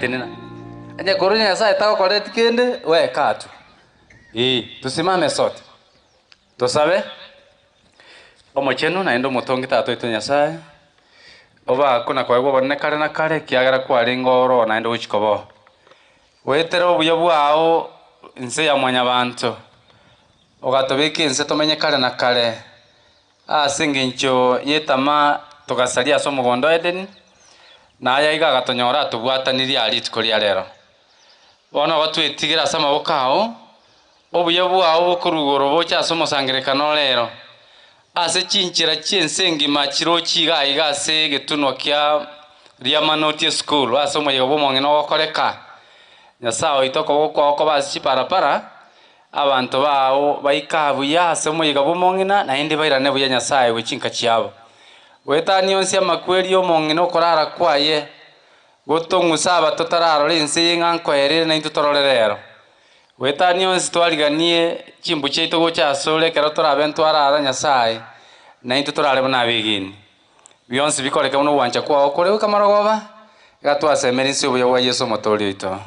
Tenena. Onye korwa Nyasae tagokoreti kende, weka tu. Ee, tusimame sote. Tosabe. Omochenu naende omotongi Tata oito Nyasae, obakwe na koegwa obonene kare na kare, ekiagera kwarenge oro naende gochia kobao. Goetera obuya bwao inse ya mwanyabanto, ogatobeka ense tomenye kare na kare, ase engencho y'etamaa togasaria ase omogondo o Edeni, na aya iga agatonyora atobwatanirie aa rituko ria rero. Bono ogotwetigera ase amaboko ao, obuya bwao bokorwa igoro boche ase omosangererekano o rero, ase chinchera chi'ense engima chirochie iga aiga ase egetunwa kia Riamanoti esukuru, ase omoyega bw'omong'ina ogokoreka. Nyasae oito okoboko kwao kobe ase chiparapara, Abanto bao baika buya ase omoyega bw'omong'ina, naende bairane buya Nyasae gwe chinka chiabo. Goetania onsi amakweri y'omong'ina okorara kwaye, gotong'usa aba totararora ense eye ng'a nkoerire naintwe torore rero. Goetania onsi twariganie chimbu chiaito gocha asore ekero torabe ntwarara Nyasae, naintwe torare buna abegeni. Bionsi bikoreke buna ogwancha kwao kore goika marogoba, iga twasemeria inse obuya bwa Yeso Omotoori oito.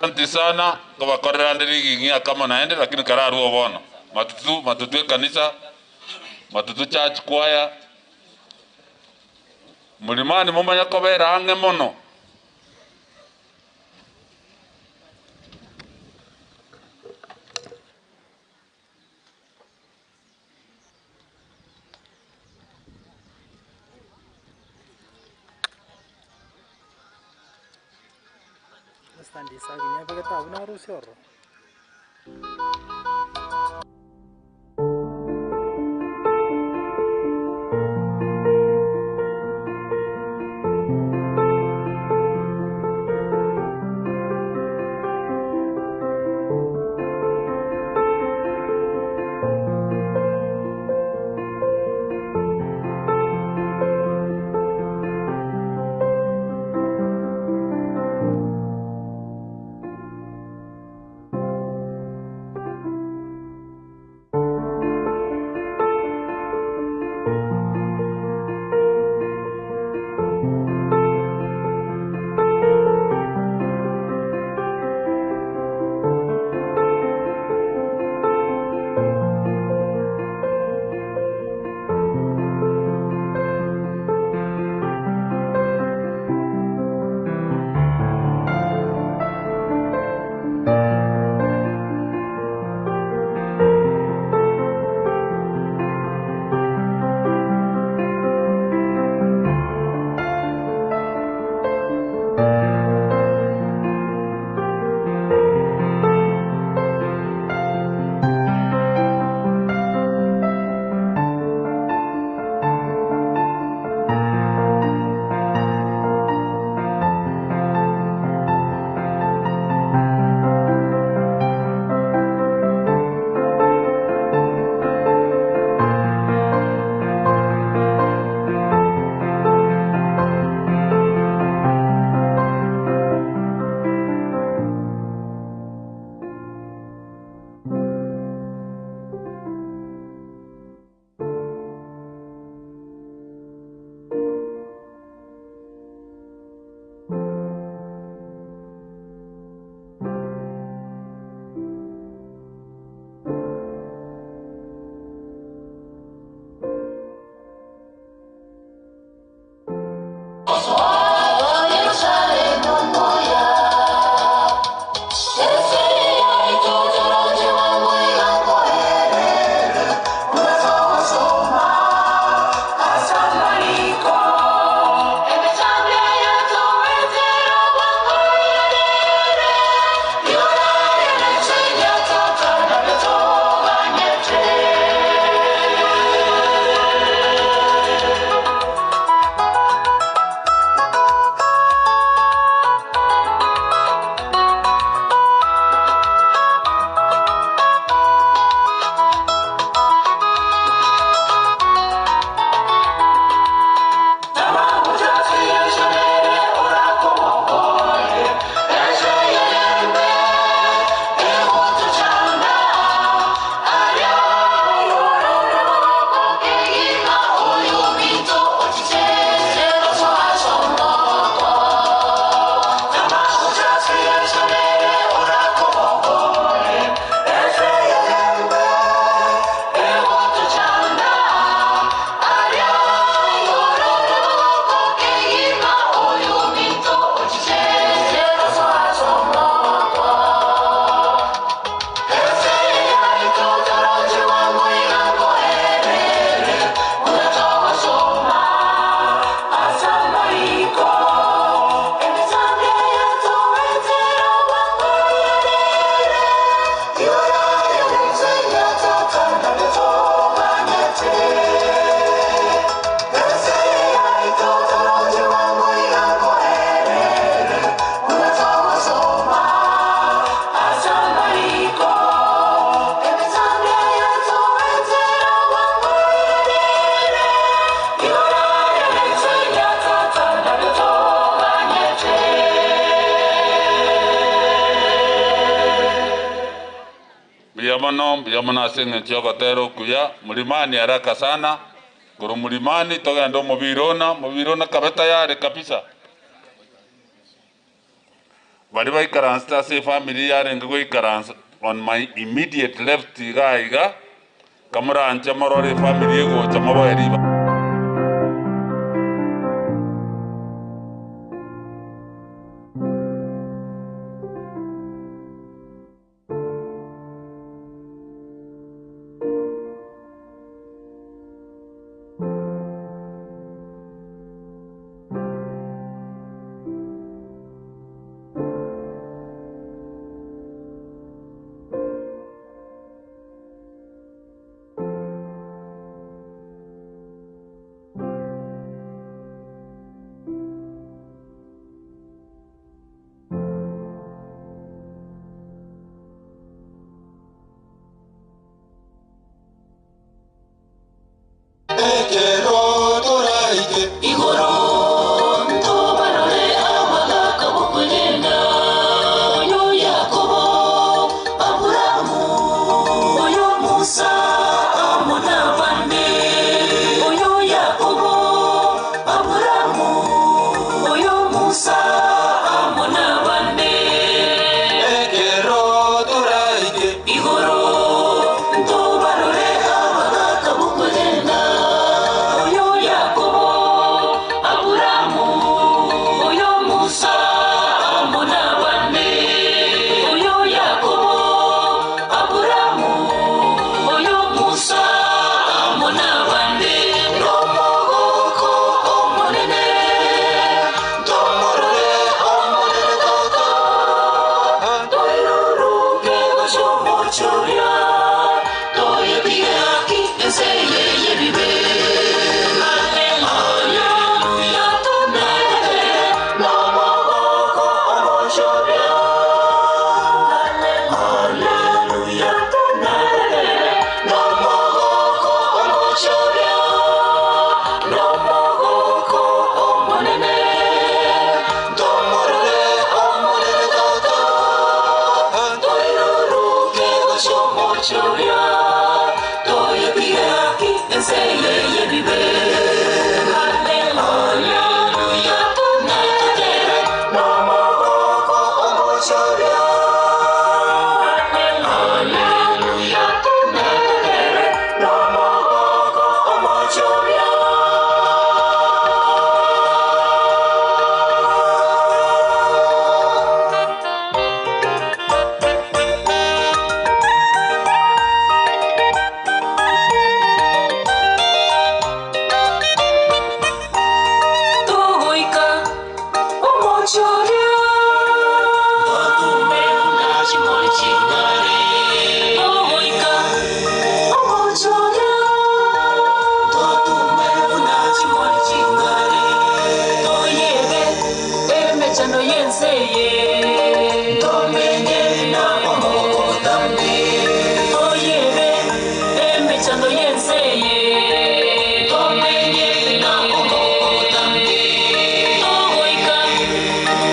Asante sana nkobakorera nde riging'i akamo naende lakini kararue bono. Matutu matutu ekanisa, matutu church choir, Mlimani momanye kobera ang'e mono. Stand isaki niabegete abwo narusia ororo. mono, mbuya mono ase eng'encho y'ogotera okuya, Mlimani haraka sana, korwa Mlimani togende omobira ona, omobira ona kabe tayari kabisa. Baria baikaransete ase efamiri yarenge goikaransa on my immediate left iga iga, kamoranche morore efamiri egocha moboe ribaga. Ekero toraike igoro, ntobarore abagaka b'okwegena, oyo Yakobo, Aburahamu, oyo Musa amo n'abande, oyo Yakobo, Aburahamu, oyo Musa amo n'abande. Ekero toraike Igoro, ntobarore abagaka b'okwegena, oyo Yakobo, Aburahamu, oyo Musa amo n'abande, oyo Yakobo, Aburahamu, oyo Musa amo n'abande. N'omogoko omonene, ntomorore omonene tata, Toiruruke gochomochoria, toyetige haki ense eye y'ebibe. Haleluya, tonere n'omogoko omochoria, Haleluya, tonere n'omogoko omochoria, n'omogoko omonene, ntomorore omonene tata, toiruruke gochomochoria, toyetige haki ense eye y'ebibe. Haleluya, tonere n'omogoko omochoria, Haleluya, tonere n'omogoko omochoria. Togoika omochoria, togoika omochoria, toyebe emechando y'ense eye, toyebe emechando y'ense eye, togoika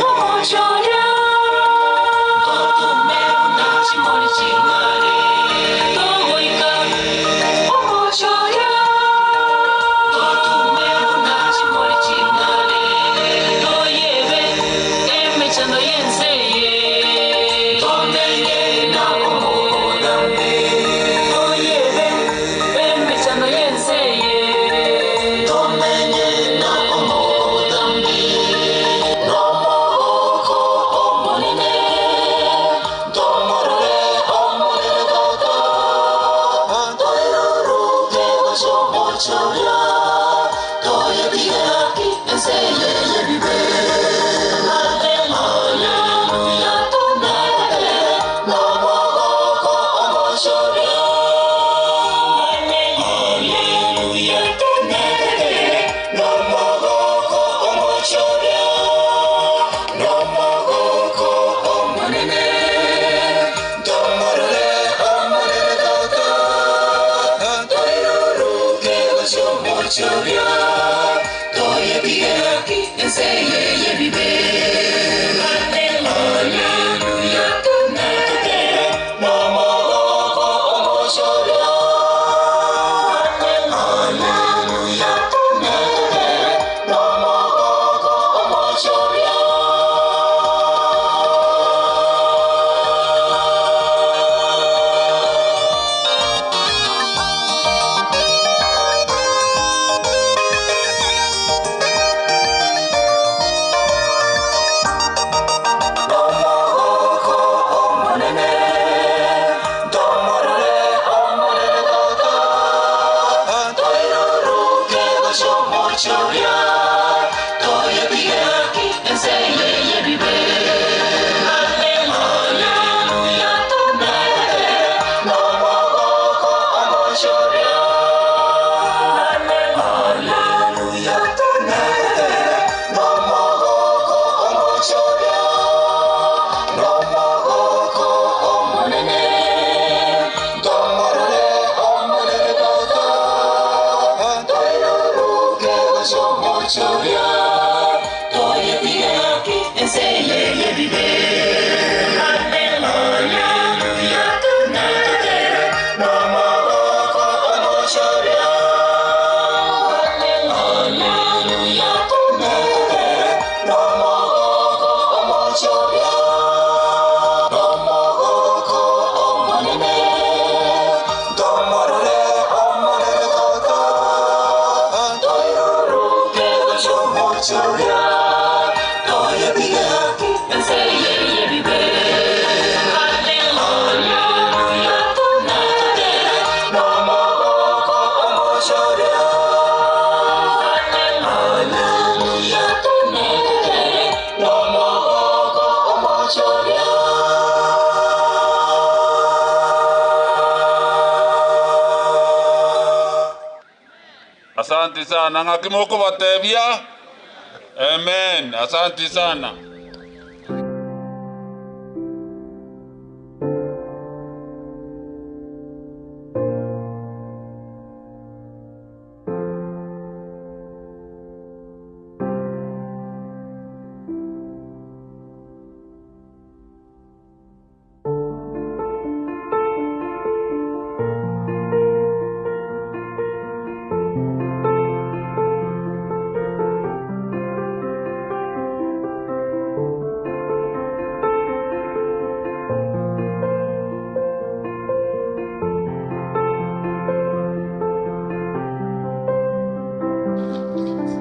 omochoria, togoika omochoria, toyebe emechando y'ense eye, toyebe emechando y'ense eye. N'omogoko omonene, ntomorore omonene tata, toiruruke gochomochoria, toyetige haki ense eye y'ebibe. Haleluya, tonere n'omogoko omochoria, haleluya, tonere n'omogoko omochoria, n'omogoko omonene, ntomorore omonene tata, toiruruke gochomochoria, toyetige haki ense eye y'ebibe. Haleluya, tonere n'omogoko omochoria toyetige ense yebibe Haleluya tunere nomogoko omochoria Haleluya tunere nomogoko omochoria nomogoko omonene tomorore omonene tata toiruruke gocomochoria toyetige ense yebibe Haleluya tunere nomogoko omochoria Haleluya tunere nomogoko omochoria nomogoko omonene tomorore omonene tata toiruruke gocomochoria toyetige ense yebibe Haleluya tunere nomogoko omochoria Haleluya tunere nomogoko omochoria Asante sana ng'aki mokobatebia. Amen. Asante sana.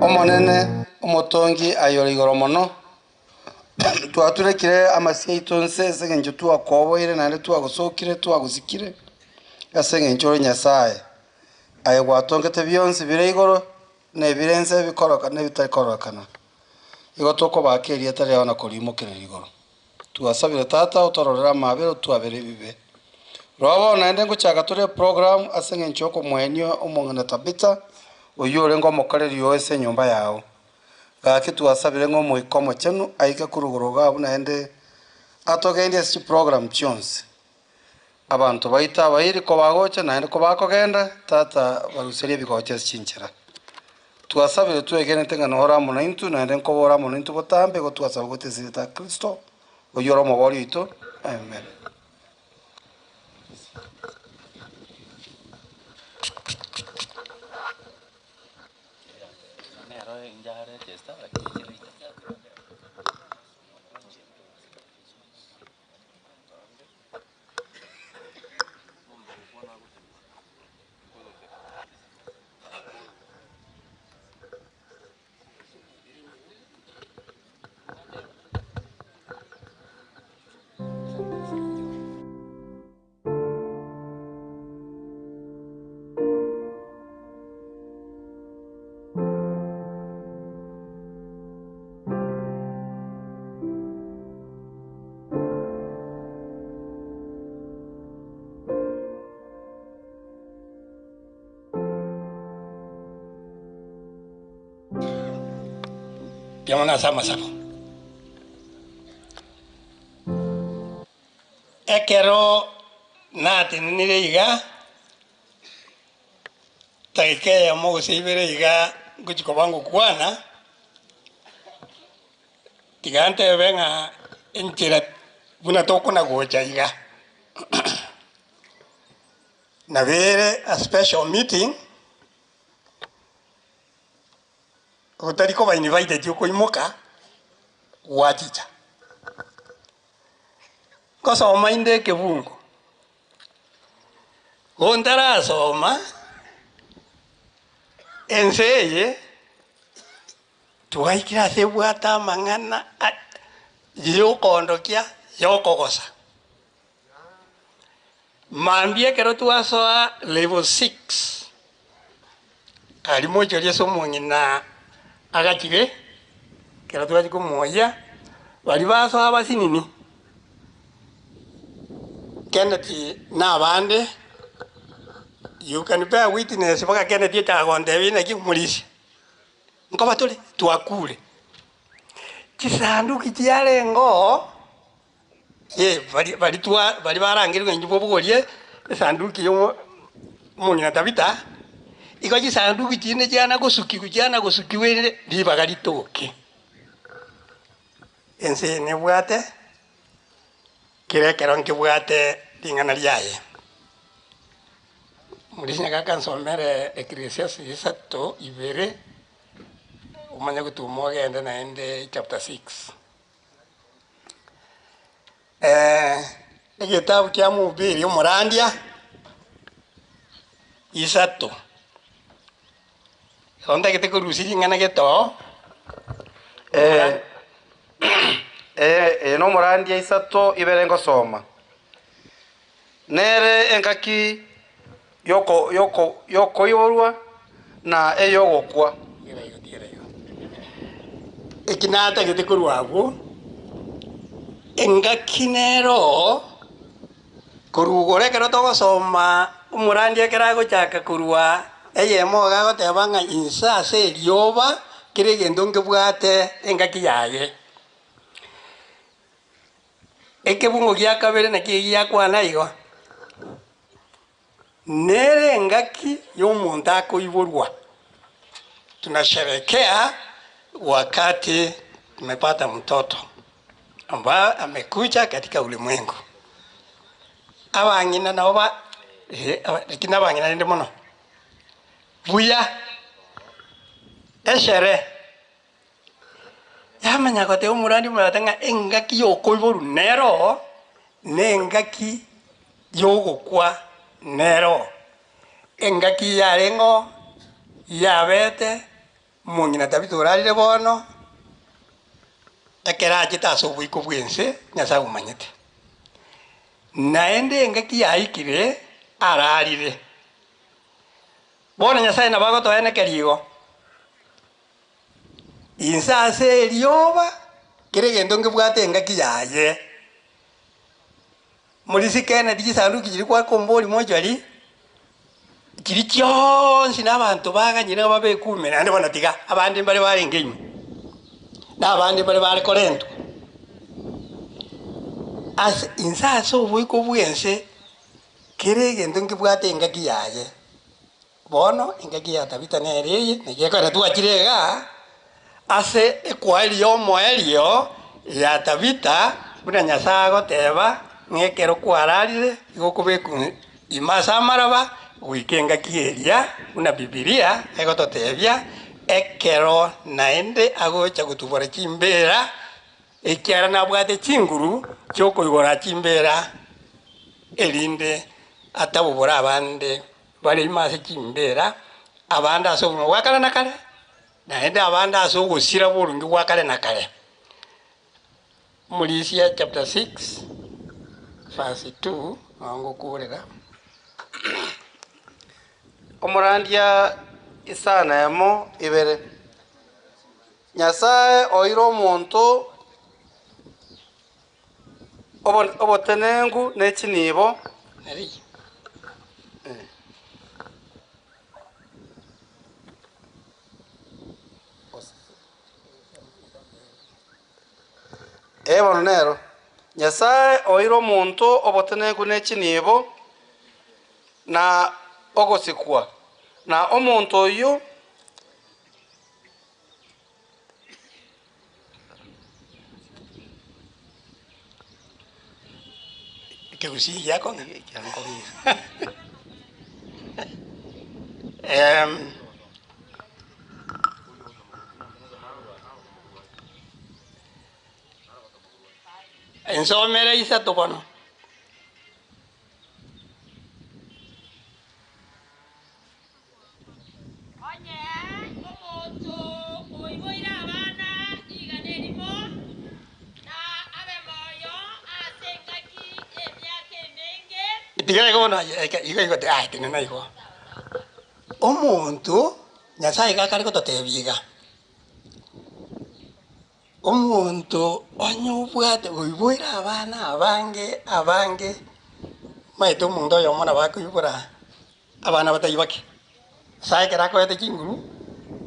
Omonene omotongi ayora igoro mono twaturekire amasia aito nse ase eng'encho twakoboire naende twagosokire twagosikire ase eng'encho ore Nyasaye aye gwatongete bionsi bire igoro na ebire nse bikoroka na ebitarikororekana igo tokobaka erieta riao na korimokerera igoro twasabire tata otororere amabere otwabere ebibe robo naende ngochaka tore program ase eng'encho yokomwenia omong'ina Tabitha oyo orenge omokoreri oyo ase enyomba yao gaki twasabire ng'a omoika omochenu aike korugoro iga abwo naende atogendie ase chiprogram chionsi abanto baito abairi kobagocha naende kobakogenda tata baruserie ebigocha ase chinchera twasabire twegenete ng'a nore amo naintwe naende nkobora amo naintwe botambe igo twasaba gotesirete Kristo oyo ore omobori oito amen. Piamana sama sabo. Ekero natenenire iga tageka eyemo gose ibere iga ngochi koba ngokwana tiga ntebe ng'a enchera buna tokona gocha iga nabere a special meeting otari koba invited okoimoka gwachicha nkosoma inde ekebungo gontarasoma ense eye twaikire ase ebwate amang'ana yokondokia yokogosa mambia ekero twasoa level 6 ari mochoria ase omong'ina Agachire, ekero twachia komoyia, baria basoa abasinini, Kenneth na abande, you can bear witness mpaka Kenneth ochaka gontebia naki omorisia, nkoba tore twakure. Chisanduki chiarenge oo, eh baria baria twa baria barangerigwe inche bobogorie esanduki ya omo omong'ina Tabitha, igo chisanduki chinde chiana gosukiwa chiana gosukiwa erinde ribaga ritoke. Ense eye nebwate kera ekero nkebwate ring'ana riaye. Omorisia nigo akansomera Ecclesiastes isato ibere, omanye gotuma ogende naende chapter six. Egetabu kia Mhubiri omorandia isato, ekero ntagete korusia ring'ana getoo, Eye nomorandia isato ibere ngosoma. Nere engaki yoko yoko yokoiborwa na ey'ogokwa. Eki natagete korwa abwo, engaki nero korwa igoro ekero togosoma omorandia ekero agochaka korwa eyemo iga agoteba ng'a inse ase erioba kera egento nkebwate engaki yaye. Ekebungo gia kabere nakio egiakwana igo, Nere engaki y'omonto akoiborwa, tunasherekea wakati tumepata mtoto ambaye amekuja katika ulimwengu. Abang'ina nabo ba eh, lakini abang'ina rende mono buya esherehe. Yamanya goteba omorwani omorwete ng'a engaki y'okoiborwa nero oo, na engaki y'ogokwa nero oo. Engaki yarenge oo, yabete, omong'ina Tabitha orarire bono, ekero achete ase oboiko bw'ense, Nyasae omanyete. Naende engaki yaikire, ararire. Bono Nyasae nabo agotoenekeria igo. Inse ase erioba, kera egento nkebwate engaki yaye. Morisikene chisanduki chiria gwakomboria mochari, chiria chionsi na abanto baganyire ng'a babekume naende bono tiga abande mbare barenge ime, na abande mbare bare korentwa. Ase inse ase oboiko bw'ense, kera egento nkebwate engaki yaye. Bono engaki ya Tabita nere eye, naki ekero twachire igaa ase ekwaeri y'omoerio ya Tabita, buna Nyasae agoteba, ng'a ekero kwararire igo okobekwa ime ase amaraba goika engaki eria, buna Bibilia egototebia, ekero naende agocha gotubora chimbeera, ekiagera nabwate chinguru chi'okoigora chimbeera, erinde atabobore abande. Bare ime ase chimbeera, abande ase obogima bwa kare na kare, naende abande ase ogosira boronge bwa kare na kare. Omorisia chapter 6 verse 2 nao ngokuurera. Omorandia isano emo ibere. Nyasae oire omonto obotenenku ne chinibo. Ee bono nero, Nyasae oire omonto obotenenku ne chinibo na ogosikwa, na omonto oyio. Ekegusii giakong'a? Ensomere isato bono. Onye omonto oiboire abana rigana erimo, na abe moyo ase engaki y'emiaka emenge. Tiga igo bono aye igo igo aye tenena igo. Omonto Nyasaye iga akare gototebia iga. Omonto onye obwate oiboire abana abange abange, omanyete omonto oyomo nabo akoibora abana batai bake, nyasaye ekero akoete chinguru,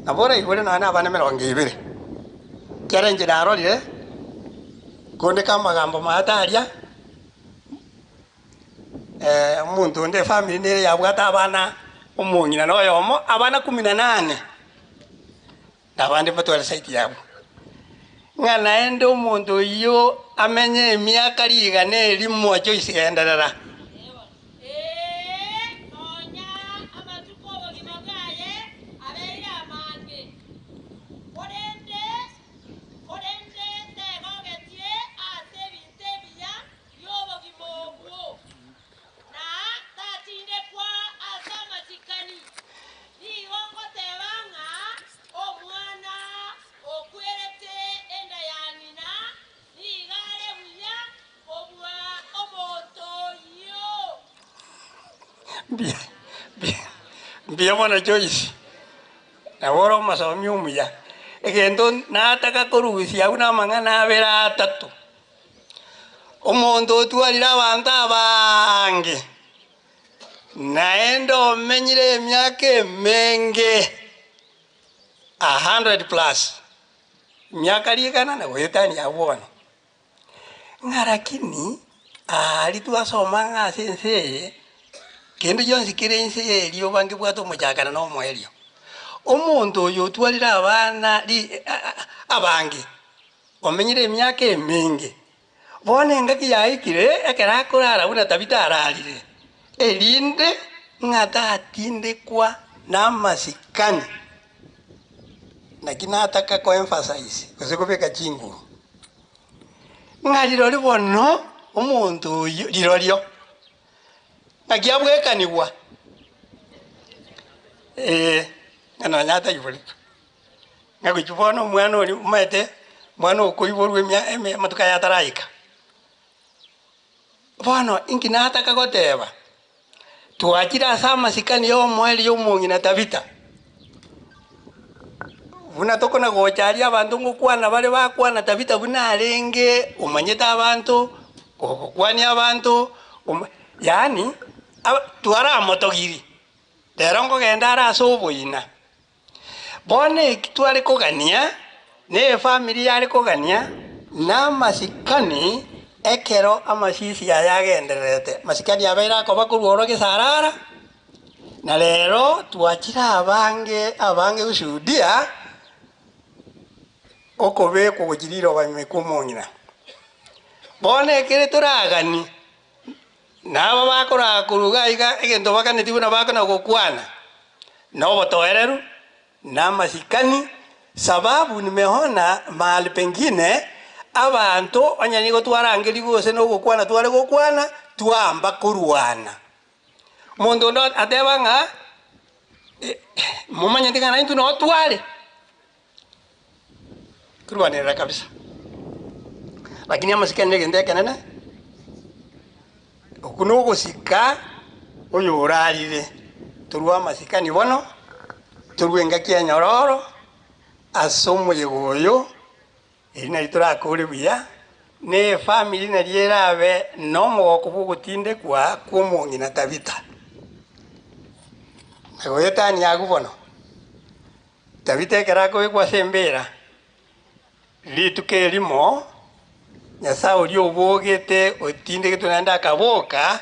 nabo oraibore nonya na abana emerongo ebere. Ekiagera inche narorire, kondeka amagambo maate aria, omonto onde efamiri nere yabwate abana, omong'ina na oyomo, abana kumi na nane. Na abande mbatware saiti yabo, ng'a naende omonto oyio amenye emiaka rigana erimo Joyce genderera. Ee, nonya amatuko 'obogima bwaye abeire amange, korende korende tegogetie ase ebinto ebiya bi'obogima obwo, na tatindekwa ase amasikani. Nigo ngoteba ng'a omwana okwerete enda ya ng'ina nigo are buya kobua omonto oyio. Mbuya mono Joyce, nabo ore omosomi omuya. Egento nataka korusia abwo namang'ana abere atato. Omonto otwarire abanto abange. Naende omenyire emiaka emenge, a hundred plus, emiaka rigana na goetania abwo bono. Ng'a lakini aria twasoma ng'a ase ense eye, kende gionsi kere ense eye erioba nkebwate omochakano na omoerio. Omonto oyo otwarire abana ri abange, omenyire emiaka emenge, Bono engaki yaikire ekero akorara buna Tabita ararire, erinde ng'a tatindekwa namasikani. Naki nataka ko-emphasize gose kobeka chinguru, ng'a rirorio bono omonto oyio rirorio naki abwekanigwa, eh, ng'a nonya ataiboretwe. Ng'a gochia bono omwana oria omanyete, omwana okoiborwa emia eme amatuko aya ataraika. Bono inki nataka goteba, twachire ase amasikani ya omoerio omong'ina Tabitha, buna tokona gocha aria abanto ngokwana bare bakwana Tabitha buna arenge omanyete abanto, ogokwania abanto, oma yaani aba twaramotogirie, rero nkogenda are ase oboina. Bono eki tware kogania, na efamiri yare kogania, na amasikani ekero amasisi aya agendererete. Amasikani abeire akoba korwa oro gesarara, na rero twachire abange abange goshuhudia okobekwa gochia riroba ime kw'omong'ina. Bono ekere toraganie, Na aba bakoraa korwa iga iga egento baganetie buna bakona gokwana, na obotoereru, na amasikani, sababu nimeona mahali pengine abanto onye nigo twarangerigwe gose na ogokwana tware gokwana, twaamba korwana. Omonto onde ateba ng'a momanyete ng'a naintwe noo tware, Korwanerera kabisa. Lakini amasikani negento ekenene, okwo nogosika oyorarire. Torwe amasikani bono, torwe engaki enyororo ase omoyega oyo, eri nari torakore buya, na efamiri nari erabe na omogoko bwa ogotindekwa kwa omong'ina Tabitha. Na goetania agwo bono. Tabita ekero akobekwa ase embeera, rituko erimo, Nyasae oria obogete otindegetwe naende akaboka,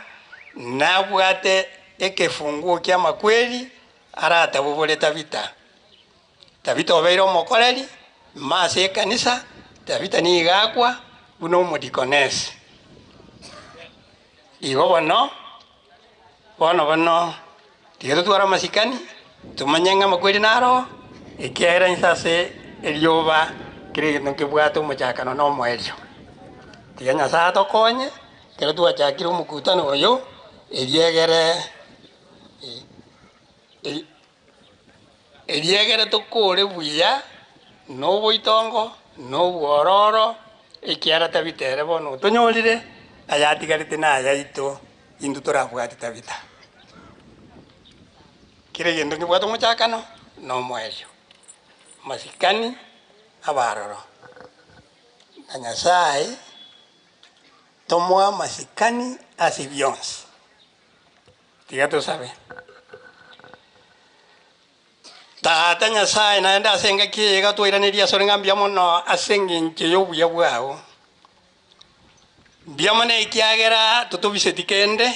nabwate ekefunguo ki'amakweri aratabobore Tabita. Tabita obeire omokoreri ime ase ekanisa, Tabita nigo akwa buna omodikonesi. Igo bono. Bono bono, tiga totware amasikani, tomanye ng'a amakweri naro, ekiagera inse ase erioba kera egento nkebwate omochakano na omoerio. Tiga Nyasae atokonye, ekero twachakire omokutano oyo, eriegere Eriegere tokore buya noboitongo, na obwororo, ekiagera Tabita ere bono otonyorire, ayatigarete nayaito, intwe torabwate Tabita. Kera egento nkebwate omochakano na omoerio. Amasikani abe aroro. Na Nyasae tomoe amasikani ase bionsi. Tiga tosabe. Tata Nyasae, naende ase engaki eye iga twairaneria asore ng'a mbuya mono ase engencho y'obuya bwao. Mbuya mono ekiagera totobiseti kende,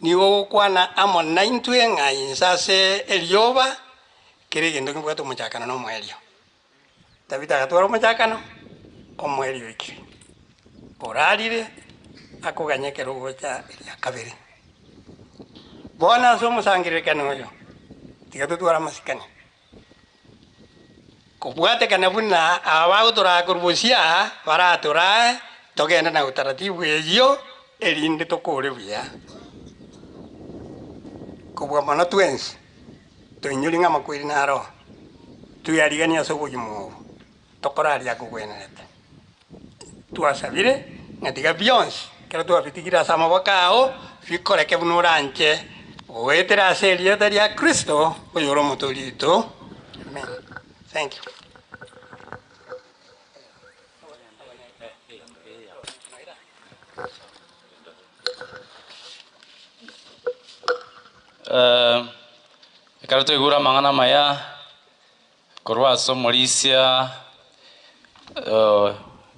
nigo ogokwana amo naintwe ng'a inse ase erioba, kera egento nkebwate omochakano na omoerio. Tabitha agatwara omochakano, omoerio oikire. Orarire, akoganya ekero ogocha eria kabere. Bono ase omosangererekano oyo, tiga totware amasikani. Kobwatekana buna aba bagotoraa korwa bosio aa, baratorae, togende na utaratibu eyio, erinde tokore buya. Kobua mono twensi. Toinyori ng'a amakweri naro tweariganie ase obogima obo, tokore aria akogwenerete. Twasabire ng'a tiga bionsi ekero twabitigire ase amaboko ao, bikoreke buna oranche, goetera ase erieta ria Kristo, oyore Omotoori oito. Amen. Thank you. Ekero twaigure amang'ana amaya korwa ase omorisia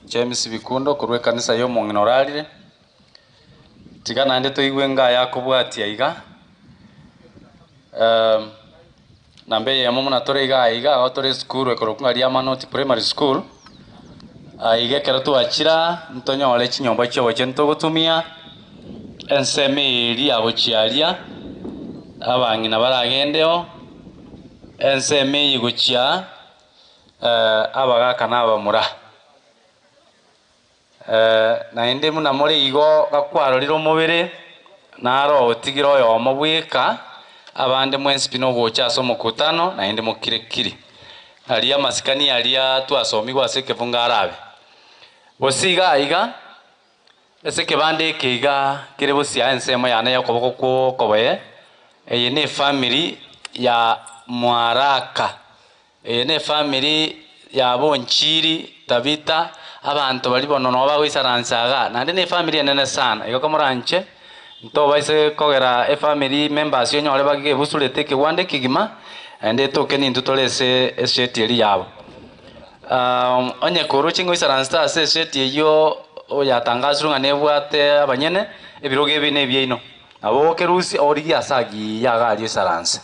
James Bikundo korwa ekanisa ya omong'ina orarire, tiga naende toigwe ngaya akobwatia iga, namba eyemo buna tore iga iga igo tore esukuru ekorokwa ng'a Riamanoti Primary School, aiga ekero twachira ntonyore chinyomba chia obochenu togotumia, ensemo eria gochia aria, abang'ina baragendeo, ensemo eye gochia abagaka na abamura. Naende buna more igo gakwarorire omobere, naro otigire oyomo bweka, abande mwensi pi nogocha ase omokutano, naende mokire-kiri. Aria amasikani aria twasomigwe ase ekebungo arabe. Gose iga aiga, ase ekebanda eke iga kere bosio ensemo yane y'okoboko kw'okoboye, eye nefamiri ya Mwaraka. Eye nefamiri ya Bonchiri, Tabitha, abanto baria bono nabo bagoisaransa igaa, naende ne efamiri enene sana, igo komoranche ntobaise kogera efamiri members onyore bagebusurete ekegwanda ekegima, naende etoke nintwe tore ase eseti eria yabo. Onye koroche ngoisaransete ase eseti eyio oyatangasirwe ng'a nebwate abanyene, ebirogo ebi nebiaino, nabo okerusia origie ase agiya iga aria oisaranse.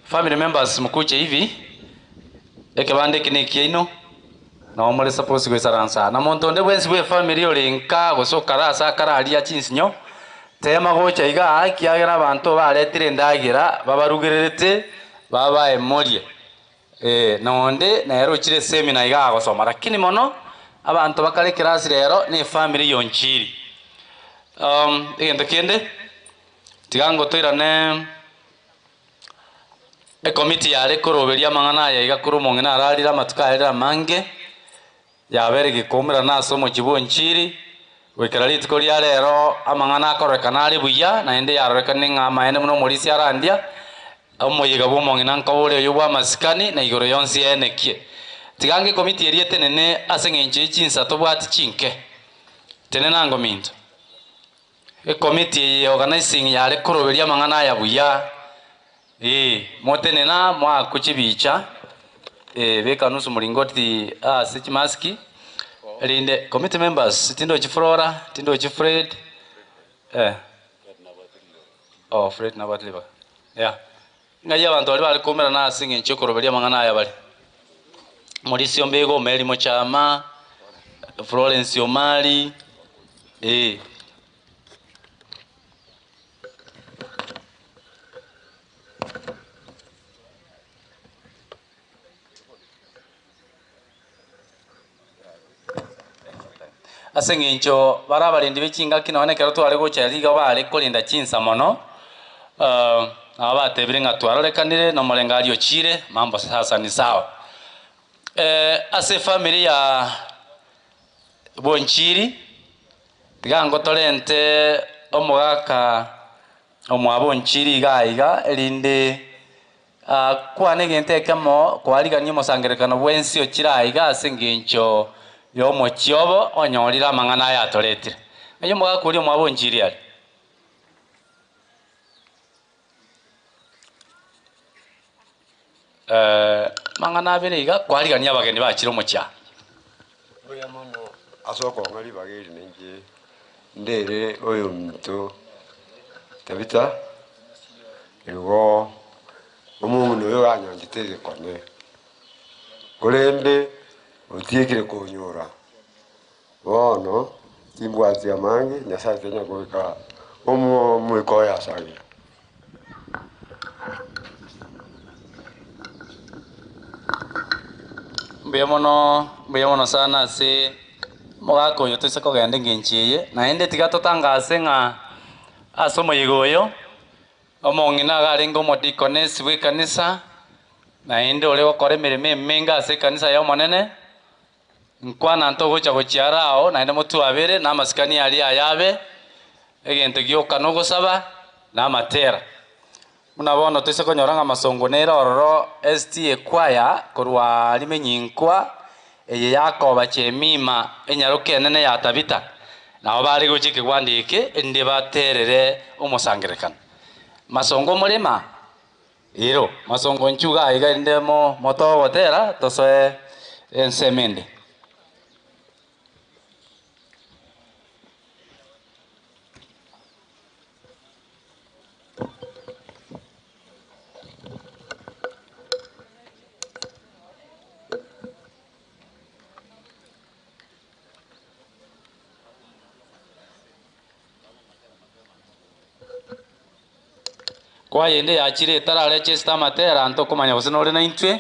Family members mkuche hivi, ekebanda eke nekiaino, nabo more supposed goisaransa aa. Na monto onde bwensi bwe efamiri ore nka gose okare ase akare aria chinsinyo, tema gocha iga aa ekiagera abanto baretire endagera babarugererete babae morie. Ee, na onde nere ochire esemina iga agosoma, lakini mono abanto bakare ekerasi rero ne efamiri yonchiri. Egento kende, tiga ngotoirane ekomiti yare koroberia amang'ana aya iga korwa omong'ina ararire amatuko aerire amange, Yabere gekoumerana ase omochie bw'enchiri, goikera rituko ria rero amang'ana akororekana are buya, naende yarorekanire ng'a amaene buna omorisia arandia, omoyega bw'omong'ina nkoba ore oyo bw'amasikani, na igoro yonsi enekie. Tiga ange ekomiti eria etenene ase engencho ye chinsa tobwati chinke. Tenena ango minto. Ekomiti eye ya organizing yare koroberia amang'ana aya buya. Ee, motenena moakwe chibicha, ee, beka nusu mlingoti ase chimaski, erinde committee members tindochi Flora, tindochi Fred, eh, oh Fred nabwate ribaga, yeah. Ng'ai abanto baria bare koumerana ase engencho y'okoroberia amang'ana aya bare? Morisia Ombego, Omeri Mochama, Florence Omari, ee. Ase eng'encho bare abarendi be chingaki nonya ekero tware gocha riga bare korenda chinsa mono, nabo batebire ng'a twarorekanire na omorengari ochire, mambo sasa ni sawa. Ase efamiri ya Bonchiri, tiga ngotorente omogaka omwabo Onchiri iga aiga erinde. Ah, kwana egento ekemo kwarigania omosangererekano bwa ensi ochire aiga ase engencho ya omochie obo onyorire amang'ana aya atoretire. Ng'ai omogaka oria omwabo onchiri are? Eh, amang'ana abere iga kwarigania abageni bachire omochie aa. Mbuya mono ase okong'a ribaga eri ninche ndere oyominto Tabitha, igo omong'ina oyo oranyanchete egekone, korende otiekire konyora, bono timbwati amange, Nyasaye tanya kobeka omoika oye ase aria. Mbuya mono, mbuya mono sana ase omogaka oyo toise kogenda engencho eye, naende tiga totangase ng'a ase omoyega oyo, omong'ina iga arenge omodikonesi bwa ekanisa, naende ore gokora emeremo emenge ase ekanisa ya omonene, nkwana ntogocha gochia are ao, naende motwabere na amasikani aria ayabe, egento gioka nogosaba, na amatera. Buna bono toise konyora ng'a amasongo nere ororo SDA choir korwa rimenyinkwa eye yakoba chemima enyaroka enene ya Tabitha, nabo bare gocha ekegwanda eke erinde baterere omosangererekano. Masongo omorema? Ero, masongo inchuo iga iga erinde mo motogotera tosoe ensemo ende. Kwayende yachire etararechesta amatera ntokomanya gose nore naintwe,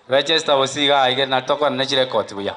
rechesta gose iga iga nari tokwana ne chirekodi buya.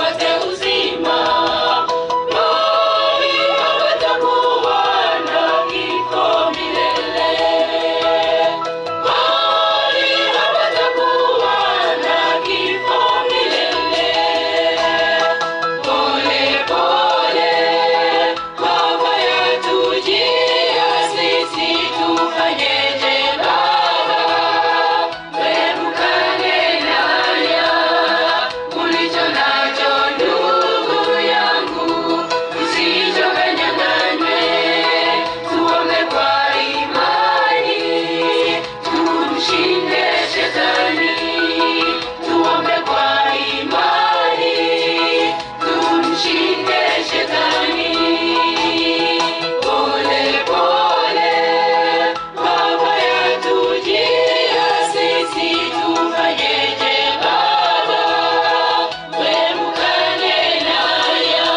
tupate uzima, bali hawatakuwa na kifo milele, bali hawatakuwa na kifo milele. Pole pole maafa yatujia, sisi tufanyeje Baba? Tuepukane nayo ulicho nacho ndugu yangu, usichokanyang'anywe. Tuombe kwa imani, tumshinde shetani. Tuombe kwa imani, tumshinde shetani. Pole pole maafa yatujia, sisi tufanyeje Baba? Tuepukane nayo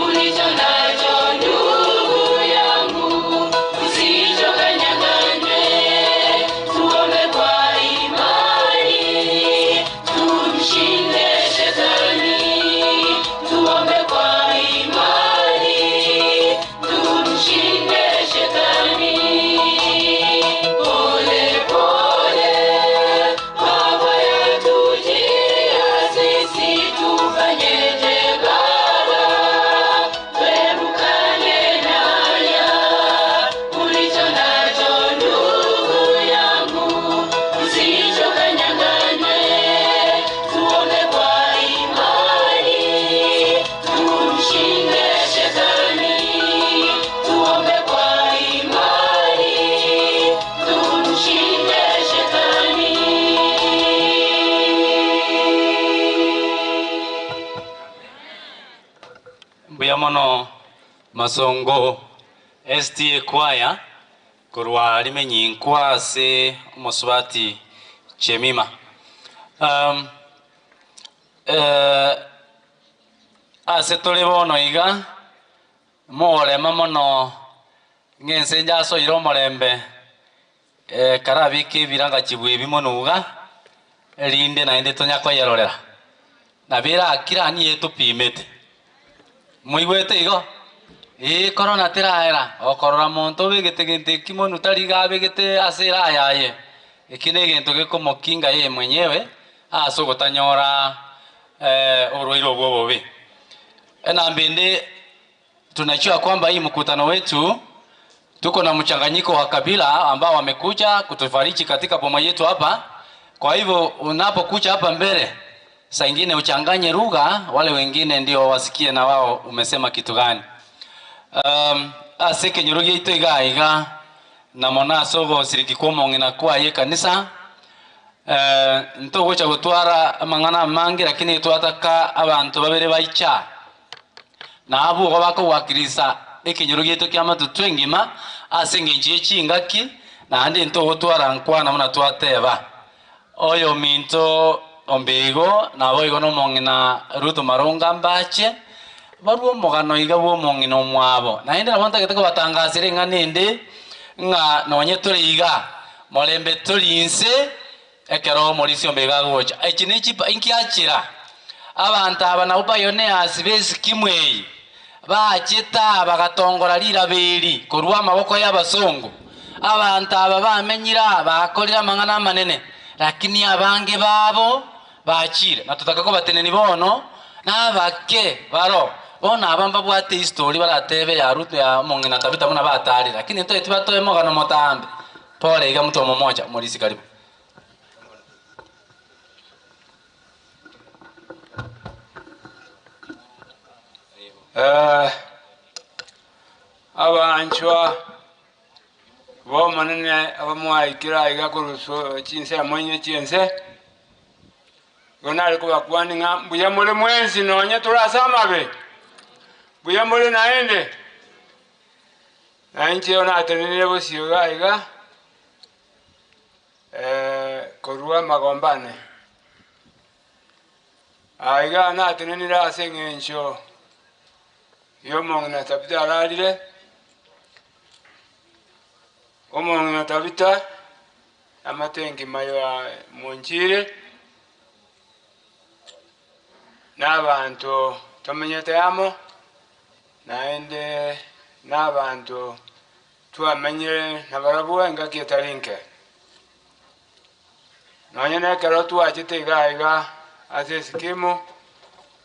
ulicho nacho ndugu yangu, usichokanyang'anywe. Tuombe kwa imani, tumshinde shetani. Tuombe kwa imani, tumshinde shetani. Pole pole maafa yatujia, sisi tufanyeje Baba? Tuepukane nayo ulicho nacho ndugu yangu, usichokanyang'anywe. Tuombe kwa imani, tumshinde shetani. Tuombe kwa imani, tumshinde shetani. Mbuya mono masongo STA choir korwa rimenyinkwa ase omosubati Chemima. Ase tore bono iga morema mono ng'ense njasoire omorembe karabike ebiranga chibwa ebi mono iga erinde naende tonyakoyerorera nabera akira niye tupimete moigwete igo ĩĩ korona tĩraera okorora muntu wĩgĩte gĩntũ kĩmonu tariga abĩgĩte ase ĩrayaye ĩki nĩ gĩntũ gĩkũmũkinga ye mwenyewe ase ogotanyora orwaire obwo obobe. Enamba ende tunajua kwamba hii mkutano wetu tuko na mchanganyiko wa kabila ambao wamekuja kutufariji katika boma yetu hapa. Kwa hivyo unapokuja hapa mbele, saa ingine uchanganye lugha, wale wengine ndio wasikie na wao umesema kitu gani. Ase kenyoro giaito iga iga na mona ase ogosiriki kwa omong'ina kwaye ekanisa ntogocha gotwara amang'ana amange lakini twataka abanto babere baicha na abwo igo bakogwakirisa ekenyoro giaito kia matutu engima ase eng'encho ya echingaki naende ntogotwara nkwana buna twateba oyo minto ombigo nabo igo na omong'ina Ruth Maronga mbache barwo omogano iga bwa omong'ina omwabo naende nabo ntagete kobatangasera eng'ana ende ng'a nonye tore iga morembe tori nse ekero omorisia ombigo agocha echi na echipa nkiachira abanto aba nabo pioneers ba esikimu eyi bachete bagatongora riraba eri korwa amaboko ya abasongo abantu aba bamenyire bakorire amang'ana amanene lakini abange babo bachire na tutaka kobateneni bono nabake baro bono aba mbabwate history baratebe ya Ruth ya omong'ina Tabitha buna batari lakini ntoe tibatoe mogano motambe pole iga mtu mmoja morisi karibu. Abanchwa bomanene abamwaikira iga koruso chinse amonye chinse gonari kubakwani ng'a mbuya mule mwensi nonye turasamabe mbuya mule naende nainche onatenenere bosio iga iga korwa magombane aiga natenenere ase eng'encho yomong'ina Tabitha ararire omong'ina Tabitha amatengi mayo ya munchire Nabanto tomenyete amo, naende nabanto twamenyire nabarabwo engaki etari nke. Nonya nekero twachete iga iga ase esikimu,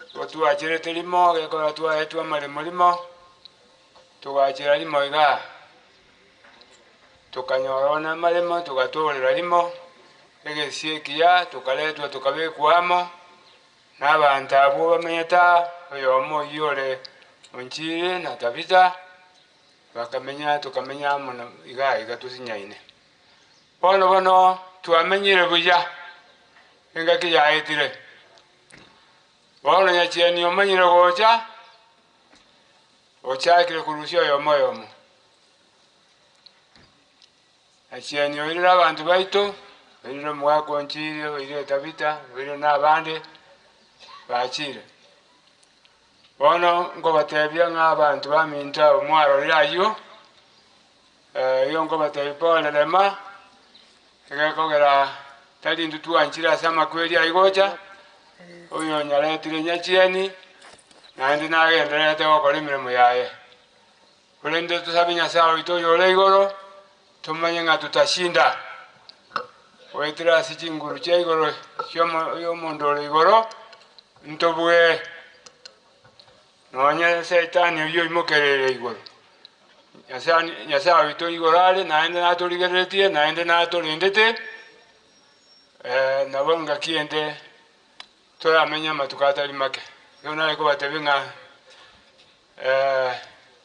nigo twacherete rimo, gekogera twaetwe amaremo rimo, togachera rimo igaa. Tokanyora namaremo, togatoorera rimo, egesio ekiya, tokaretwa tokabekwa amo, na abanto abwo bamenyete aa, oyomo oyio ore Onchiri na Tabitha, bakamenya tokamenya amo na igaa iga tosinyaine. Bono bono twamenyire buya engaki yaetire. Bono nyachieni omanyire gocha, ochakire korusia oyomo oyomo. Nyachieni oirire abanto baito, oirire omogaka onchiri, oirire Tabitha, oirire na abande, bachire. Bono nkobatebia ng'a abanto baminto aba mwarorire ayio, Erio nkobatebia pole rema, egekogera tari intwe twanchire ase amakweri ayio gocha, oyo onyaretire nyachieni, naende nagendererete gokora emeremo yaye. Korende tosabe Nyasae oito oyore igoro, tomanye ng'a totashinda goetera ase chinguru chia igoro chi'omo omonto ore igoro, ntobue. Nonya Saitani oyio oimokerere igoro, Nyasae Nyasae oito igoro are, naende natorigereretie, naende natorendete, nabo engaki ende toramenye amatuko atari make. Nigo nare kobatebia ng'a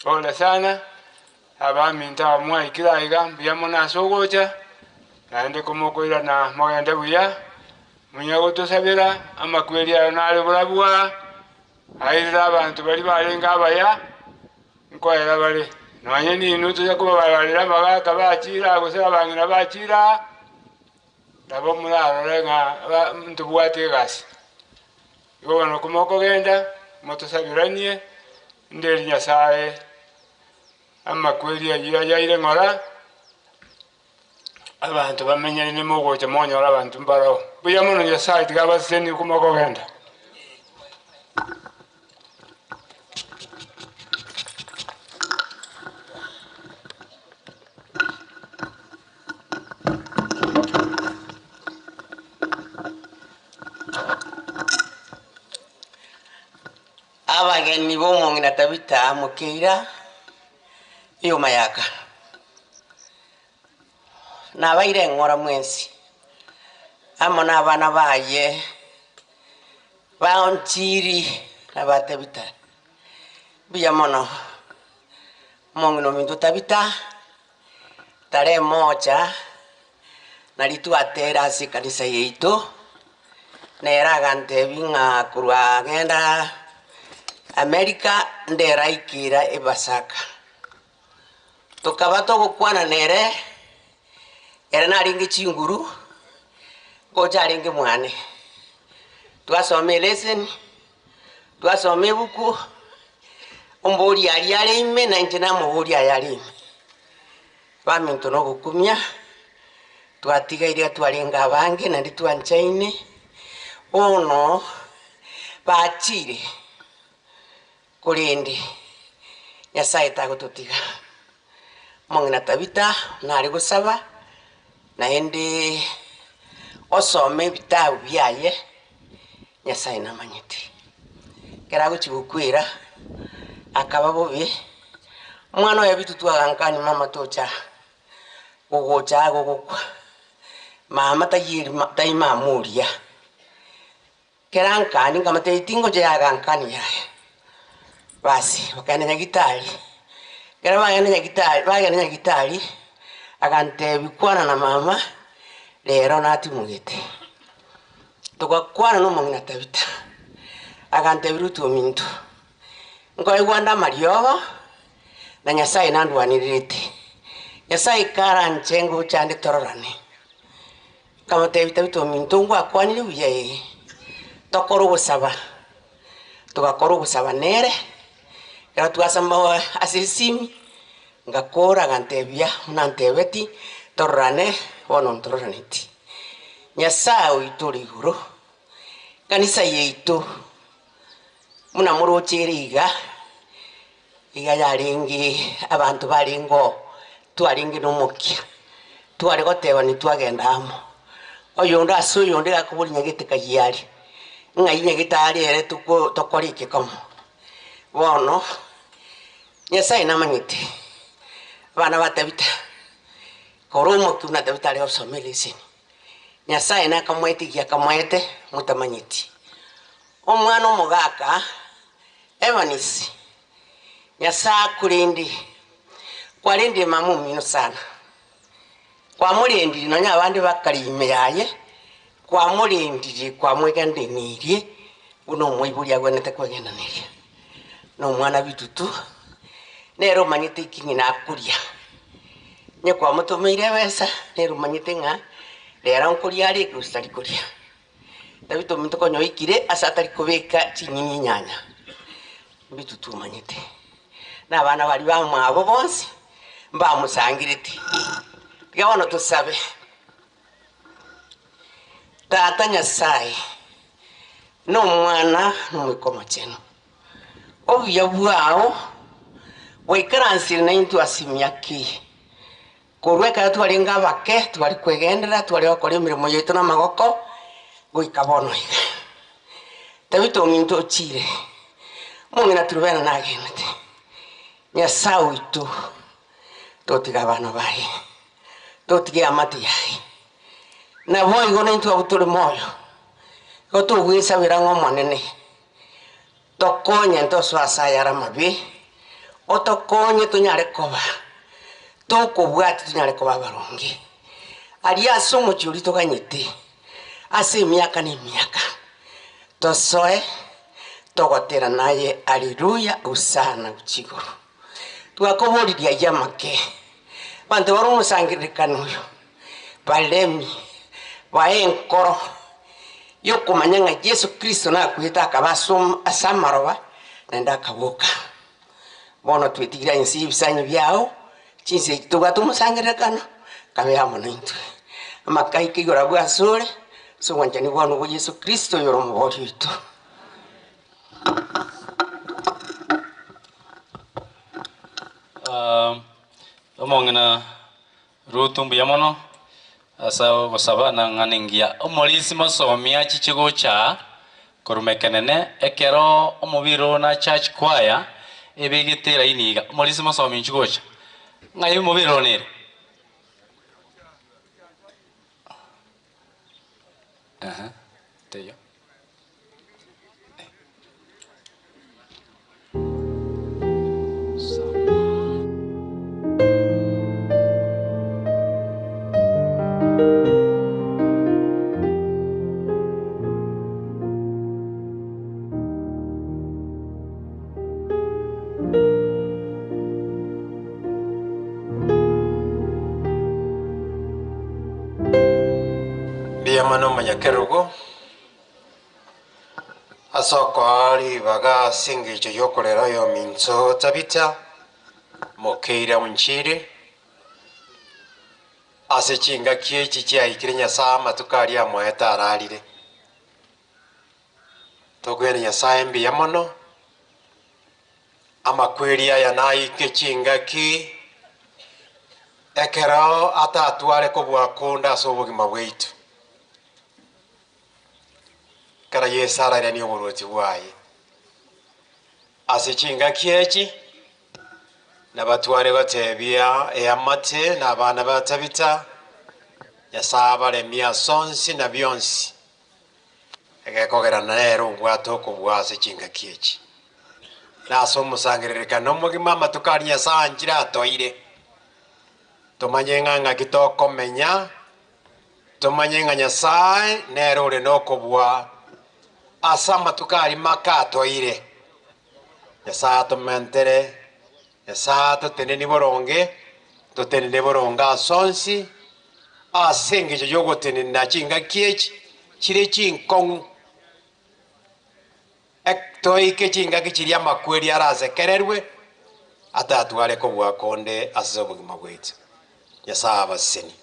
pole sana, abaminto aba mwaikire aiga, mbuya mono ase ogocha, naende komokoirana mogende buya, munya gotosabera, amakweri ayo nare borabu aa. Airire abanto baria barenge abaya, nkoera bare. Nonya ninwe tonya kobabarera abagaaka bachiire aa gose abang'ina bachiire aa, nabo morarore ng'a ntobwate egasi. Igo bono komokogenda, motosabiranie, nderi Nyasae amakweri ayio ayaire ng'ora, abanto bamenyerine mogocha monyore abanto mbaroo. Mbuya mono Nyasae tiga abasesenie komokogenda. Abageni b'omong'ina Tabitha mokeira eyoma yaka. Nabaire eng'ora mwensi, amo nabana baye baonchiri na ba Tabitha. Mbuya mono, omong'ina ominto Tabitha, tarehe moja nari twatera ase ekanisa yaito, nere agantebia ng'a korwa ng'enda America nderaikera ebasaka. Tokaba togokwana nere, ere narenge chinguru, ngocha arenge mwane. Twasoma eleseni, twasoma ebuku, omboria aria are ime na inche namoboria aya are ime. Baminto na ogokumia, twatigaire iga twarenge abange naende twanchaine, bono bachire. Korende Nyasae tagototiga. Omong'ina Tabitha nare gosaba, naende osome ebitabu biaye, Nyasae namanyete. Ekero agochia gokwera, akaba bobe, omwana oye bitutu agankania mama tocha gogocha aa gogokwa, mama tayeri tai mama oria. Kera nkani nkamotebia, Tingocha yagankani yaya. Basi bakagenda nyagitari, ekero bagenda nyagitari bagenda nyagitari, agantebia kwana na mama, rero natimogete. Togakwana na omong'ina Tabitha, agantebia Ruth ominto, nkoigwa nde amariogo, na Nyasaye nandwanererete. Nyasaye karanche ngocha nde tororane. Nkamotebia, Tabitha ominto, ngwakwanire buya ee, tokore ogosaba. Togakora ogosaba nere, ekero twasamba ase esimi, ngakora agantebia buna antebeti, tororane, bono ntororaneti. Nyasae oito ore igoro, ekanisa yaito. Buna moroche ere iga, iga yarenge abanto barenge oo, twarenge na omokia, tware gotebani twagenda amo. Oyonde ase oyonde iga akoboria nyagete kayia aria, ng'ai nyagete aria ere toko tokore eke komo. Bono, Nyasaye namanyete, abana ba Tabitha, kora omokia buna Tabitha are gosoma eleseni, Nyasaye nakamoete ekiya akamoete motamanyeti. Omwana omogaka, Evans, Nyasae akorende, kwarendire mama omino sana, kwamorendire nonya abande bakare ime yaye, kwamorendire kwamwegendereirie buna omoibori agwenerete kwegendaneria. Na omwana bitutu, nere omanyete eki ng'ina akoria, onye kwamotomeire ebesa, nere omanyete ng'a rero nkoria are gose tari koria. Tabitha ominto konya oikire ase atari kobeka chinyeni enyanya, mbitutu omanyete. Na abana baria bamwabo bonsi, mbamosangereti. Tiga bono tosabe. Tata Nyasaye, na Omwana, na Omoika Omochenu, obuya bwao bwaikaransire naintwe ase emiaka eye. Korwa ekero twarenge abake, tware kwegenderera, tware gokora emeremo yaito namagoko, goika bono iga. Tabitha ominto ochire, omong'ina Trubena nagenete, Nyasae oito, totiga abana baye, totiga eamate yaye. Naboigo naintwe abwo tore moyo, igo togwesabera ng'a Omonene, Tokonye ntosoe ase ayare amabe, otokonye tonyare koba tokobwatia tonyare koba abaronge. Aria ase omochie oria toganyete ase emiaka na emiaka, tosoe togotera naye Haleluya, Hosana gochia igoro. Twakoboririe ayio amake, abanto bare omosangererekano oyo, baremi, bae enkoro y'okomanya ng'a Yeso Kristo nakwete akaba ase amaroba, naende akaboka. Bono twetigire inse y'ebisanyi biao, chinsa echi tobwate omosangererekano, kabe amo naintwe. Amakaiko igoro abwo asore, ase obwanchani bwao nobwa Yeso Kristo oyore Omobori oito. Omong'ina Ruth mbuya mono ase ogosaba na ng'ana engiya. Omorisia mosomi achiche gocha aa korwa Mekenene ekero omobere oo na church choir ebegete eraini iga. Omorisia mosomi inchi gocha. Ng'ai omobere oo nere? Ehe, teiyo. Mbuya mono omonyakerogo ase okoa ribaga ase engencho y'okorera oyominto Tabitha mokeira onchire ase chingaki echi chiaikire Nyasae amatuko aria amoete ararire. Tokoirania Nyasae mbuya mono, amakweri aya naike chingaki ekero atatware kobua konde ase obogima bwaito. Ekero Yeso arairanie oboruoti bwaye ase chingaki echi, nabatware gotebia eamate na abana ba Tabitha, Nyasae abaremie ase onsi na bionsi, egekogera nere obwate okobua ase chingaki echi. Na ase omosangererekano omogima amatuko aria Nyasae anchire atoire, tomanye ng'a ng'aki tokomenya, Tomanye ng'a Nyasae nere ore nokobua ase amatuko aria make atoire. Nyasae atomentere, Nyasae atotenenie boronge, totenene boronge ase onsi, ase engencho y'ogotenena chingaki echi chire chinkong'u. Toike chingaki chiria amakweri arasekererwe, atatware kobua konde ase obogima bwaito. Nyasae abasesenie.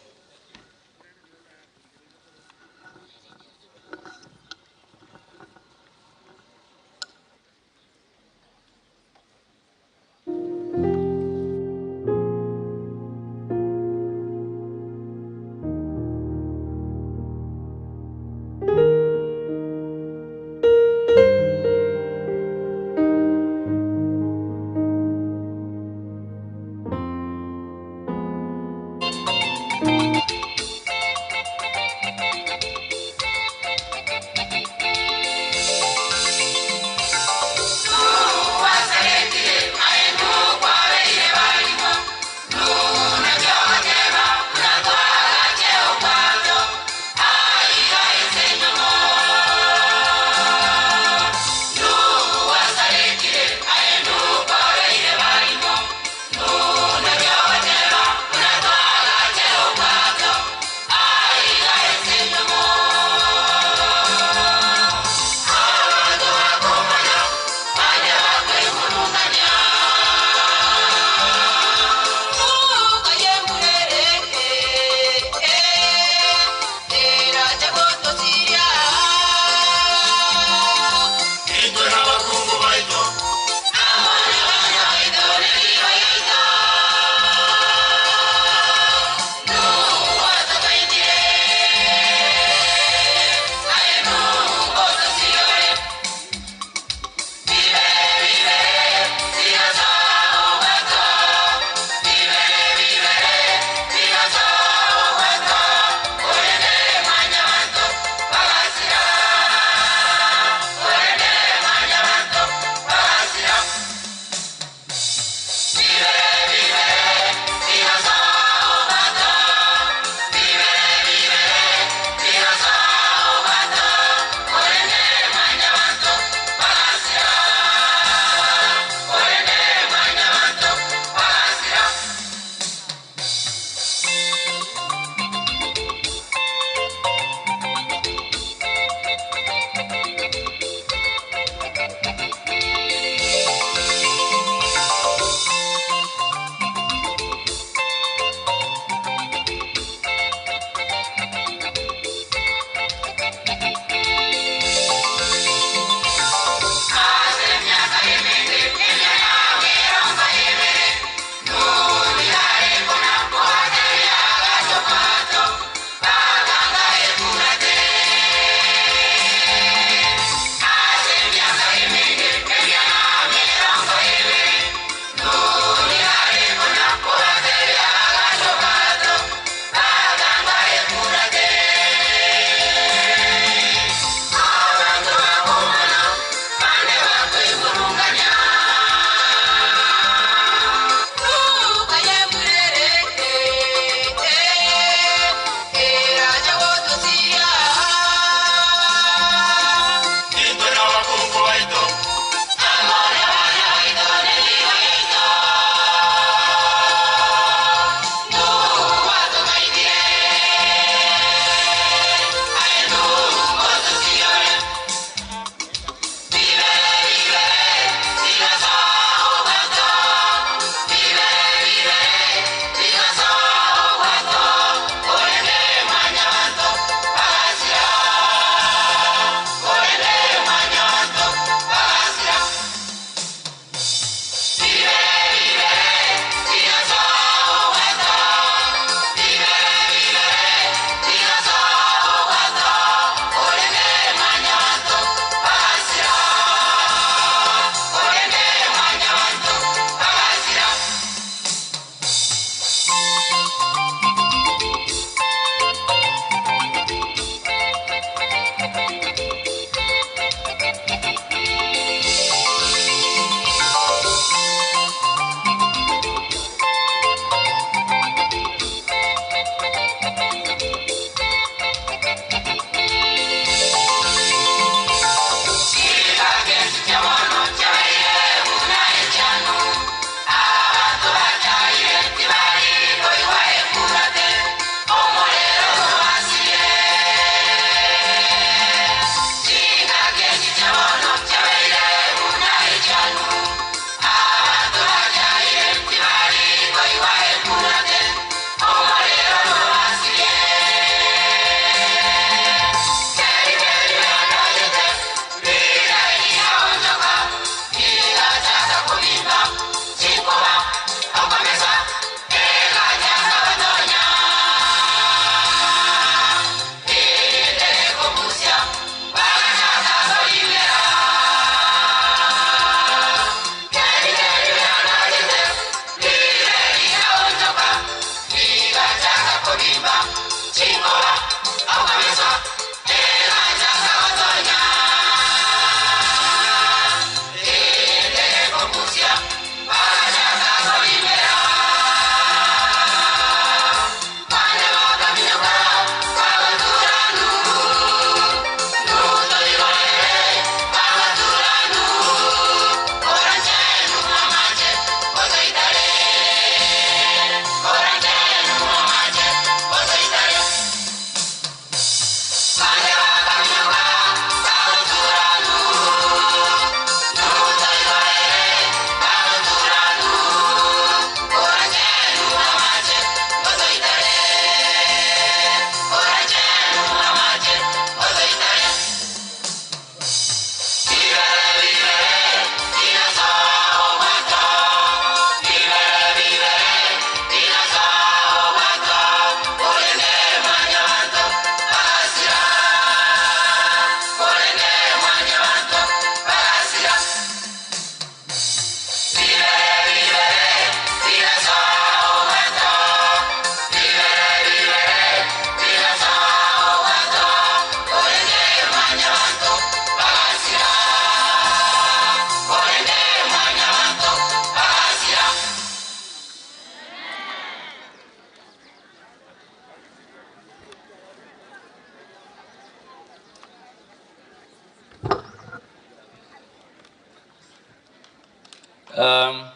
Um,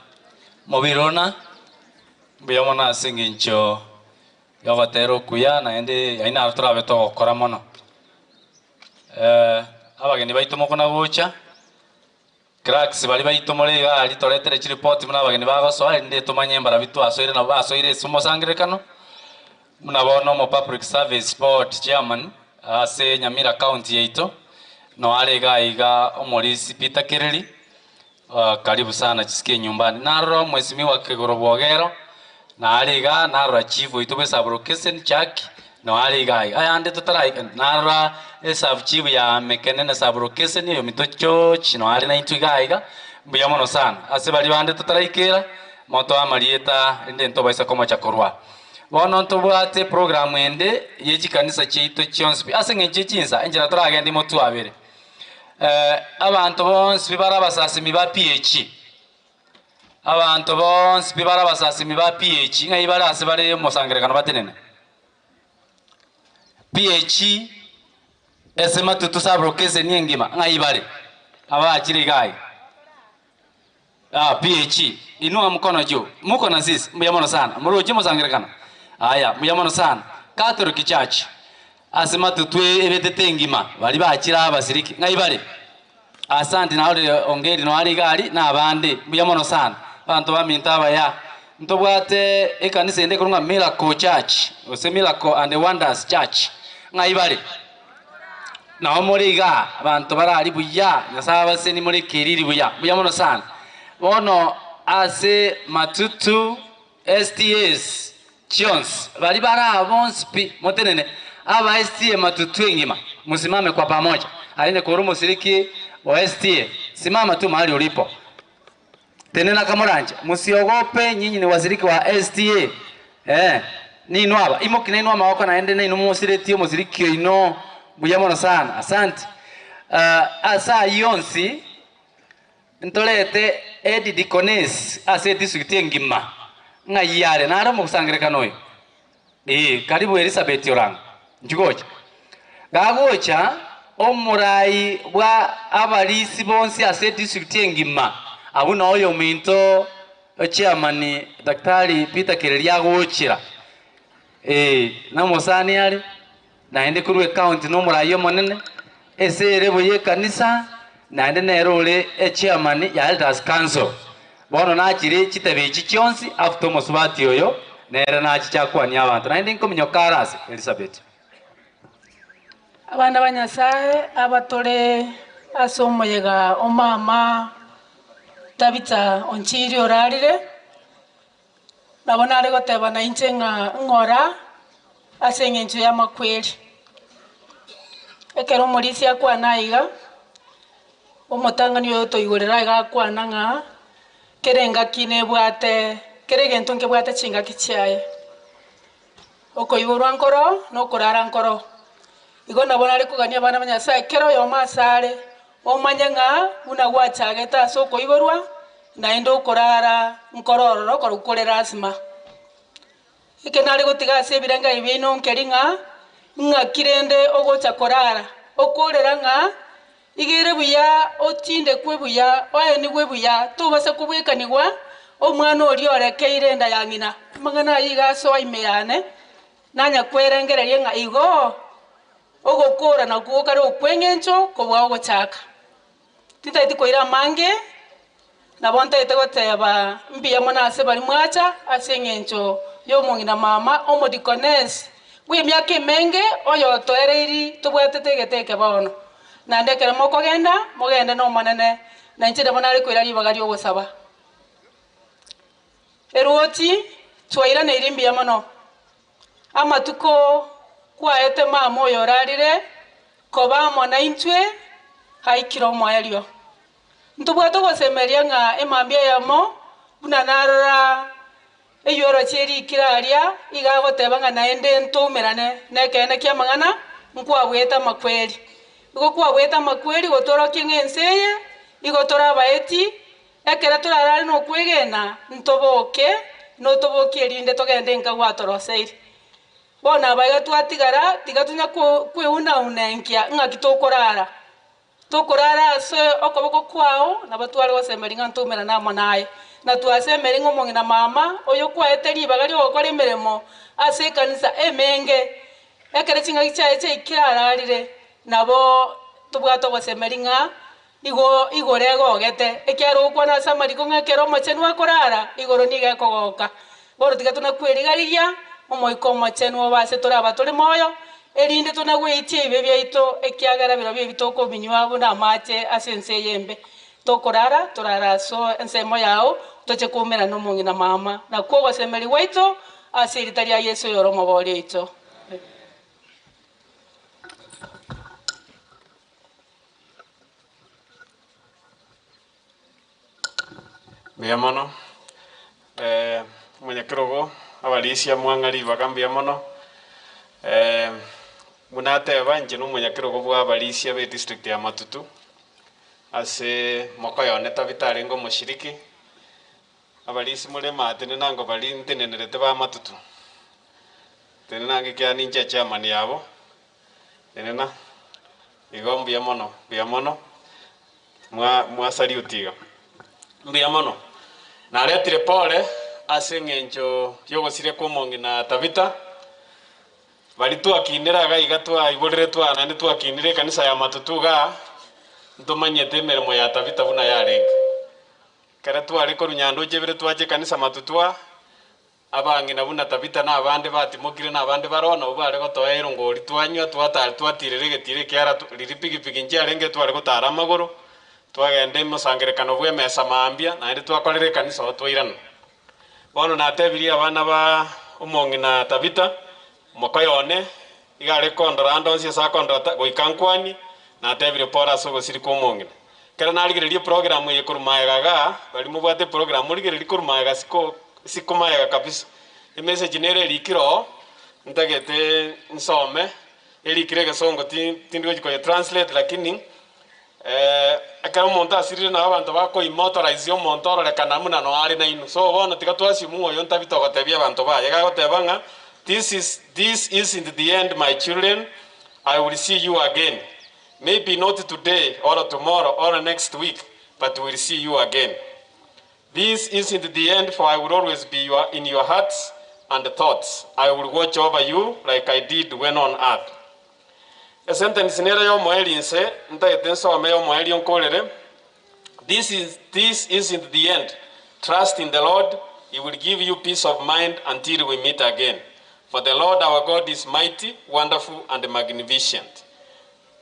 mobirona mbuya mono ase eng'encho yogotera okuya naende aye naro torabe togokora mono. Eh, abageni baito mokona gocha, clerks baria baito more iga aria toretere chiripoti buna abageni bagosoa erinde tomanye mbarabwo twasoire nabo basoire ase omosangererekano, buna bono omo public service board chairman ase Nyamira county yaito, noare iga iga omorisi Peter Kireri, Karibu sana chisike nyumbani. Narora omwesimigwa Kegoro Bwogero, nare igaa, narora chief oito bwe sub-location Chaki, noare igaa iga. Ayande totaraika, narora esub chief ya Mekenene sub-location oyominto George, noare naintwe igaa iga. Mbuya mono sana. Ase baria bande totaraikera, motoe amarieta rende ntobaisa komocha korwa. Bono ntobwate program ende ye chikanisa chiaito chionsi pi. Ase eng'encho ye chinsa, enchera toragende motwabere. Abanto bonsi pi bare abasasimi ba PH, abanto bonsi pi bare abasasimi ba PH, ng'ai bare ase bare omosangererekano batenene? PH ase matutu sub-location engima, ng'ai bare? Abachire iga aiga. Ah, PH, inua mkono juu. Muko na sisi, mbuya mono sana. Moroche mosangerekano? Aya, mbuya mono sana. Catholic Church, ase matutwe ebetete engima, baria bachire abasiriki, ng'ai bare? Asante narorire Ongeri noare iga aria, na abande, mbuya mono sana. Abanto baminto abaya. Ntobwate ekanisa ende ekorwa ng'a Miracle Church, gose Miracle and Wonders Church, ng'ai bare? Nao more igaa, abanto barari buya, Nyasae abaseni more keriri buya, mbuya mono sana. Bono ase matutu STAs chionsi, baria bare aa bonsi pi, motenene, aba STA matutu engima, musimame kwa pamoja. Aye kore omosiriki o STA, simama tu mahali ulipo. Tenena kamoranche, mosiogope nyinyi ni wasiriki wa STA, eh, ninwe aba, imoki nainwe amagoko naende nainwe mosiretie omosiriki oino, mbuya mono sana, asante. Ah, ase ayio onsi, ntorete head deaconess ase edistrict engima, ng'ai are? Nare omosangererekano oyo? Ee, karibu Elizabeth Orango, inchuo gocha. Gagocha omorai bwa abarisi bonsi ase edistrict engima, abwo noo oyominto chairman Daktari Peter Kereria agochera. Ee, nomosani are, naende korwa ecounty nomorai omonene, ase ere buya ekanisa, naende nere ore echairman ya elders council. Bono nachire chitebe echi chionsi after omosubati oyo nere nachiche akwanie abanto. Naende nkominyoka are ase Elizabeth. Abana ba Nyasae aba tore ase omoyega o mama Tabitha Onchiri orarire, nabo nare goteba nainche ng'a ng'ora ase eng'encho y'amakweri. Ekero omorisia akwana aiga, omotang'ani oyo otoigorera iga akwana ng'a kera engaki nebwate kera egento nkebwate chingaki chiaye. Okoiborwa nkoro, na okorara nkoro. Igo nabo nare kogania abana ba Nyasae kera oyomo asare, omanye ng'a buna gwachagete ase okoiborwa, naende okorara nkoro ororo korokwo kore lasima. Eke nare gotiga ase ebirengererio biaino nkeri ng'a, ng'aki rende ogocha korara, okorera ng'a iga ere buya otindekwe buya, oenigwe buya, tobasa kobwekanigwa omwana oria orekeire enda ya ng'ina. Amang'ana ayio iga asoa ime yane, nanya kwerengereria ng'a igo ogokora nakwo kare okw'engencho kobua ogochaka. Tintageti koira amange, nabo ntagete goteba mbuya mono ase baria mwacha ase eng'encho y'omong'ina mama omodikonesi bw'emiaka emenge oyotoereiri tobwatete egete eke bono. Naende ekero mokogenda, mogende n'Omonene, na inche nabo nare koira ribaga ri'ogosaba. Erwoti, twairaneirie mbuya mono. Amatuko kwaete mama oyo orarire koba amo naintwe aikire omoerio. Ntobwate ogosemeria ng'a emambia eyemo buna narora eyorochie erikire aria iga agoteba ng'a naende ntoumerane nekeene ki'amang'ana nkwabwete amakweri. Igo kwabwete amakweri gotorokia ng'a ense eye igo tore abaeti Ekero torarare nokwegena, ntoboke, notobokie erinde togende inka gwatoroseire. Bono abaiga twatigara, tiga tonya kweuna-una enkia ng'aki tokorara. Tokorara ase okoboko kwao, nabo tware gosemeria ng'a ntoumerane amo naye. Na twasemeria ng'a omong'ina mama, oyo kwaete ribaga ri'ogokora emeremo ase ekanisa emenge, ekero ching'aki chiaye chiaikire ararire, nabo tobwate ogosemeria ng'a igo igoro egogete. Ekiagera ogokwana ase amariko ng'a ekero omochenu akorara, igoro nigo ekogoka. Bono tiga tonakweriga-rigia Omoika Omochenu obe ase tore aba tore moyo, erinde tonagweitie ebibe biaito, ekiagera birobio ebi tokobinywa buna amache ase ense eye embe. Tokorara, torare ase ensemo yao, toche koumerana nomong'ina mama. Nakwo ogosemeria gwaito ase erita ria Yeso oyore Omobooria oito. Mbuya mono, omonyakerogo, abarisia mwang'a ribaga mbuya mono, buna ateba inche na omonyakerogo bwa abarisia be district ya Matutu, ase mokoyone Tabitha arenge omoshiriki, abarisia more maate nenango baria ntenenerete ba Matutu, tenenango ekiagera ninche echairman yabo. Tenena, igo mbuya mono, mbuya mono, mwa mwasaliuti iga. Mbuya mono. Naretire pole ase eng'encho y'ogosiria kw'omong'ina Tabitha, baria twakinire iga iga twaiboreretwe aa naende twakinire ekanisa ya Matutu igaa, ntomanyete emeremo ya Tabitha buna yarenge. Ekero tware korwa Nyandoche ibere twacha ekanisa Matutu aa, Abang'ina buna Tabita na abande batimokire na abande baroo nabwo bare gotoa erongori twanywa, twatara twatirera egetiro ekiara riria pigipigi nchiarenge tware gotara amagoro, twagenda emosangerekano bw'emesa mambia, naende twakorera ekanisa oo twairana. Bono natebirie abana ba omong'ina Tabita, mokoyo one, iga are kondora ande onsi ase akondora ta goika nkwanie, natebirie pore ase ogosiri kw'omong'ina. Ekero narigereria eprogramu eye korwa magega igaa, baria mobwate eprogramu morigererie korwa magega siko siko magega kabisa, emessage nere erikire oo, ntagete nsome, erikire egesongo ti tindi gochi koye translate lakini ekero omonto asirire nabo abanto bako immortalize omonto ororekana buna noo are nainwe. So bono tiga to assume ng'a oyo Tabitha ogotebia abanto baye, iga agoteba ng'a this is this isn't the end my children, I will see you again. Maybe not today or tomorrow or next week, but will see you again. This isn't the end for I will always be your, in your hearts and thoughts. I will watch over you like I did when on earth. Esentence nere y'omoerio inse ntagete nsome y'omoerio nkorere This is, this isn't the end. Trust in the Lord, He will give you peace of mind until we meet again. For the Lord our God is mighty, wonderful, and magnificent.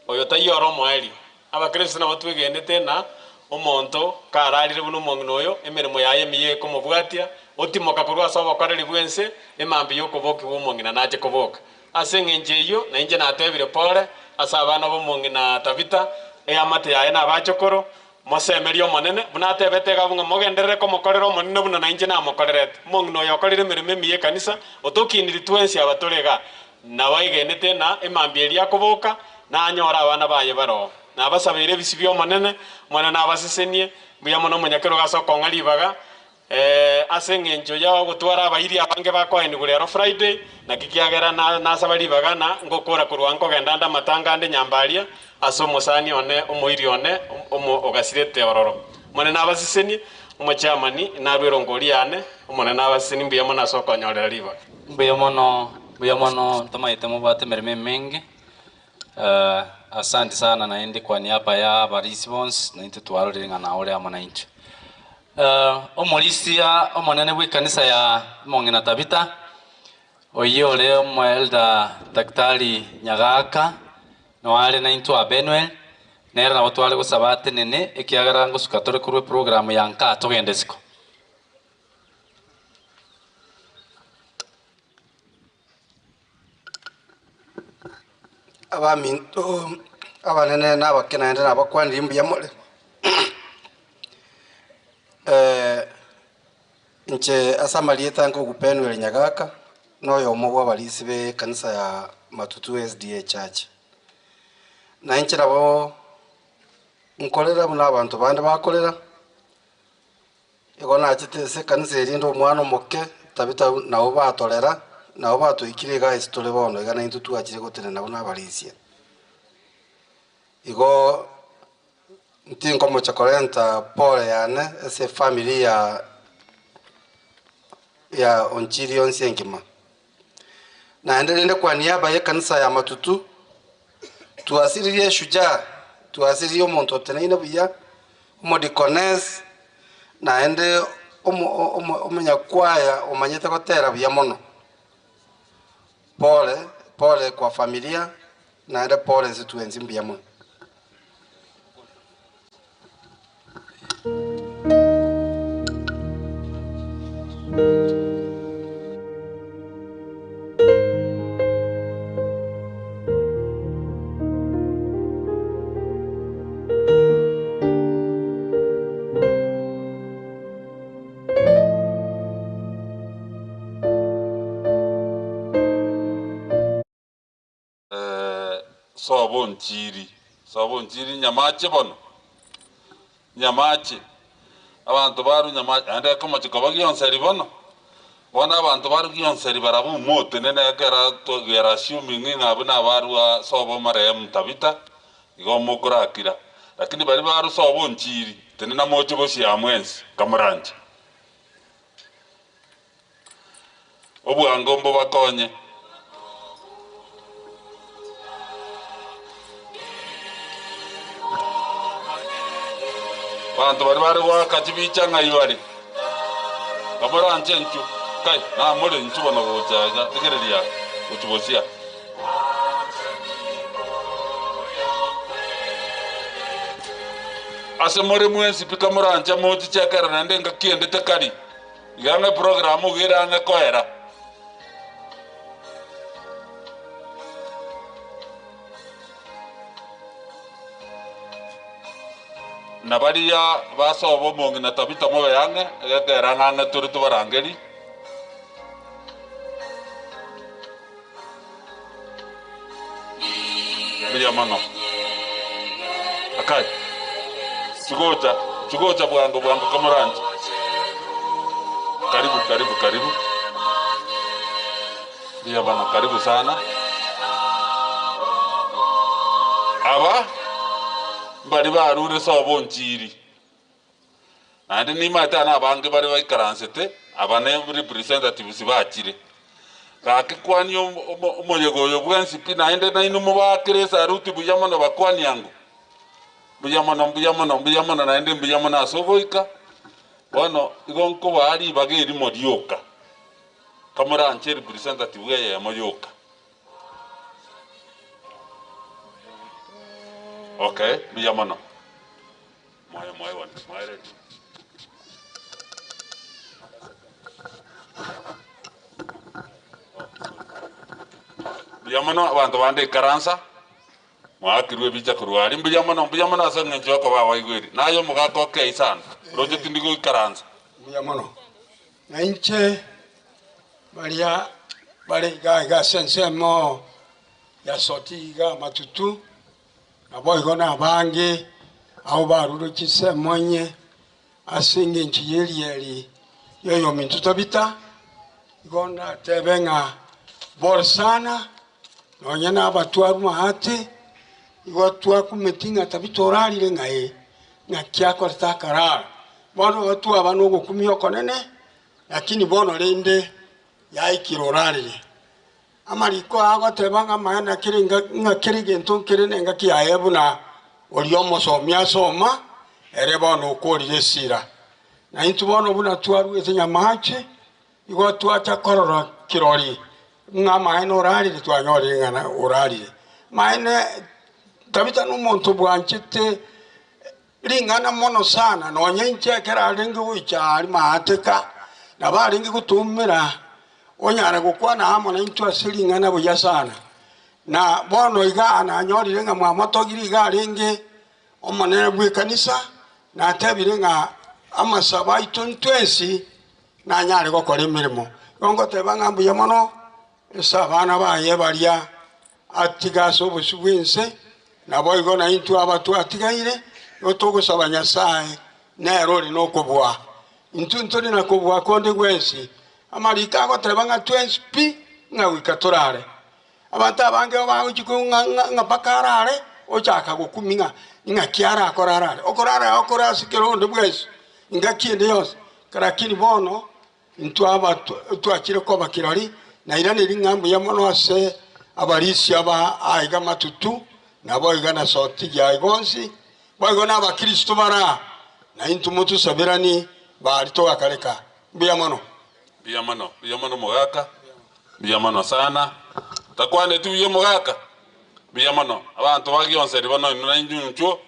Oyo taiyo ore omoerio. Abakristo nabo twegenete ng'a omonto kararire buna omong'ina oyo, emeremo yaye emiya ekomobwatia, otimoka korwa ase obokoreri bw'ense, emambia y'okobokigwa omong'ina nache koboka. Ase engencho eyio nainche natebire pore ase abana b'omong'ina Tabitha, eamate yaye na abachokoro, Mosemerie Omonene, buna atebete iga ng'a mogenderere komokorera Omonene buna nainche namokorerete. Omong'ina oyo okorire emeremo emiya ekanisa, otokiniri twensi aba tore igaa, nabo aigenete ng'a emambia eria akoboka, nanyore abana baye baroo. Nabasabeire ebisio bi'Omonene, Omonene nabasesenie, mbuya mono omonyakerogo ase okong'a ribaga, Ase engencho y'ogotwara abairi abange bakoenigwa rero Friday, naki kiagera nasaba ribaga na ngokora korwa nkogenda ande amatanga ande nyamba aria ase omosani one omoiri one omo ogasirete ororo. Omonene nabasesenie, omochairman narue erongori yane, Omonene nabasesenie mbuya mono ase okonyorera ribaga. Mbuya mono, mbuya mono, ntomaete mobwate emeremo emenge. Asante sana naende kwa niaba ya abarisi bonsi, naintwe twarorire ng'a naore amo naintwe. Omorisia omonene bw'ekanisa ya Omong'ina Tabitha, oyio ore omoelder Daktari Nyagaka, noare naintwe aa Benuel, nere nabo tware gosaba atenene, ekiagera ngosuka tore korwa eprogram ya nka togende isiko. Abaminto abanene na abake naende nabakwanirie mbuya more. Inche ase amarieta nkogu Penuel Nyagaka, na oyomo bwa abarisi be ekanisa ya Matutu SDA Church. Na inche nabo nkorera buna abanto bande bakorera, Igo nachete ase ekanisa eria inde omwana omoke, Tabitha nabo batorera, nabo batoikire iga ase tore bono iga naintwe twachire gotenena buna abarisia. Igo. Ntinkomocha korenta pole yane ase efamiri ya ya Onchiri yonsi engima. Naende rende kwa niaba y'ekanisa ya Matutu, twasiririe eshujaa, twasiririe omonto oteneine buya, omodikonesi, naende omo omo omonyakwaya omanyete gotera buya mono. Pole, pole kwa familia, naende pole ase twensi mbuya mono. Sobo onchiri, sobo onchiri nyamache bono, nyamache, abanto barwe nyamache, naende ekomochia koba gionseri bono, bono abanto barwe gionseri barabwo motenene ekero to we are assuming ng'a abwo nabarwa sobo marehemu Tabitha, igo mokorakira. Lakini baria barwe sobo onchiri, tenena moche bosio aa mwensi, kamoranche. Obwango mbobakonye. Abanto baria bare goaka chibicha ng'ai bare? Kamoranche inchuo, kai, namore inchuo bono gocha iga, rigereria gochia bosio aa. Ase more mwensi pi kamoranche mochiche ekero naende engaki ende tekari. Iga ng'a eprogramu iga ere ang'e koera. Na baria basoba omong'ina Tabita mobe ang'e, egekera ng'a ang'e tore tobarangerie. Mbuya mono. Akai. Chigocha, chigocha bwango bwango kamoranche. Karibu, karibu, karibu. Mbuya mono, karibu sana. Aba mbari barure sobo nchiri. Naende nimaete aa nabange bare baikaransete, aba ne representatives bachire. Gaki kwania omoyega oyo bwensi pi, naende nainwe mobaakere esaruti buya mono bakwanie ango. Mbuya mono, mbuya mono, mbuya mono naende mbuya mono ase ogoika. Bono igo nkobaa ribaga erimo rioka, kamoranche representative eyemo yoka. Okay, mbuya mono. Moyo moyo one, moyo ready. Mbuya mono abanto bande ikaransa, mwaakirwe ebicha korwa aria, mbuya mono, mbuya mono ase eng'encho yokoba abaigweri. Naye omogaka okei sana, roche tindi goikaransa. Mbuya mono. Na inche baria bare iga iga ase ensemo ya Soti iga Matutu, Naboigo nabange abwo barure chinsemo inye ase engencho y'erieri y'oyominto Tabita, igo ndatebe ng'a bore sana, nonya nabatwaru maate, igo twakumeti ng'a Tabita orarire ng'a ee, naki akorete akarara. Bono igo twaba nogokumia okonene, lakini bono rende yaikire orarire. Amariko aya agoteba ng'a amaene kere ng'a kera egento nkere nengaki yaye buna oria omosomi asoma, ere bono okoorire esira. Na intwe bono buna twaruete nyamache, igo twacha korora kirori ng'a amaene orarire, twanyorire ng'a orarire. Amaene Tabitha nomonto bwanchete ring'ana mono sana, nonya inche ekero arenge goicha aria maateka, nabo arenge gotoumera, onyare gokwana amo naintwe ase ring'ana buya sana. Na bono iga nanyorire ng'a mwamotogire iga arenge omonene bw'ekanisa, natebire ng'a amasabo aito ntwensi nanyare gokora emeremo. Igo ngoteba ng'a mbuya mono ase abana baye baria atiga ase obosio bw'ense, naboigo naintwe aba twatigaire, igo togosaba Nyasae, nere ore nokobua. Intwe ntori na kobua konde gwensi. Amariko agoteba ng'a twensi pi ng'a goika torare. Abanto abange bagochia ng'a mpaka arare, ochaka gokumia ng'a Ing'aki arakore arare? Okorara okore ase kera onde bwensi, ingaki ende yonsi. Lakini bono intwe aba twachire koba kirori, nairaneri ng'a mbuya mono ase abarisia aba aiga matutu, naboigo na Sotigia aiga onsi, boigo na abakristo bare aa, na intwe motosaberanie baria togakareka. Mbuya mono. Mbuya mono, mbuya mono omogaka, mbuya mono sana. Takwaneti buya omogaka? Mbuya mono. Abanto ba Gionseri bono inwe nainwe inchuo,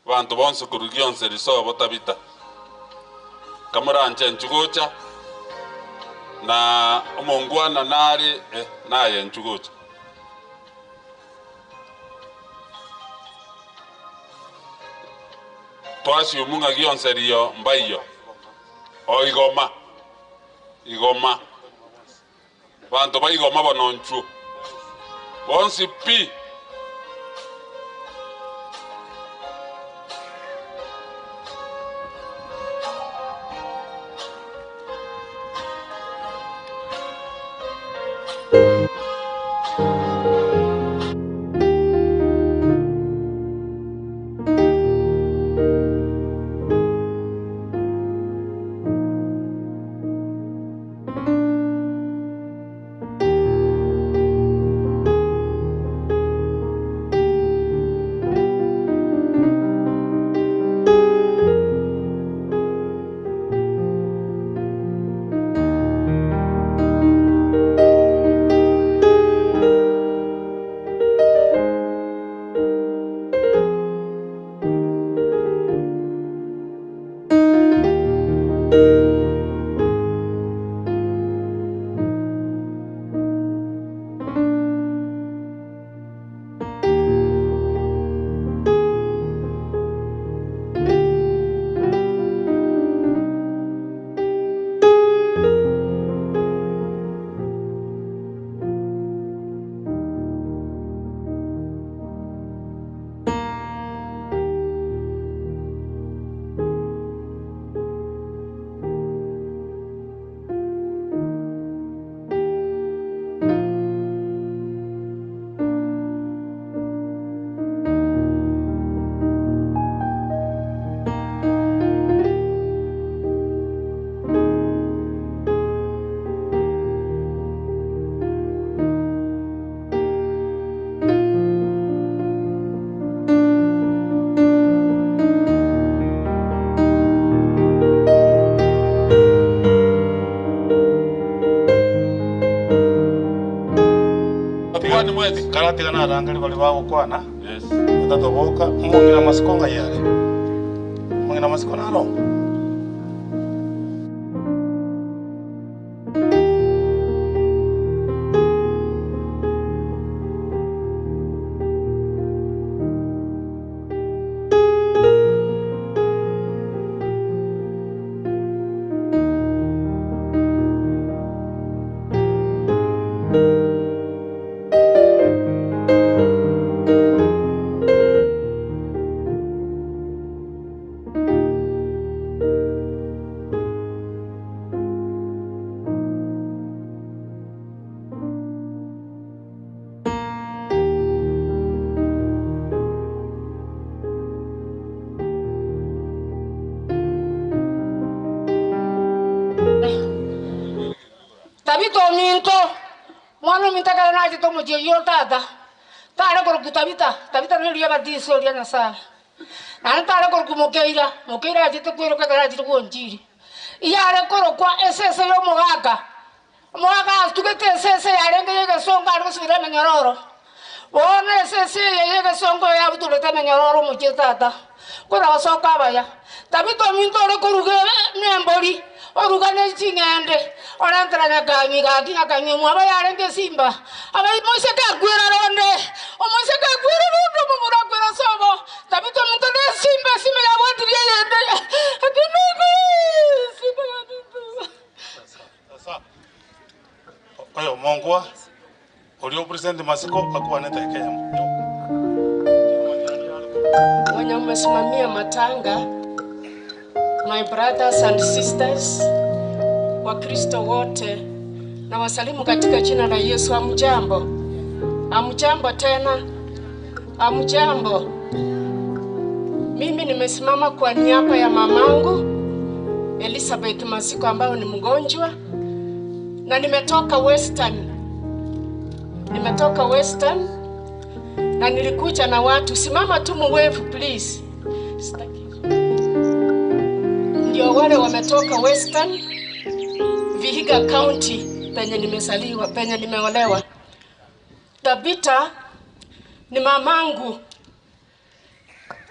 abanto bonsi korwa Gionseri sobo Tabita. Kamoranche inchuo gocha, na omongwana nare eh, naye inchuo gocha. Twasiumu ng'a Gionseri iyo mbaiyo, o igoma, igoma. Abanto ba igoma bono inchuo bonsi pi. Karatiga narangeri baria bagokwana, batatoboka, omong'ina amasiko ng'ai are? Omong'ina amasiko naro oo? Tabita ominto, mwana ominto ekero nachete omochie oyio o tata, tare korokwa Tabita, Tabita neriria ebatiso ria Nyasae. Naende tare korokwa Mokeira, Mokeira achete kweroka ekero achire bw'Enchiri. Iyare korokwa esese y'omogaka, omogaka atugete esese yarenge y'egesongo are gosibera emenyororo. Bono esese eye y'egesongo yabutorete emenyororo omochie o tata, kora gosoka abaya. Tabita ominto ore koruga nembori, oruga ne ching'ende, orentera nyakang'i gaki nyakang'i omwabo yarenge esimba. Abai moiseke akwera ronde, omoiseke akwera ronde omomura akwera sobo. Tabita ominto nesimba, esimba yabwatirie eyende, esimba yaminto. Oyo omongwa oria opresent masiko akwane edageka eyemo. Mwenye umesimamia matanga, my brothers and sisters, Wakristo wote na wasalimu katika jina la Yesu. Hamjambo? Hamjambo tena? Hamjambo? Mimi nimesimama kwa niaba ya mamangu Elizabeth Masiko ambayo ni mgonjwa na nimetoka Western, nimetoka Western na nilikuja na watu. Simama tu muwevu please. Sitaki. Ndio wale wametoka Western Vihiga County penye nimesaliwa, penye nimeolewa. Tabita ni mamangu.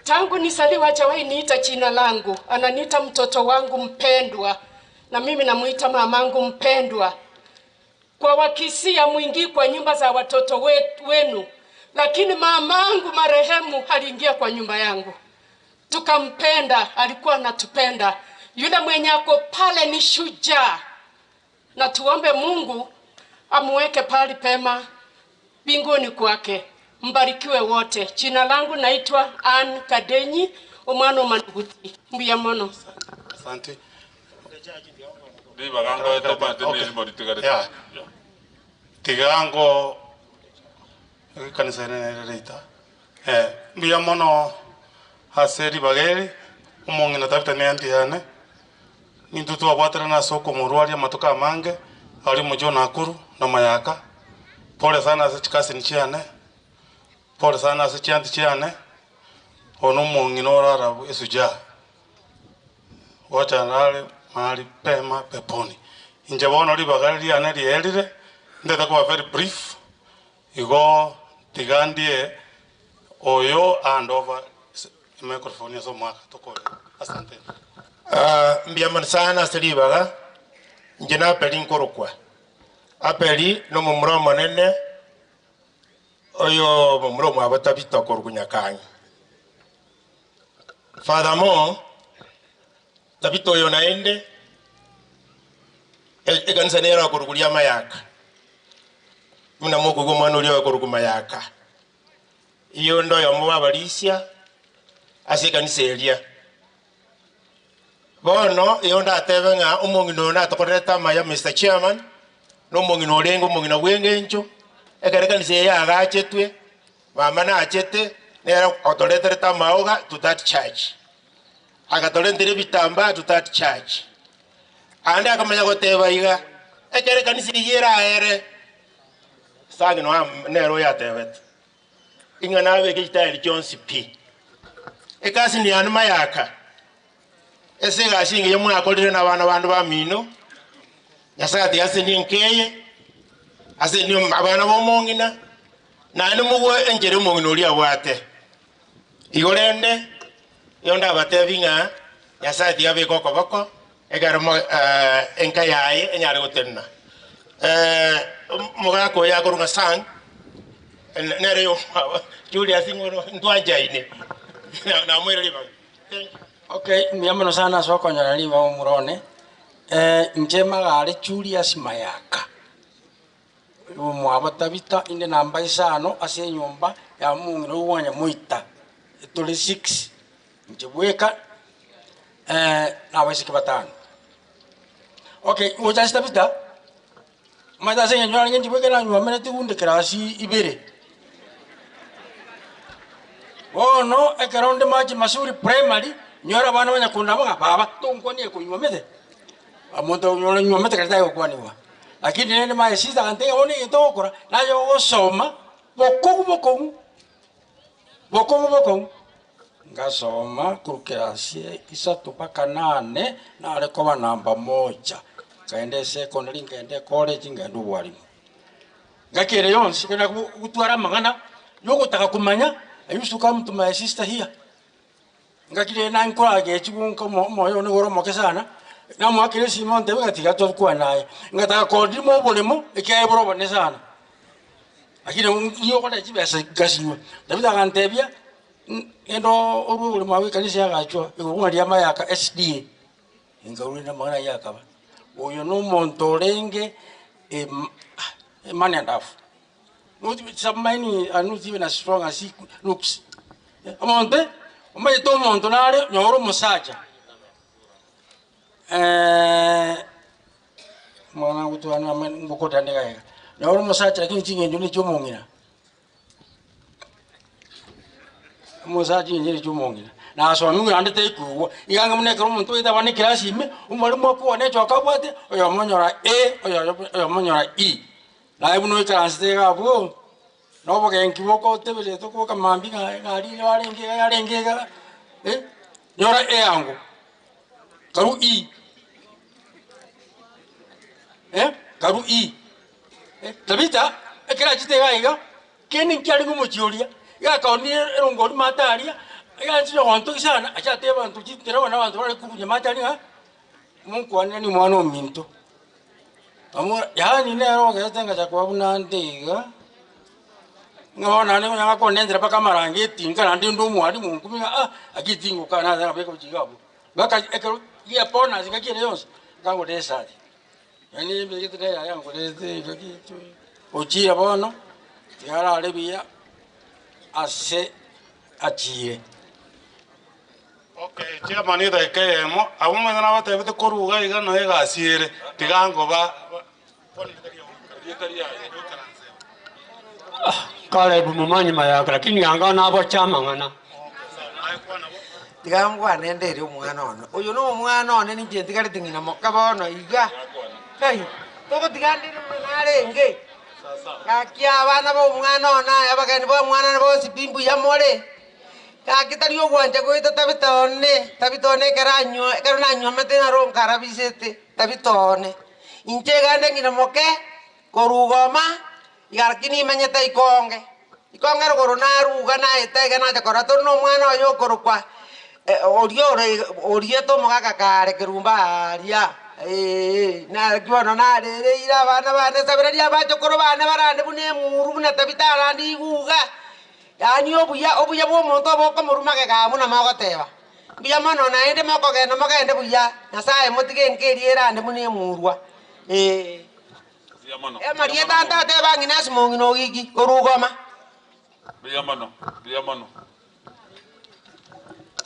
Tangu nisaliwa hajawahi niita jina langu, ananiita mtoto wangu mpendwa, na mimi namuita mamangu mpendwa. Kwa Wakisia mwingii kwa nyumba za watoto wenu, lakini mamangu marehemu aliingia kwa nyumba yangu, tukampenda, alikuwa anatupenda. Yule mwenye ako pale ni shujaa, na tuombe Mungu amuweke pahali pema mbinguni kwake. Mbarikiwe wote. Jina langu naitwa Ann Kadenyi omwana omanuguti mbuya mono. Asante. Ribaga ngoete omanyete Okay. nerimo ritigarete. Yeah. Tiga ngo ekanisa ere nere rita. Mbuya mono ase ribaga eri, omong'ina Tabitha ne aunty yane. Nintwe twabwaterana ase okomorwaria amatuko amange, aria omochie o Nakuru na Mayaka. Pole sana ase chikasini chiane, pole sana ase chianti chiane, oyo na omong'ina orara esujaa. Gocha nare mahali pema peponi. Inche bono ribaga riane rierire, ndete koba very brief, igo tiga ndie oyo hand over microphone ase omwaka tokore. Asante. Mbuya mono sana ase ribaga, inche na Apeli nkorokwa. Apeli na omomura omonene, oyo omomura omwabo Tabitha okorokwa Nyakangi. Furthermore, Tabitha oyo naende, ekanisa nere akorokwa ria Mayaka. Buna mokoigwa omwana oria okorokwa Mayaka. Iyo onde oyomo bwabarisia ase ekanisa eria. Bono, iyo ndatebe ng'a omong'ina oyo natokorerete amaya Mr. Chairman, na omong'ina orenge omong'ina bwa eng'encho, ekero ekanisa eye yagachetwe, mama nachete, nere otoreterete amaoga to that church. Agatorentera ebitambaa to that church. Ande akamanya goteba iga, ekero ekanisa eyio eraere, Sang'ina oam nere oyatebete, ing'a nabeke chitairi chionsi pi. Ekasi niyane mayaka, ase egasi engiya mwakorire na abana bande bamino, Nyasaye atiga ase ninka eye, ase ni abana ba omong'ina, naende mogwe enchera omong'ina oria abwate. Igo rende, nigo ndabatebi ng'a Nyasaye atiga abeke okoboko, ekero enka yaye enyare gotenena. Omogaka oyo akorwa ng'a Sang, nere omwabo Julius ng'ono ntwanchaine, namoire ribaga. Thank you. Okay, mbuya mono sana ase okonyora ribaga omura one. Inche magare Julius Mayaka, omwabo Tabitha, inde namba isano ase enyomba ya omong'ina oywo bwa Nyamoita, tore six, inche bweka na abaiseke batano. Okay, gocha ase Tabitha, omanyete ase eng'encho narenge inche bweka nanywomereti bunde class ibere. Bono ekero nde Machi Masuri Primary, nyore abana banyakunda abo ng'a baba tonkwanie konywomete, omonto onyore nywomete kare tagokwanigwa. Lakini rende my sister agantebia ng'a bono egento ogokora, naye ogosoma bokong'u bokong'u, bokong'u bokong'u. Ngasoma korwa class isato mpaka nane, nare koba namba moja, nkaenda esecondary, nkaenda ecollege, nkaenda obwarimu. Ngaki ere yonsi, ekero gotwara amang'ana ya ogotaka komanya, I used to come to my sister here. Ngaki rende nankoragechigwa nka omoyo one ore omoke sana, namoakera esimo antebia ng'a tiga tokwane aye. Ngataka kondima oboremo, ekiagera bore obonene sana. Lakini nigo okore chibesa ngasinywa. Tabitha agantebia, genda orwe oboremo abwo ekanisa yagachwa, igoro ng'a riria Mayaka SDA. Nkarwa rende amang'ana ayio akaba. Oyo na omonto orenge a man and half. Not some men are not even as strong as he looks. Omonto, omanyete omonto nare nyora omosacha. Omwana agotwana ngokotera nde iga iga. Nyora omosacha lakini ching'encho ne chia omong'ina. Omosacha ching'encho ne chia omong'ina. Nasomiwe naende tekoigwa. Iga ang'e buna ekero omonto oete abana ekerasi ime, omwalimu okogwana echoka abwate, oyomo onyora A, oyoyo oyomo onyora E. Naye buna oikaransete iga abwo, na obogenki bogotebereria tokoboka mambia ng'a ng'a aria iga arenge iga yarenge iga, eh, nyora A ango, karwa E, eh, karwa E. Tabitha, ekero achete iga iga, kende nkiarenge omochie oria, iga akaonire erongori maate aria, iga anchire ogontogia sana, ache atebe abanto chintera bono abanto bare kobunya maate aria ng'a, monkwanere omwana ominto. Amora yaani nere ogerete ngacha koba buna nde iga, ng'a bono naende onye gakondentera mpaka amarangeti nka naende inde omwalimu nkumia ng'a ah, aki tingokana nase nabeka gochia iga abwo. Mpaka ekero giapona ase engaki ere yonsi, nkagora esari. Yaani embegete na eyaya nkorete iga gento ochire bono, tiga arare buya ase achiire. Okay, chairman edakika eyemo, abwo omanyete nabatebete korwa iga iga noe egasi ere, tiga ngoba Caleb Momanyi Mayaka, lakini anga naboche amang'ana. Tiga ngwane ndere omwana one. Oyo nomwana one ninche ntigarete ng'ina moka bono iga. Kai, togotiga ndere buna narenge. Gaki abana ba omwana one aya abageni ba omwana one bonsi pi mbuya more. Gaki tari ogwancha goeta Tabitha one, Tabitha one ekero anywa ekero nanywomete naro nkarabisete Tabitha one. Inche iga nde ng'ina moke, korwa goma, iga lakini nimanyete ikonge. Ikonge rogoro naruga naeta iga nacha korora tore na omwana oye okorokwa oria ore oriete omogaka kare kerumba aaria eeh naki bono narereire abana bane sabereria abachokoro bane barande buna emuru buna Tabitha arande iguga. Yaani obuya obuya bwa omonto obo okomorua magega buna mogoteba. Mbuya mono naende mokogenda mogende buya, Nyasaye motige enka eria erande buna emurwa eeh. Amarieta ande ateba ng'ina ase mong'ina ogiki korugoma. Mbuya mono, mbuya mono.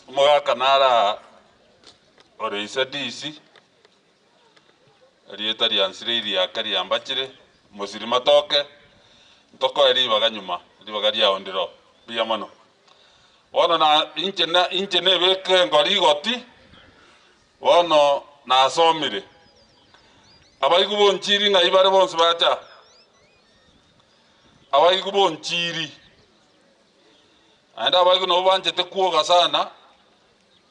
Omogaka nare aa ore ise DC, erieta riansire iriaka riambachire, mosiri matoke, ntokoe ribaga nyuma, ribaga riao ndiro. Mbuya mono. Bono na inche na inche nebeke engori igoti, bono nasomire. Abaigwa bonchiri ng'ai bare bonsi bacha? Abaigwa bonchiri. Naende abaigwa nabo banchete kwoga sana,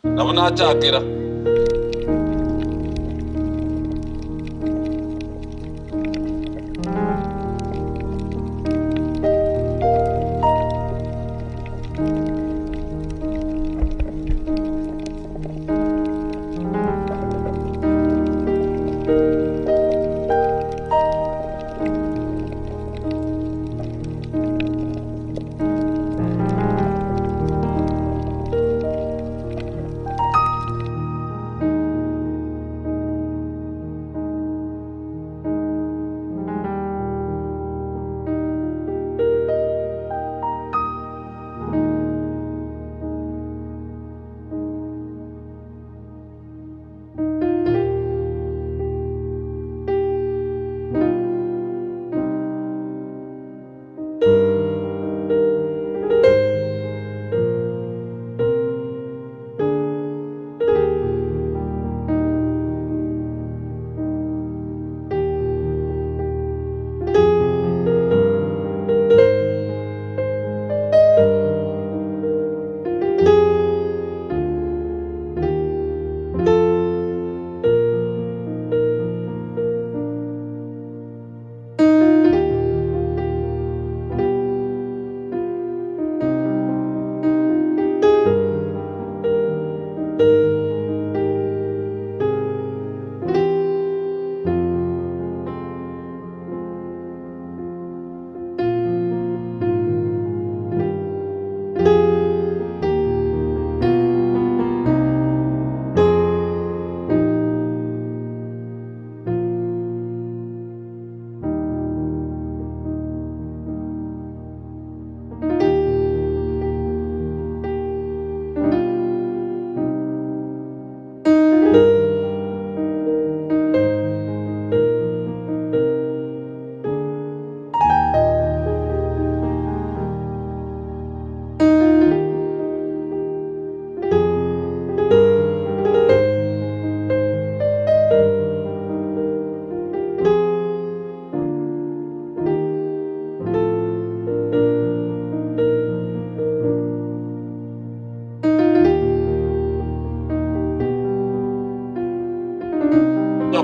nabo nachakera.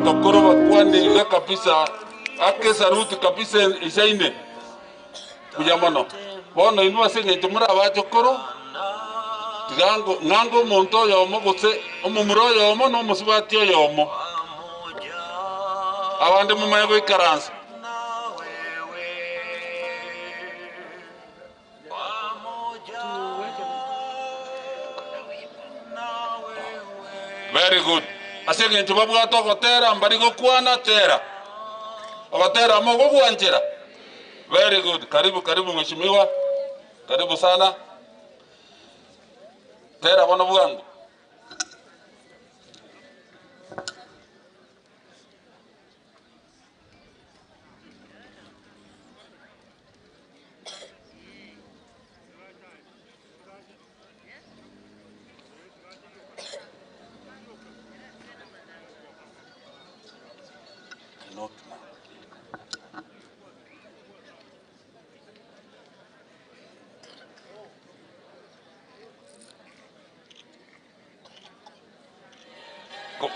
Bakoro bakwane iga kabisa, ake esaruti kabisa isaine. Buya mono. Bono inwe ase eng'encho more abachokoro, tiga ngo ng'ange omonto oyomo gose omomura oyomo na omosubati oyomo. Abande momanye goikaransa. Very good. Ase eng'encho babwate ogotera mbari gokwana tera. Ogotera amo gogwanchera. Very good. Karibu karibu mheshimiwa. Karibu sana. Tera bono bwango. Cannot now. Go.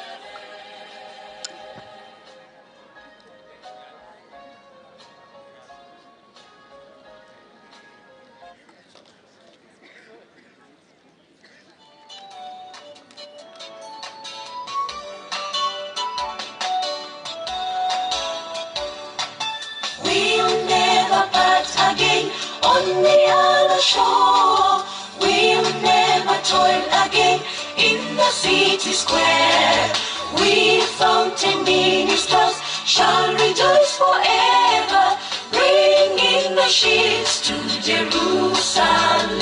We'll never part again on the other shore. We'll never toil again in the city square. We fountain ministers shall rejoice forever, bringing the ships to Jerusalem.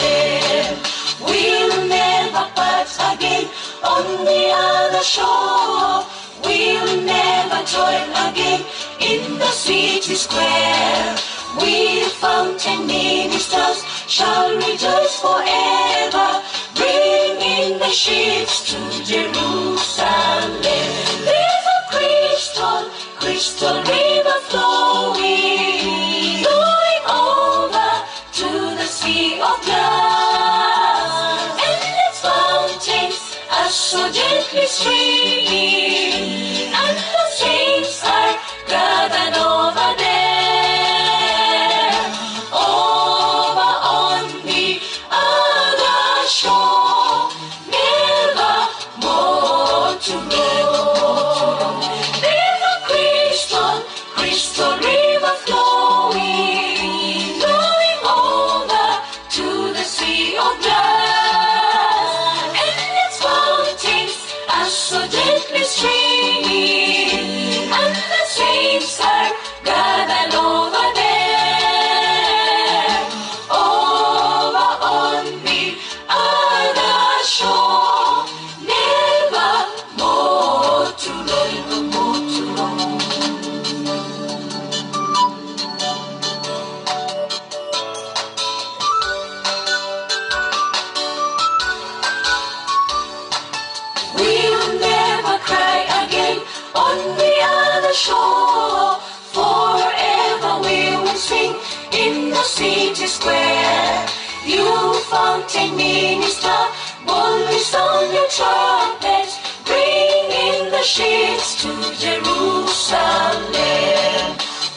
We'll never part again on the other shore. We'll never toil again in the city square. We fountain ministers shall rejoice forever, bringing the ships to Jerusalem. There's a crystal, crystal river flowing, flowing over to the sea of glass, and its fountains are so gently streaming, and the saints are gathered over there, over on the other shore, never more to roam. There's a crystal, crystal river flowing, flowing over to the sea of glass, and its fountains are so gently streaming, and the saints are gathered over there, over on the other shore, never more to roam, more to roam. We'll never cry again on the other shore. Forever we will sing in the city square. You fountain minister, boldly sound your trumpet, bring in the ships to Jerusalem.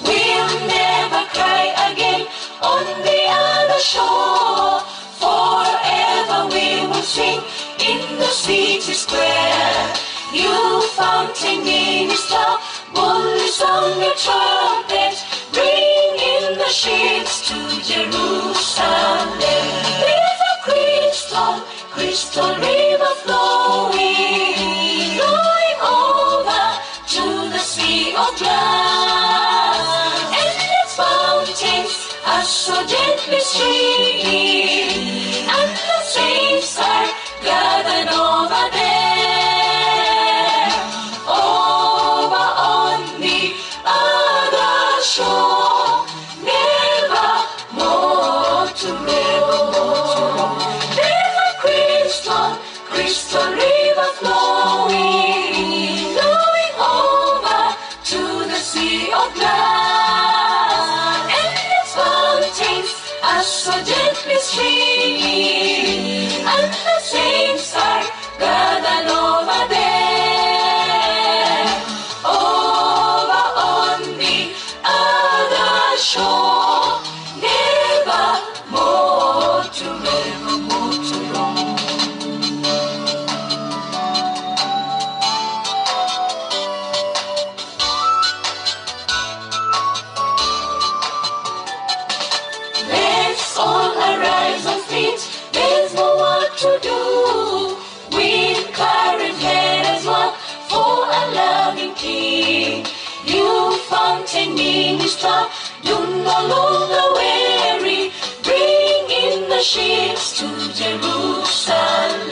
We'll never cry again on the other shore. Forever we will sing in the city square. You fountain minister, boldly sound your trumpet, bring in the ships to Jerusalem. There's a crystal, crystal river flowing, flowing over to the sea of glass, and its fountains are so gently streaming, and the saints are gathered over there, over on the other shore, never more to roam. There's a crystal, crystal river flowing, flowing over to the sea of glass, and its fountains are so gently fountain minister, do no longer weary. Bring in the ships to Jerusalem.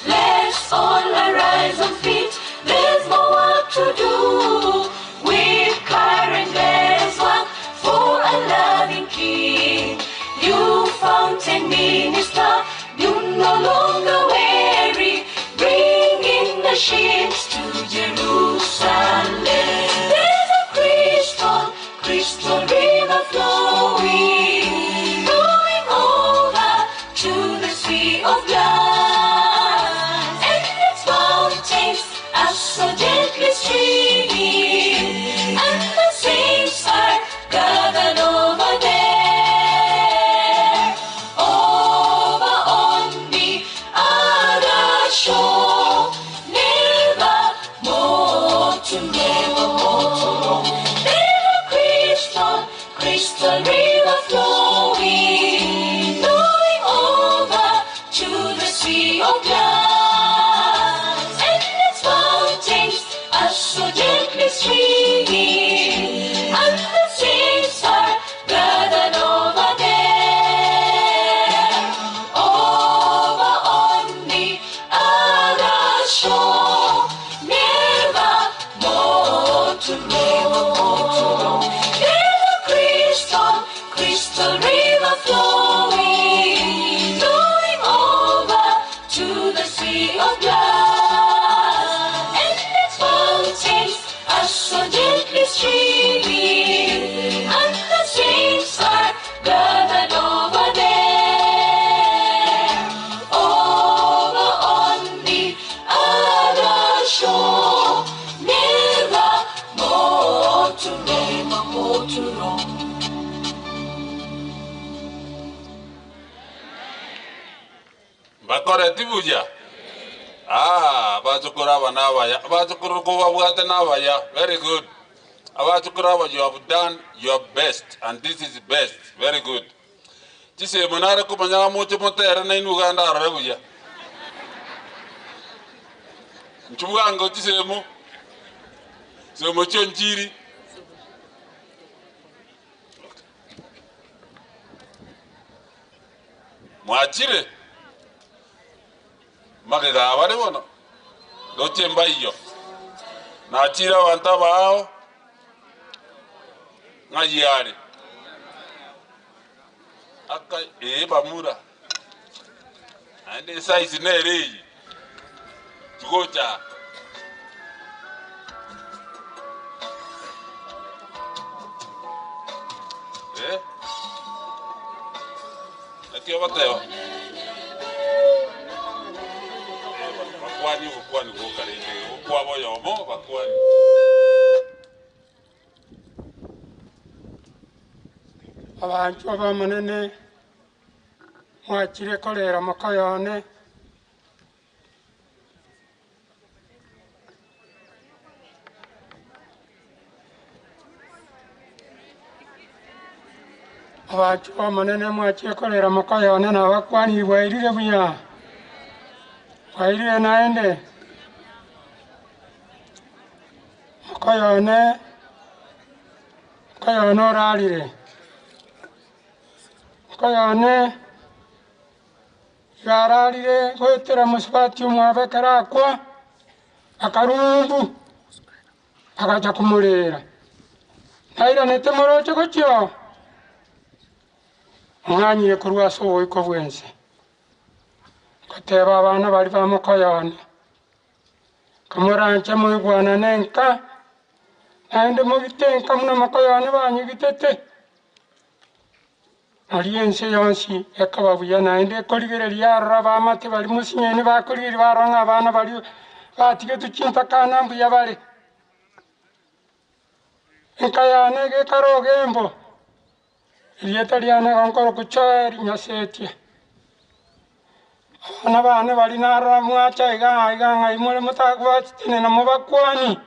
Let's all arise and feet. There's more work to do. With courage, let's work for a loving King. You fountain minister, do no longer weary. Bring in the ships to Jerusalem. There's a crystal, crystal river flowing, going over to the sea of glass. And its fountains are so gently streaming, and the saints are gathered over there. Over on the other shore, never more to never more to roam. There's a crystal, crystal river flowing, flowing over to the sea of glass. And its fountains are so gently streaming, and the saints are gathered over there. Over on the other shore, never more to never more to roam. There's a crystal, crystal river flowing, flowing over to the sea of glass. And its fountains are so gently streaming, and the saints are gathered over there. Over on the other shore, never more to never more to roam. Bakoreti buya. Ah, bachukura aba nabaya. Bachukuru kubabwate nabaya. Very good. Abachukura aba you have done your best and this is best. Very good. Chisemo nare kumanya muche mutere na inu Uganda arore buya. Nchubwango chisemo. Semo chio nchiri. Mwachire. Magega bare bono. Doche mbaiyo. Nachira abantu abao. Ng'ayiare. Aka ee bamura. Naende size nere eye. Chigocha. Eh? Nakio bateba. Bakwani ogokwani gokarenge gokwabo yomo bakwani. Abantu abamunene mwachire kolera mokoyone abantu bamunene mwachire kolera mokoyone nabakwani bwairire buya bwairire naende mokoyone mokoyone orarire koyone yararire gwetera musibati omwabe karakwa akarumbu akaja kumurera nairanete moroche gochio mwanyire korwa ase oboiko bwense ngoteba abana bari ba mokoyone kamoranche moigwana nenka naende mogite enka muno mokoyone banyigitete ari ense yonsi ekababuya naende ekorigereria arora bamate bari musinyene bakorigereria barora abana bari batigetu chintakana mbuya bare enka yane gekara ogembo erieta riane gonkoro kuchoeri nyasetie abana bane bari narora mwacha iga iga ng'ai more motagwati tenena mobakwani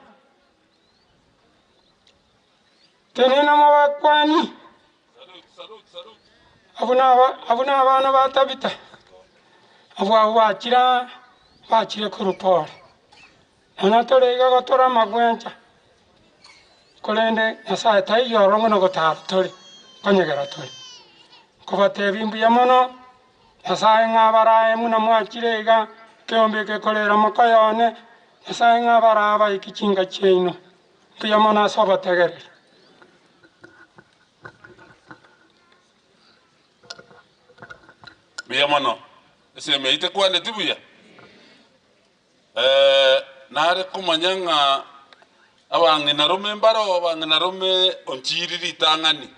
tenena mobakwani abo ni abana ba Tabitha abo abo bakira bakire ku rupore nona torega gotora amagwencha. Korende Nyasae taiyo ororo ng'a nogotara tore, nkonyegera tore. Nkobatebia mbuya mono, Nyasae ng'a abarae buna mwachire iga, ekeombe eke korera mokoyo one, Nyasae ng'a abarae abaike chinka chiaino. Mbuya mono ase obotegereri. Mbuya mono. Esemi eyio tekwaneti buya? Nare komanya ng'a abang'ina rome mbaro, abang'ina rome onchiri ritang'ani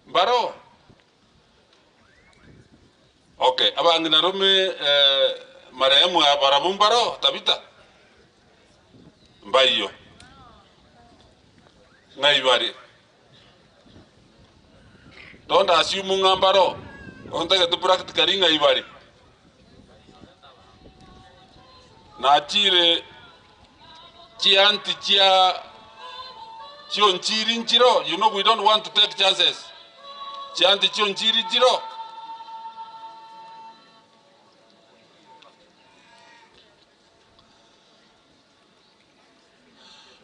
mbaro. Okay, abang'ina rome marehemu barabwo mbaro Tabitha? Mbaiyo. Ng'ai bare? Don't assume ng'a mbaro, ontagete practically ng'ai bare. Nachire chianti chia chionchiri nchiro, you know we don't want to take chances. Chianti chionchiri nchiro.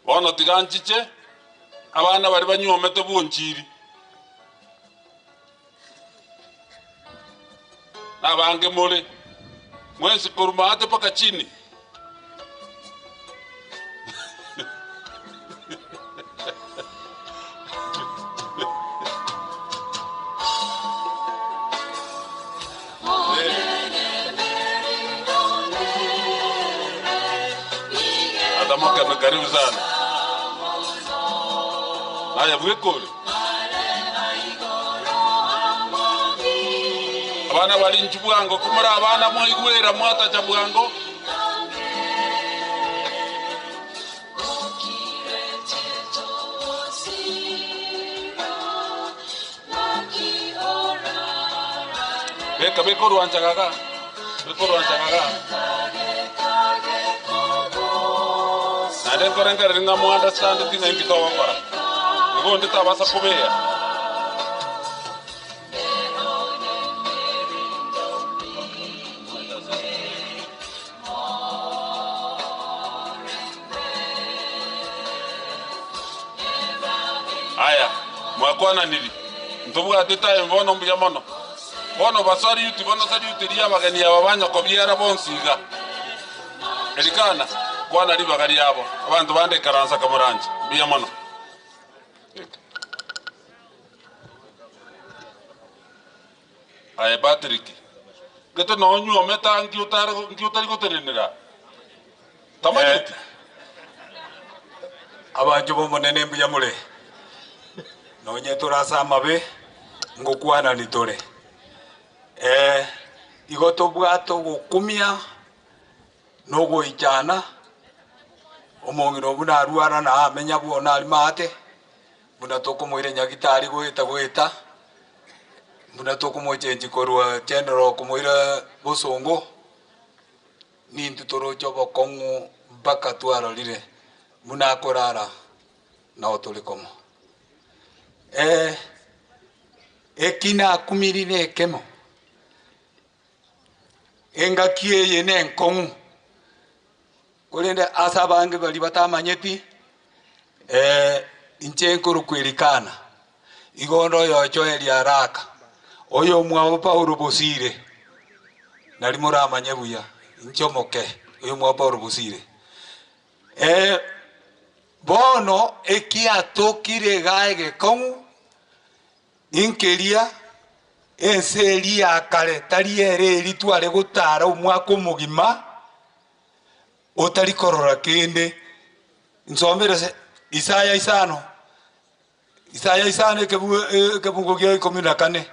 Bono tiga nchiche abana baria banyuomete bw'onchiri, na abange more, mwensi korwa maate mpaka chini. Tata mokene karibu sana. Naye bwekore. Abana bari inchu bwango komora abana mwaigwera mwatacha bwango. Beka beka orwancha gaga, beka orwancha gaga. Naende nkorengereria ng'a mo understand ting'a inki togokora. Igo onde tabasa kobeya. Aya, mwakwananiri, ntobwate time bono mbuya mono. Bono basariuti, bono sariuteria abageni aba ba nyokobiara bonsi iga. Elikana, kwana ribaga riabo, abanto bande ikaransa kamoranche. Mbuya mono. Aye Patrick, gete nonyuomete aa nki otare nki otari gotenenera? Tamanyeti? Abanchwa b'Omonene mbuya more, nonye tore ase amabe, ngokwanani tore. Ee, igo tobwate ogokumia na ogoichana, omong'ina oo buna arwara na amenya bwona aria maate, buna tokomoira nyagitari goeta goeta, buna tokomochenchi korwa general komoira bosongo, nintwe toroche obokong'u mpaka twarorire buna akorara nao tore komo. Eki nakumirie nekemo. Engaki eye nenkong'u, korende ase abange baria batamanyeti, inche nkorokwa Elikana, igo onde oyochoeria araka, oyomwabo Paulo bosire, nario moramanye buya, inche omoke, oyomwabo Paulo bosire. Bono ekiatokire iga egekong'u, Ninkeria ense eria ya kare tari ere eria tware gotara omwaka omogima otari korora kende. Nsomere ase Isaya isano, Isaya isano ekebungo gia ikomi na kane,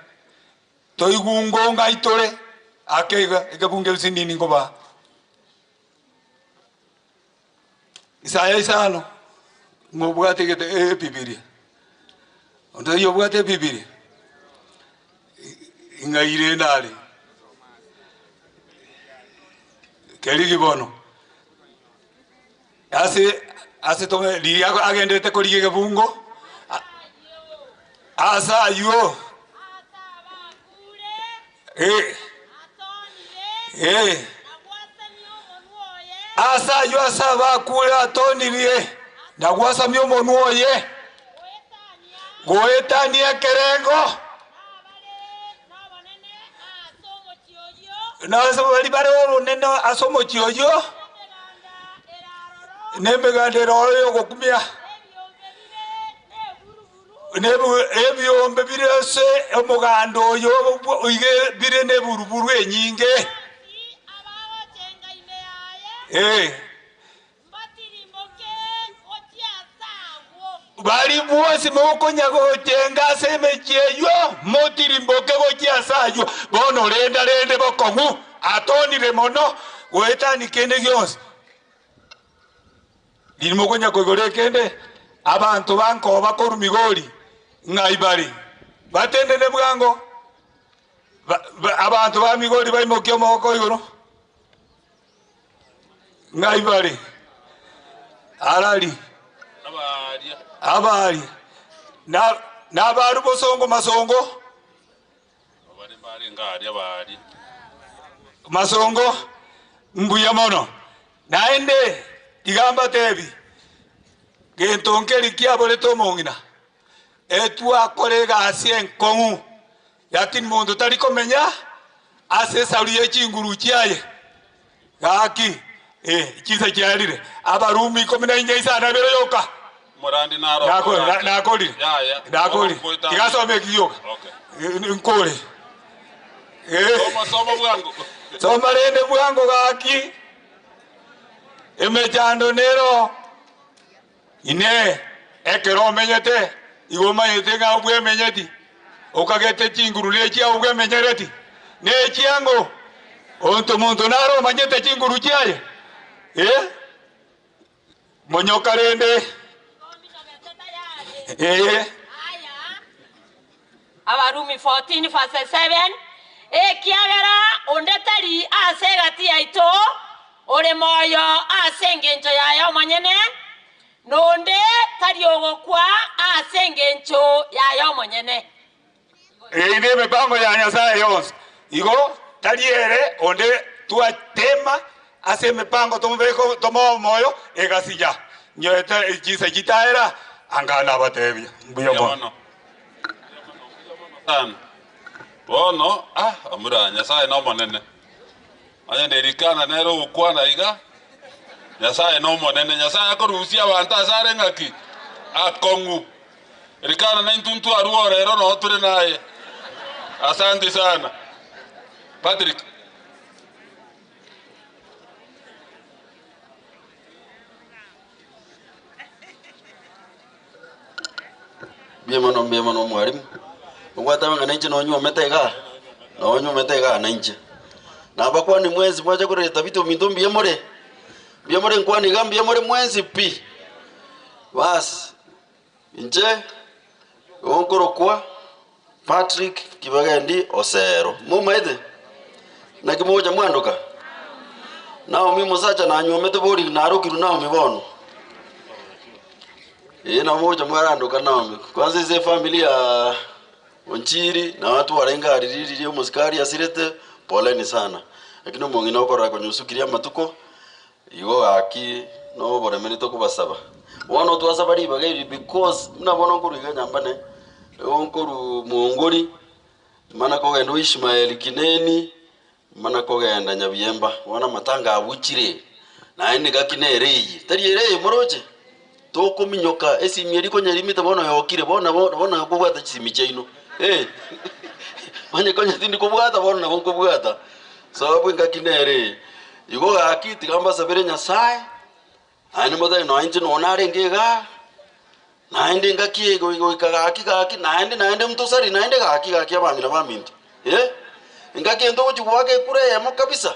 toigwe ngonga itore ake iga ekebungo esinini nkobaa. Isaya isano, ng'a obwate egete ebibiria. Onde taiyo obwate ebibiria? Ing'ai rende are? Kerigi bono, ase ase tome riria agenderete korigia egebungo, ase aywo Eh. Eh. Ase ayio ase abakure atonirie Na gwasamia omonwa oye goetania ekerengo, na ase baria bare obonene ase omochie oyio, na emeganda ere ororo y'ogokumia, na ebiombe bire ase omoganda oyo oige bire neburuburu enyinge. Ee. Baria bonsi mokonya gochenga ase emechie eyio, motirimboke gochia ase ayio. Bono renda rende bokong'u, atonire mono goetania kende gionsi. Riria mokonya koigora ekende, abanto bankoba korwa Migori ng'ai bare? Batendene bwango, abanto ba Migori baimokie omogoko igoro. Ng'ai bare? Arari, Abaari, na nabaru bosongo masongo, masongo, mbuya mono. Naende tiga mbatebi, gento nkeri kiaborete omong'ina, etwakora egasi enkong'u, lakini monto tari komenya ase esauri ye chinguru chiaye. Gaki, eh, chinsa chiarire, Abarumi ikomi na inye isano na ibere yoka. Morandi naro Nako- okorande. nakorire. Yaya. Nakorire. Ogoita- Tiga asome eki gioka. Okay. Nkore. Eh. Soma soma bwango. Soma rende bwango gaki. Emechando nero. Inee! Ekero omenyete, igo omanyete ng'a obwemenyeti, okagete chinguru nechiao obwemenyereti, nechiango? Onto monto nare omanyete chinguru chiaye? Ee, monyoka rende. Ee. Abarumi 14 verse 7, Ekiagera onde tari ase egati yaito ore moyo ase engencho yaye omonyene, na onde tari ogokwa ase engencho yaye omonyene. Eye nemepango ya Nyasae yonsi. Igo tari ere onde twatema ase emepango tomobeke tomoe omoyo egasinya. Nyoete chinsa chitaera anga nabatebia mbuya mono. Sana. Bono, ah, amura, Nyasae nomonene. Onye Elikana nere ogokwana iga, Nyasae nomonene. Nyasae akorusia abanto ase are ng'aki? Akong'u. Elikana naintwe ntwarue orero noo tore naye. Asante sana. Patrick. Mbuya mono mbuya mono omwalimu, ogwateba ng'a nainche nonywomete igaa, nonywomete igaa nainche. Nabakwani mwensi mwacha korera Tabitha ominto mbuya more? Mbuya more nkwane iga mbuya more mwensi pi? Basi, inche igo nkorokwa Patrick Kibagendi Osero, momaete? Naki mogocha mwandoka? Naomi omosacha nanywomete bori narokirwe Naomi bono. Ee nabo mogocha mwarandoka Naomi. Kwanza ase efamiri ya Onchiri nabo twarenge ariri riria omosikari asirete, poleni sana. Lakini omong'ina okorora konyosukirie amatuko, igo gaki noboremeri tokobasaba. Bono twasaba ribaga eri because buna bono nkorwa iga nyambane, igo nkorwa Mwongori, Mana kogenda o Ishmaeli Kineni, mana kogenda Nyabiemba. Bono amatanga abuchire, naende gaki nere eye, tari ere eye moroche? Tokominyoka esimi eria konya erimete bono yokire, bono nabo bono nkobwata chisimi chiaino eh, onye konya tindi kobwata bono nabo nkobwata, sababu engaki nere eye. Igo gaki tiga mbasabere Nyasaye, Naende motebe, Nonya inche nonya narenge igaa, naende engaki eye goika gaki gaki, naende naende ntosari naende gaki gaki abang'ina baminto, eh. Engaki eye ntogochia goaka ekura eyemo kabisa.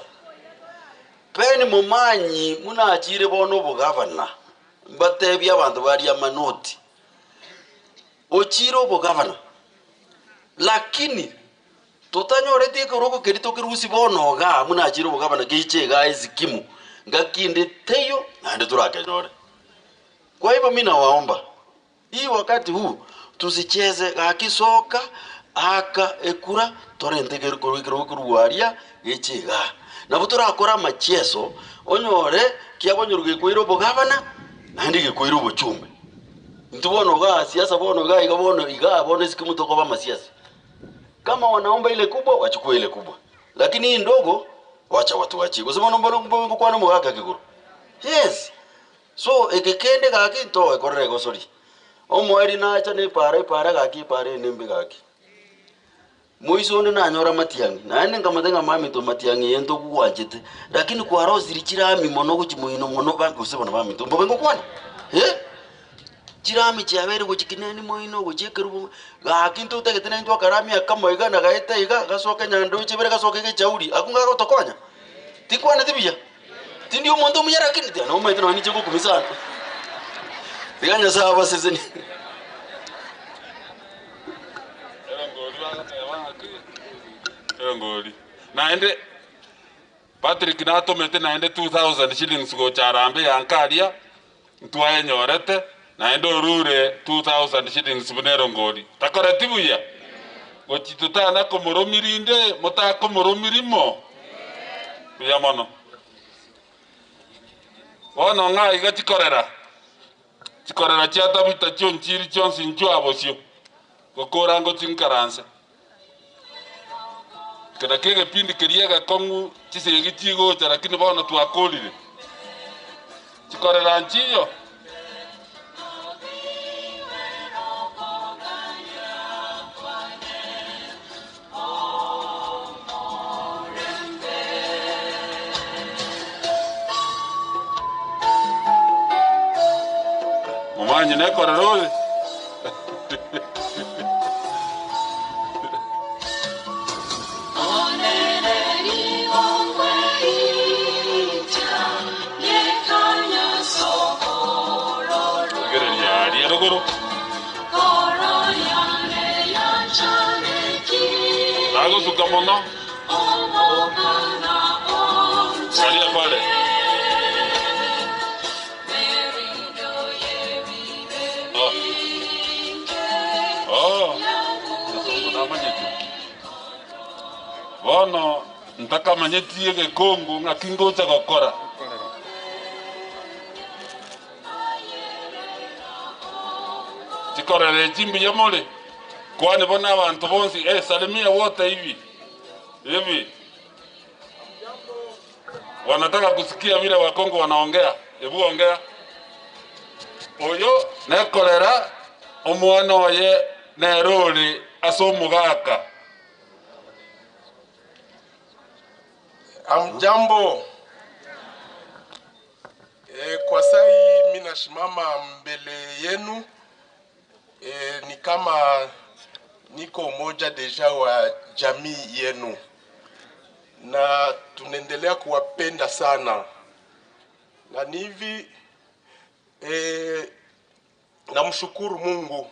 Ben Momanyi buna achire bono obogavana, mbatebie abanto baria amanoti, ochire obogavana, lakini Totanyoreti ekerogo keria tokerusie bono igaa, buna achire obogabana geiche igaa Esikimu, ngaki ende teiyo naende torakenyore. Kwa hivyo mi nawaomba, hii wakati huu tusicheze gaki soka aka ekura torente ekerogo korwa aria geche igaa. Nabo torakore amacheso onyore kiabonyorwa gekoira obogabana. Naende gekoira obochumbe. Intwe bono igaa siasa bono igaa iga bono igaa bono esike motokoba amasiasa. Kama wanaomba ile kubwa wachukue ile kubwa, lakini hii ndogo wacha watuachie. Gose bono mbono mbobe ngokwana omogaka kegoro? Yes. So eke kende gaki ntoekorera egosori. Omoerio nacha na epaara epaara gaki epaara eye nembe gaki. Moiso onde nanyora amatiang'i, naende nkamotebia ng'a mami to matiang'i eye ntogwanchete, lakini kwarosirie chirami mono gochia moino mono ba gose bono baminto mbobe ngokwana eh? Chirami chiabeire gochia kineni moino gochia ekerubo gaki ntotagete naintwe akarami akamo iga na gaete iga gasoke nyandoche ibere gasoke gechauri akwo ngagotokonya? Tinkwaneti buya? Tindi omonto omuya lakini tiga nomanyete nonye ninche ngokumia sana. Tiga Nyasaye abasesenie. Erongori. Naende Patrick natomete naende 2000 shillings gocha Harambee ya nkaria, ntwayenyorete, naende orure 2000 shillings buna erongori. Takoreti buya? Gochi totana komoromia rinde, motakomoromia rimo? Buya mono. Bono ng'a iga chikorera, chikorera chia Tabita chionchiri chionsi inchuo abosio, gokora ngochi nkaranse. Eke nakio egepindi keria egekong'u chisegi chigocha lakini bono twakorire. Chikorera nchiyo. Momanyi nekorera ore. Rigereria aria rogoro. Nagosuka mono. Angalia pale. Oh. Oh. Namanyete. Bono ntakamanyetie egekongo ng'aki ngocha gokora. Chikorera echi mbuya more? Kwani bono abanto bonsi, eh, salimia wote hivi hivi. Wanataka kusikia vile Wakongo wanaongea. Hebu ongea. Oyo nekorera omwana oye nere ore ase omogaka. Amjambo. E, kwa sai mimi nasimama mbele yenu e, ni kama niko umoja deja wa jamii yenu na tunaendelea kuwapenda sana, na ni hivi e, namshukuru Mungu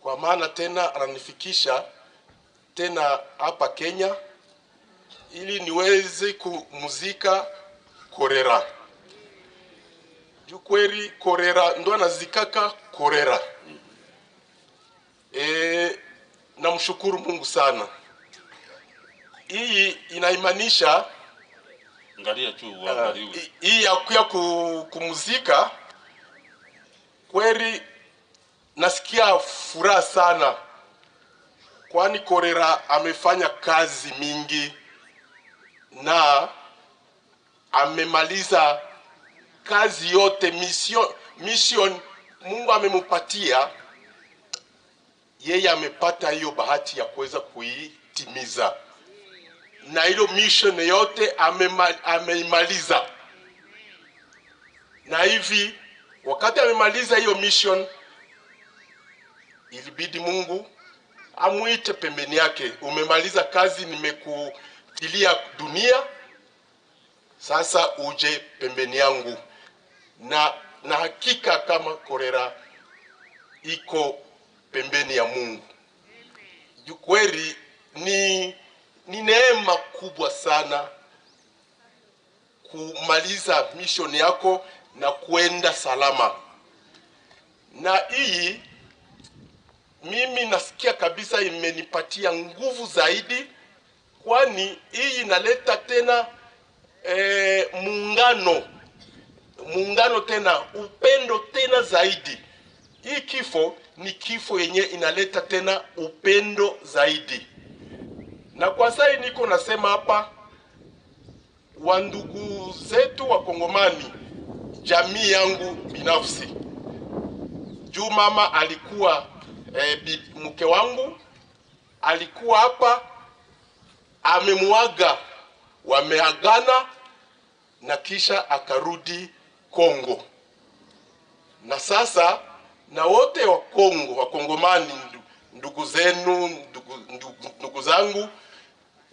kwa maana tena ananifikisha tena hapa Kenya ili niweze kumuzika Korera. Juu kweli Korera ndo anazikaka Korera. E, namshukuru Mungu sana. Hii inaimanisha Angalia juu uangaliwe. hii ya kuya kumuzika kweli, nasikia furaha sana, kwani Korera amefanya kazi mingi na amemaliza kazi yote mission, mission Mungu amemupatia yeye, amepata hiyo bahati ya kuweza kuitimiza na hilo mission yote ameimaliza. Na hivi wakati amemaliza hiyo mission, ilibidi Mungu amuite pembeni yake, umemaliza kazi nimekutilia dunia, sasa uje pembeni yangu. Na hakika kama Korera iko pembeni ya Mungu. Kweli ni neema kubwa sana kumaliza mission yako na kuenda salama. Na hii mimi nasikia kabisa imenipatia nguvu zaidi, kwani hii inaleta tena muungano. muungano tena upendo tena zaidi. Hii kifo ni kifo yenye inaleta tena upendo zaidi. Na kwa sasa niko nasema hapa, wandugu zetu wa Kongomani, jamii yangu binafsi, juu mama alikuwa eh, mke wangu alikuwa hapa, amemuaga, wameagana na kisha akarudi Kongo. Na sasa na wote wa Kongo, Wakongomani, ndugu zenu, ndugu, ndugu, ndugu zangu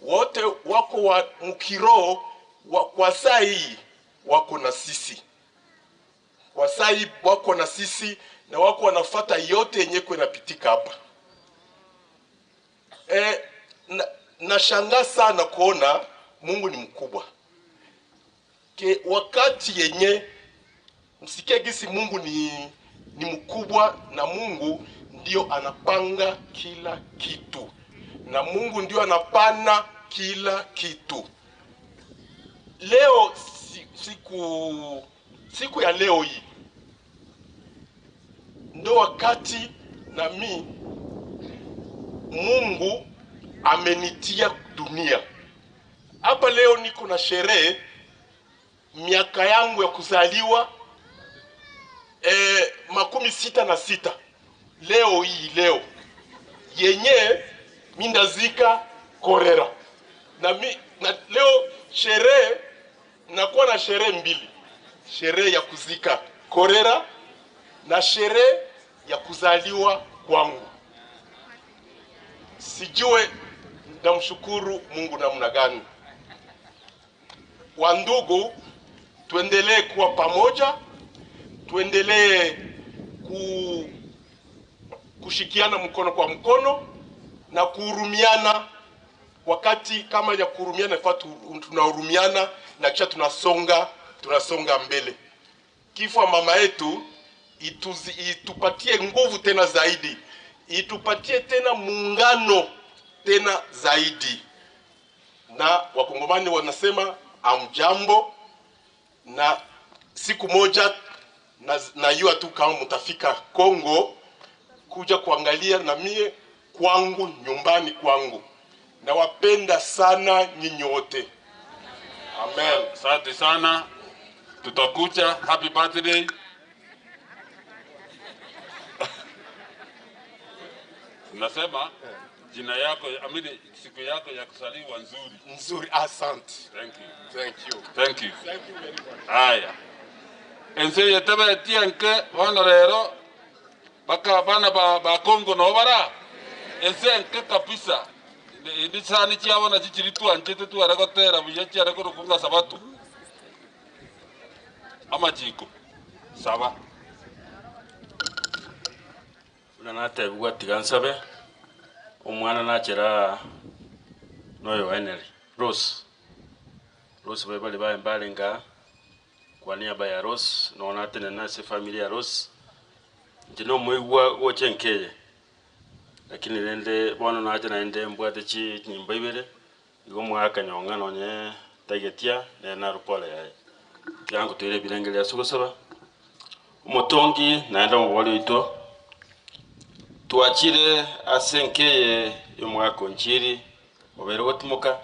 wote wako wa mkiroho wa, kwa saa hii wako na sisi, kwa saa hii wako na sisi na wako wanafata yote yenye inapitika hapa. E, nashangaa sana kuona Mungu ni mkubwa ke wakati yenye msikie gisi Mungu ni, ni mkubwa na Mungu ndio anapanga kila kitu na Mungu ndio anapana kila kitu. Leo siku, siku ya leo hii ndo wakati na mi Mungu amenitia dunia hapa. Leo niko na sherehe miaka yangu ya kuzaliwa 66 leo hii leo yenye mindazika korera na, mi, na leo sherehe nakuwa na sherehe mbili, sherehe ya kuzika korera na sherehe ya kuzaliwa kwangu. Sijue namshukuru Mungu namna gani. Wandugu, tuendelee kuwa pamoja, tuendelee ku, kushikiana mkono kwa mkono na kuhurumiana. Wakati kama ya kuhurumiana, fa tunahurumiana na kisha tunasonga tunasonga mbele. Kifo ya mama yetu ituzi, itupatie nguvu tena zaidi, itupatie tena muungano tena zaidi. Na wakongomani wanasema amjambo, na siku moja najua tu kama mtafika Kongo kuja kuangalia na mie kwangu nyumbani kwangu. Nawapenda sana nyinyi wote. Amen. Asante sana, tutakuja. Happy birthday. Nasema jina yako, amini, siku yako ya kuzaliwa nzuri. Nzuri, asante. Thank you. Thank you. Thank you. Thank you very much. Haya. Ense yetebe tienke bono rero baka bana ba, ba Kongo no bara ense enke kabisa indi sani chiabona chichiri twanchete tware gotera buya chiare korukunga sabatu amachiko saba Buna natebigwa tiga nsabe omwana nachera noyo Henry Rose Rose bae bari bae mbarenga kwa niaba ya Rose nona tene nase family ya Rose nje no muigwa goche nkeye lakini rende bono nache naende mbwate chi nyimba ibere igo mwaka nyonga nonye tagetia ne narupole yaye tiangu twire birenge lia sugusaba omotongi naenda mubori oito twachire ase nkeye y'omwaka onchiri obere gotimoka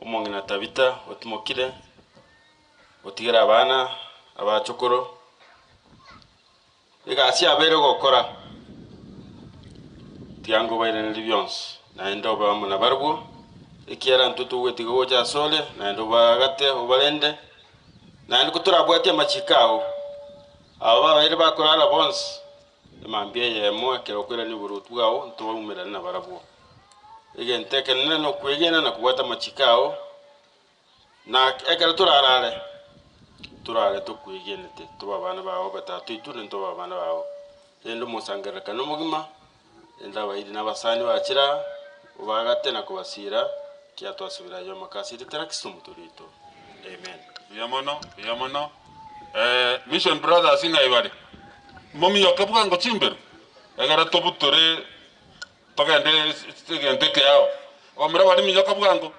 omong'ina Tabitha otimokire otigere abana abachokoro egasi abere gokora tiango bairaneri bionsi naende obe amo na barabwo ekiara ntwe togwetiga gocha asore naende obagate obarende naende kotorabwatie amachiko ao abo babaire bakorara bonsi emambia eyemo ekero okoirania oboruoti bwao ntobaumerane na barabwo egento ekenene na okwegena na kobwata amachiko ao na ekero torarare turare tukwigenete tuba abana bao batatu itune ntuba abana bao rende omosangererekano omogima rende abairi na abasani bachira obagate na kobasira kia twasubira ayo makasiri terakisi omotorito amen. Buya mono, buya mono. Eh, Mission Brothers ing'ai bare? Momiyoke bwango chimbero. Egere tobutore togende egento ekeao. Abamura bari miyoka bwango.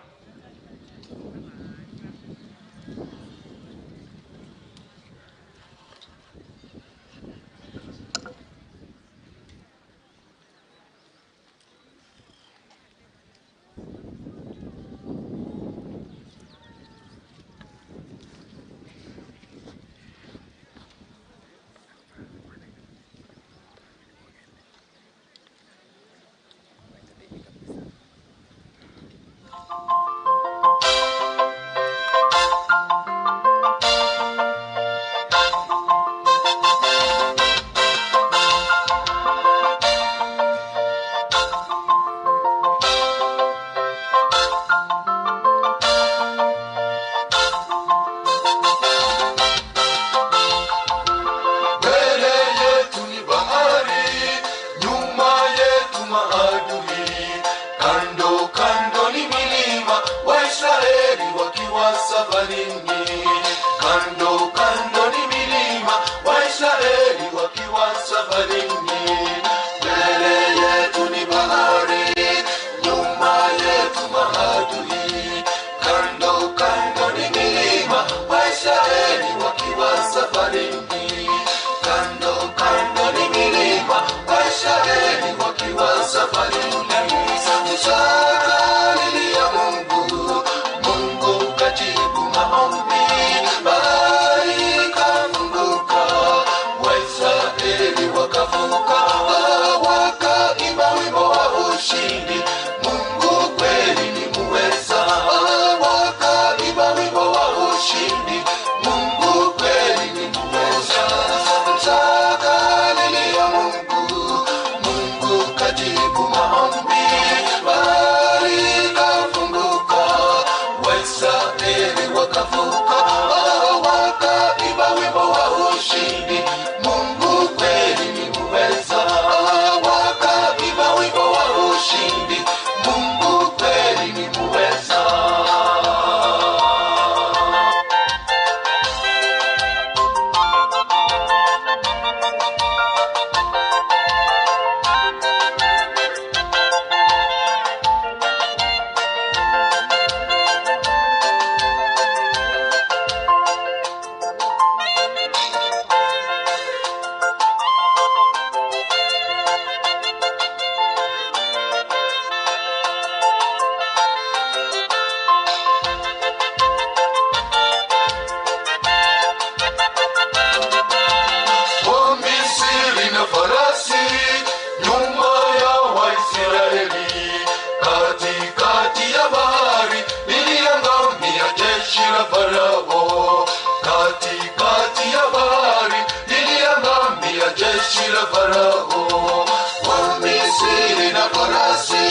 la Farao, Wamisri na farasi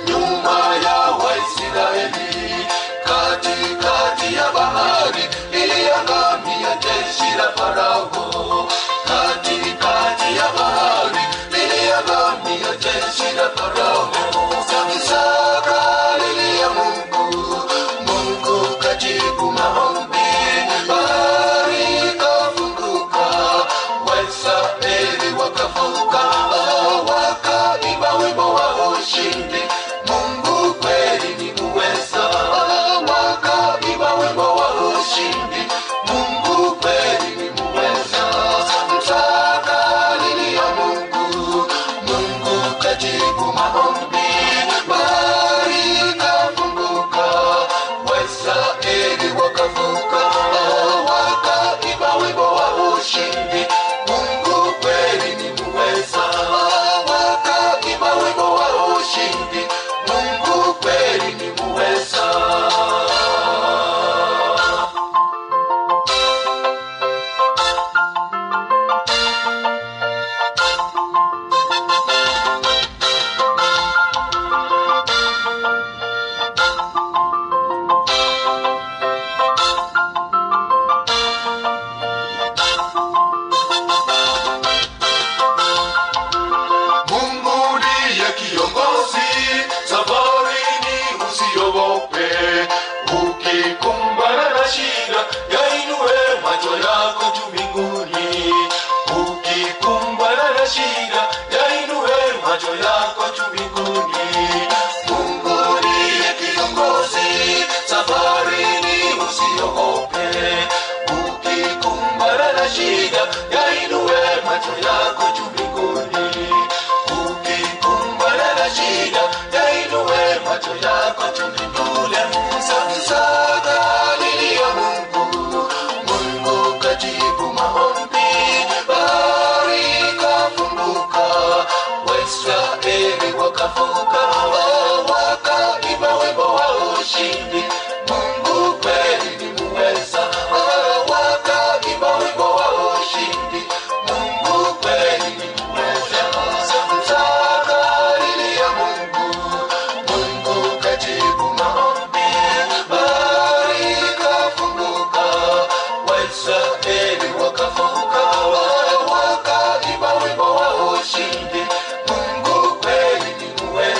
nyuma ya Waisraeli, katikati ya bahari liliangamia jeshi la Farao, katikati ya bahari liliangamia jeshi la Farao. Isaka lilia Mungu, Mungu kajibu maombi, bahari ikafunguka, Waisraeli wakavuka, wakaimba wimbo wa ushindi. Mungu kweli ni muweza, wakaimba wimbo wa ushindi. Mungu kweli ni muweza. Msaka lilia Mungu, Mungu kajibu maombi, bahari ikafunguka, Waisraeli wakavuka, wakaimba wimbo wa ushindi. Mungu kweli ni muweza, wakaimba wimbo wa ushindi. Mungu kweli ni muweza. Mungu ndiye kiongozi, safarini usiogope. Ukikumbana na shida, yainue macho yako juu mbinguni. Ukikumbana na shida, yainue macho yako juu mbinguni. Mungu ndiye kiongozi, safarini usiogope. Ukikumbana na shida, yainue macho yako juu mbinguni. Ukikumbana na shida, yainue macho yako juu mbinguni. Msaka lilia Mungu, Mungu kajibu maombi, bahari ikafunguka, Waisraeli wakavuka, wakaimba wimbo wa ushindi. Mungu kweli ni muweza, wakaimba wimbo wa ushindi. Mungu kweli ni muweza. Msaka lilia Mungu, Mungu kajibu maombi, bahari ikafunguka, Waisraeli wakavuka, wakaimba wimbo wa ushindi. Mungu kweli ni muweza.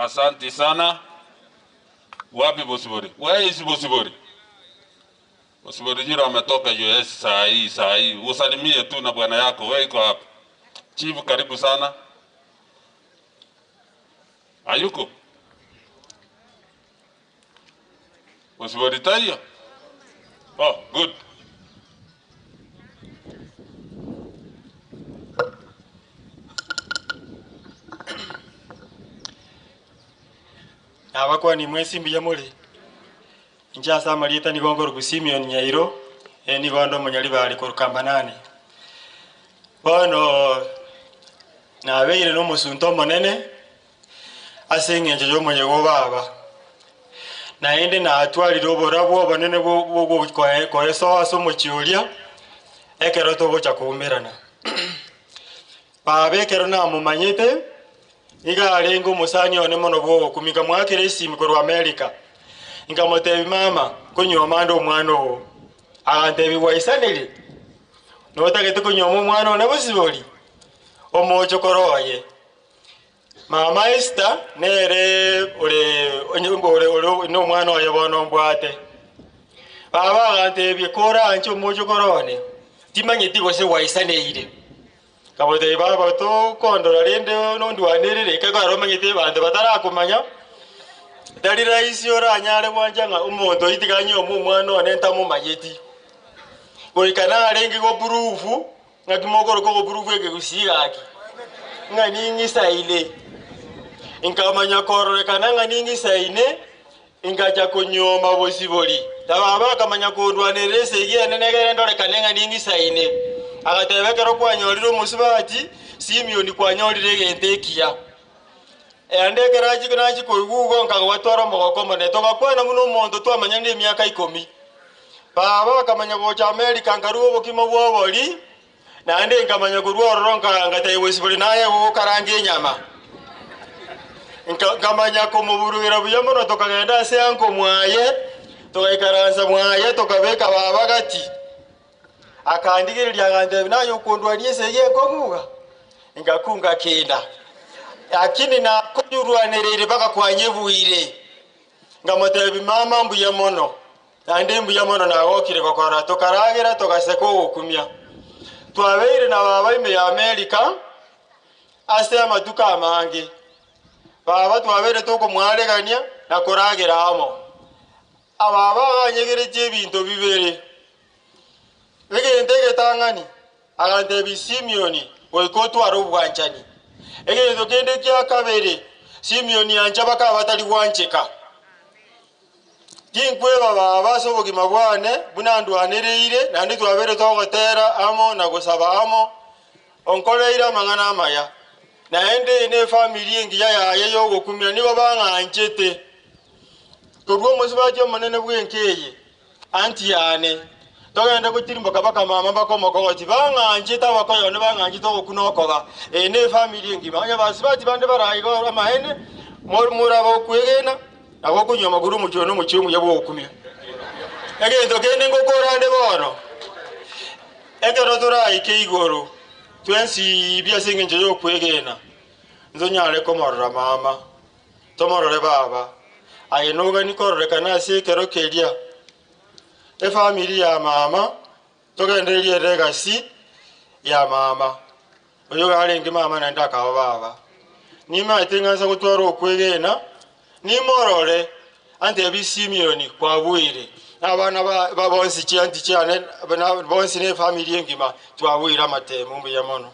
Asanti sana. Wapi Bosibori? Where is Bosibori? Bosibori yule ametoka US saa hii saa hii. Usalimie tu na bwana yako. Wewe iko hapa. Chief karibu sana. Hayuko? Bosibori taiyo? Oh, good. Nabakwani mwesi mbuya more, inche ase amarieta nigo nkorokwa Simeon Nyairo, eh nigo nde omonyaribari korwa Kambanane. Bono nabeire na omosunte omonene ase eng'encho ya omonyega o baba, naende natwarire oborabu obonene bwo bwo koesoa ase omochie oria, ekero togocha koumerana. Baba ekero namomanyete, nigo arenge omosani one mono bw'ogokumia. Nkamoakera esimi korwa Amerika, nkamotebia, Mama, konyuoma ande omwana oo. Agantebia, Gwaisanire? Notagete konyuoma omwana one bosibori? Omochokoro oye. Mama Esther nere ore ore ore nomwana oye bono mbwate. Baba agantebia, Koranche omochokoro one, timanyeti gose gwaisaneire. Nkamotebia, Baba, tokondora rende nondwanerere, ekero omanyete abanto batarakomanya, tari rahisi oranyare gwancha ng'a omonto oyio tiga anyuome omwana one ntamomanyeti. Goika narenge goprove, ng'aki mokoroka ogoprove ekegusii gaki, ng'a ning'isaine. Nkamanya kororekana ng'a ning'isaine, Ingacha konyuoma bosibori, na baba akamanya kondwanerera esegi enene egere ndorekane ng'a ning'isaine. Agateba, Ekero kwanyorire omosubati, Simioni, kwanyorire egento ekiya. Naende ekero achia nachia koigwa igo, nkagwatwara omogoko omonene. Togakwana buna omonto twamanyanire emiaka ikomi. Baba akamanya gocha Amerika, nkarua obokima bw'obori, Naende nkamanya korwa ororo ngatebia bosibori naye gokaranga enyama. Nkamanya komoburugera buya mono tokagenda ase anko mwaye, togaikaransa mwaye tokabeka baba gati. Akandigereria agantebia naye okondwania esegi enkong'u iga? Ngakunga kenda. Lakini nakonyurwanereire mpaka kwanyebuire. Nkamotebia mama mbuya mono. Naende mbuya mono nagokire gokora, tokaragera togaseka ogokumia. Twabeire na baba ime ya Amerika ase amatuko amange. Baba twabeire tokomwaregania na koragera amo. Ababa abanyegeretie ebinto bibere. Egento egetang'ani, agantebia, Simioni, goika otware obwanchani. Egento kende kia kabere, Simioni ancha bakaba batari gwancheka. Tinkweba baba ase obogima bwane buna ndwanereire, naende twabeire togotera amo na gosaba amo, onkoreire amang'ana amaya. Naende eye nefamiri engiya yaye y'ogokumia, nigo bang'anchete. Korwa omosubati omonene bw'enka eye, anti yane, togende gotirimboka baka mama mpaka omokogoti, bang'anchete abakoyo one bang'anchete ogokuna okoba. Eye nefamiri engima. Onye basubati bande bare iga amaene, morabe okwegena, Nabo okonywa amagoro omochie one omochie omuya bw'ogokumia. Egento kende ngokorande bono, ekero toraike igoro twensi pi ase engencho y'okwegena, ntonyare komorora mama, tomorore baba, aye nogani kororekana ase ekero keria. Efamiri ya mama, togendererie elegasi ya mama. Oyo arenge mama naende akaba baba. Nimaete ng'a nsa gotwara okwegena, nimorore, antebie Simioni, kwabuire. Na abana ba bonsi chianti chiane na bonsi ne efamiri engima twabuire amatemo mbuya mono.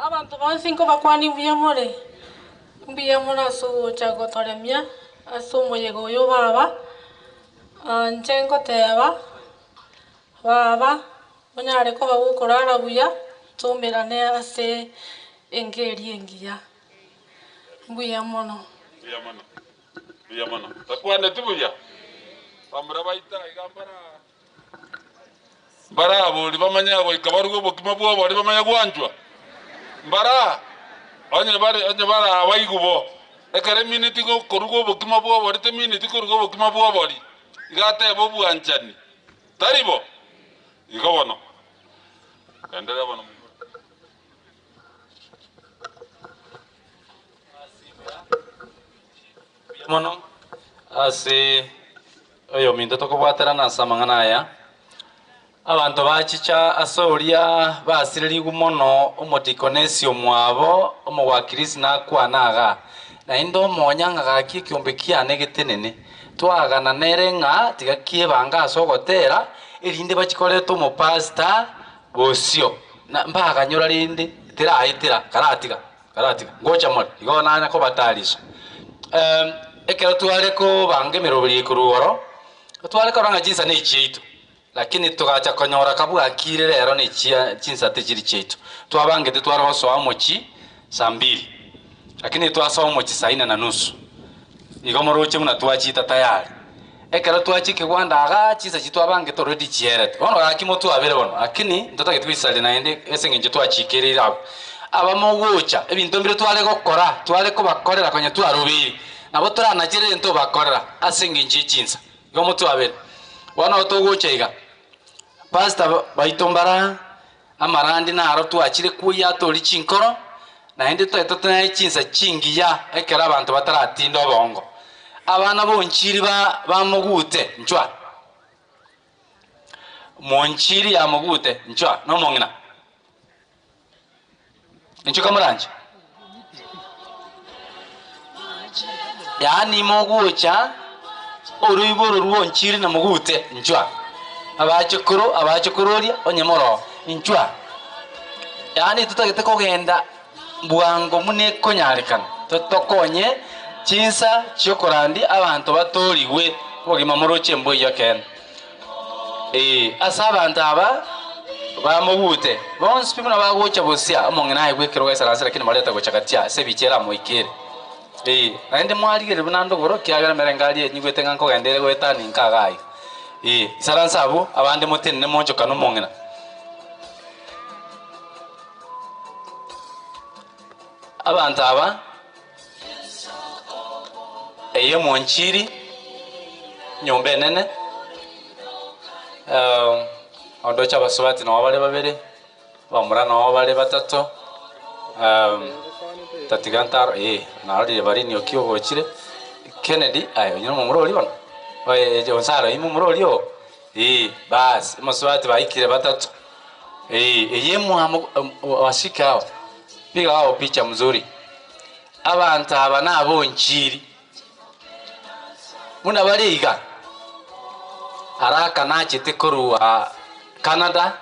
Abanto bonsi nkobakwania mbuya more, mbuya more ase ogocha gotoremia ase omoyega oyo o baba, inche ngoteba, baba onyare koba gokorara buya, toumerane ase enka eria engiya, mbuya mono. Mbuya mono, mbuya mono. Takwaneti buya? Bamura baito aiga mbara. Mbarabori bamanye goika barue obokima bw'obori bamanye gwanchwa? Mbara, onye bare onye bare abaigwa bo, ekero emineti koruga obokima bw'obori temineti koruga obokima bw'obori. Iga ateba obwanchani, tari bo? Igo bono, enderea bono moigwe. Mbuya mono ase oyominto tokobwaterana ase amang'ana aya. Abanto bachicha ase oria basirerigwe mono omodikonesi omwabo omowakilisi nakwane igaa, naende omonya ng'a gaki ekiombe kiane getenene. Twagana nere ng'a tiga kiebange ase ogotera, erinde bachie koreta omopastor bosio. Na mbaganyora rende teraetera karatiga karatiga ngocha more igo nanya kobatayarisha. Ekero tware kobanga emeroberi eye korwa igoro, tware korora ng'a chinsa nechiaito. Lakini togacha konyora kabwakire rero ne chinsa tichiri chiaito. Twabangete tware gosoa omochie saa mbili, lakini twasoa omochie saa ine na nusu. Igo moroche buna twachiita tayari. Ekero twachia kegwanda igaa chinsa chiria twabangete already chierete. Bono gaki motwabere bono, lakini ntotageti goisaria naende ase eng'encho twachikereire abwo. Aba mogocha, ebinto mbire tware gokora, tware kobakorera konya twarobeire, nabo toranachere rende tobakorera ase eng'encho ye chinsa. Igo motwabere. Bono togocha iga, Pastor baito mbara amarandi naro twachire kwoyia atori chinkoro, naende toete tonaye chinsa chingiya ekero abanto bataratinda obongo. Abana bonchiri ba bamogute nchwa, monchiri yamogute nchwa nomong'ina. Inchuka moranche. Yaani mogocha oroiboro rw'onchiri na mogute nchwa. Abachokoro, abachokoro oria onye moroo inchwa. Yaani totagete kogenda bwango buna ekonyarekana totokonye chinsa chiokorandia abanto batorigwe obogima moroche mboiyo ekeene. Ee, ase abanto aba bamogute bonsi pi buna bagocha bosia, omong'ina aye bw'ekerogo aisaranse, lakini Maria tagocha gati ase ebicha eramoikere. Ee, naende mwarigereria buna ndogoro, ekiagera emerengari enyigwete ng'a nkogenda ere goetania inka iga aiga. Ee, isaranse abwo, abande motenene moonchokane omong'ina. Abanto aba, eye omonchiri, nyomba enene, ondoche abasubati nabo bare babere, abamura nabo bare batato, tatiga ntaro eh, narorire baria nioki ogochire, Kennedy aye onye nomomura oria bono, oye Onsaro ime omomura oria oo, eh, baas, omosubati baikire batato, eh, eye mwamo washike hao. Piga wao picha mzuri. Abanto aba nabonchiri buna bare iga. Araka nachete korwa Canada,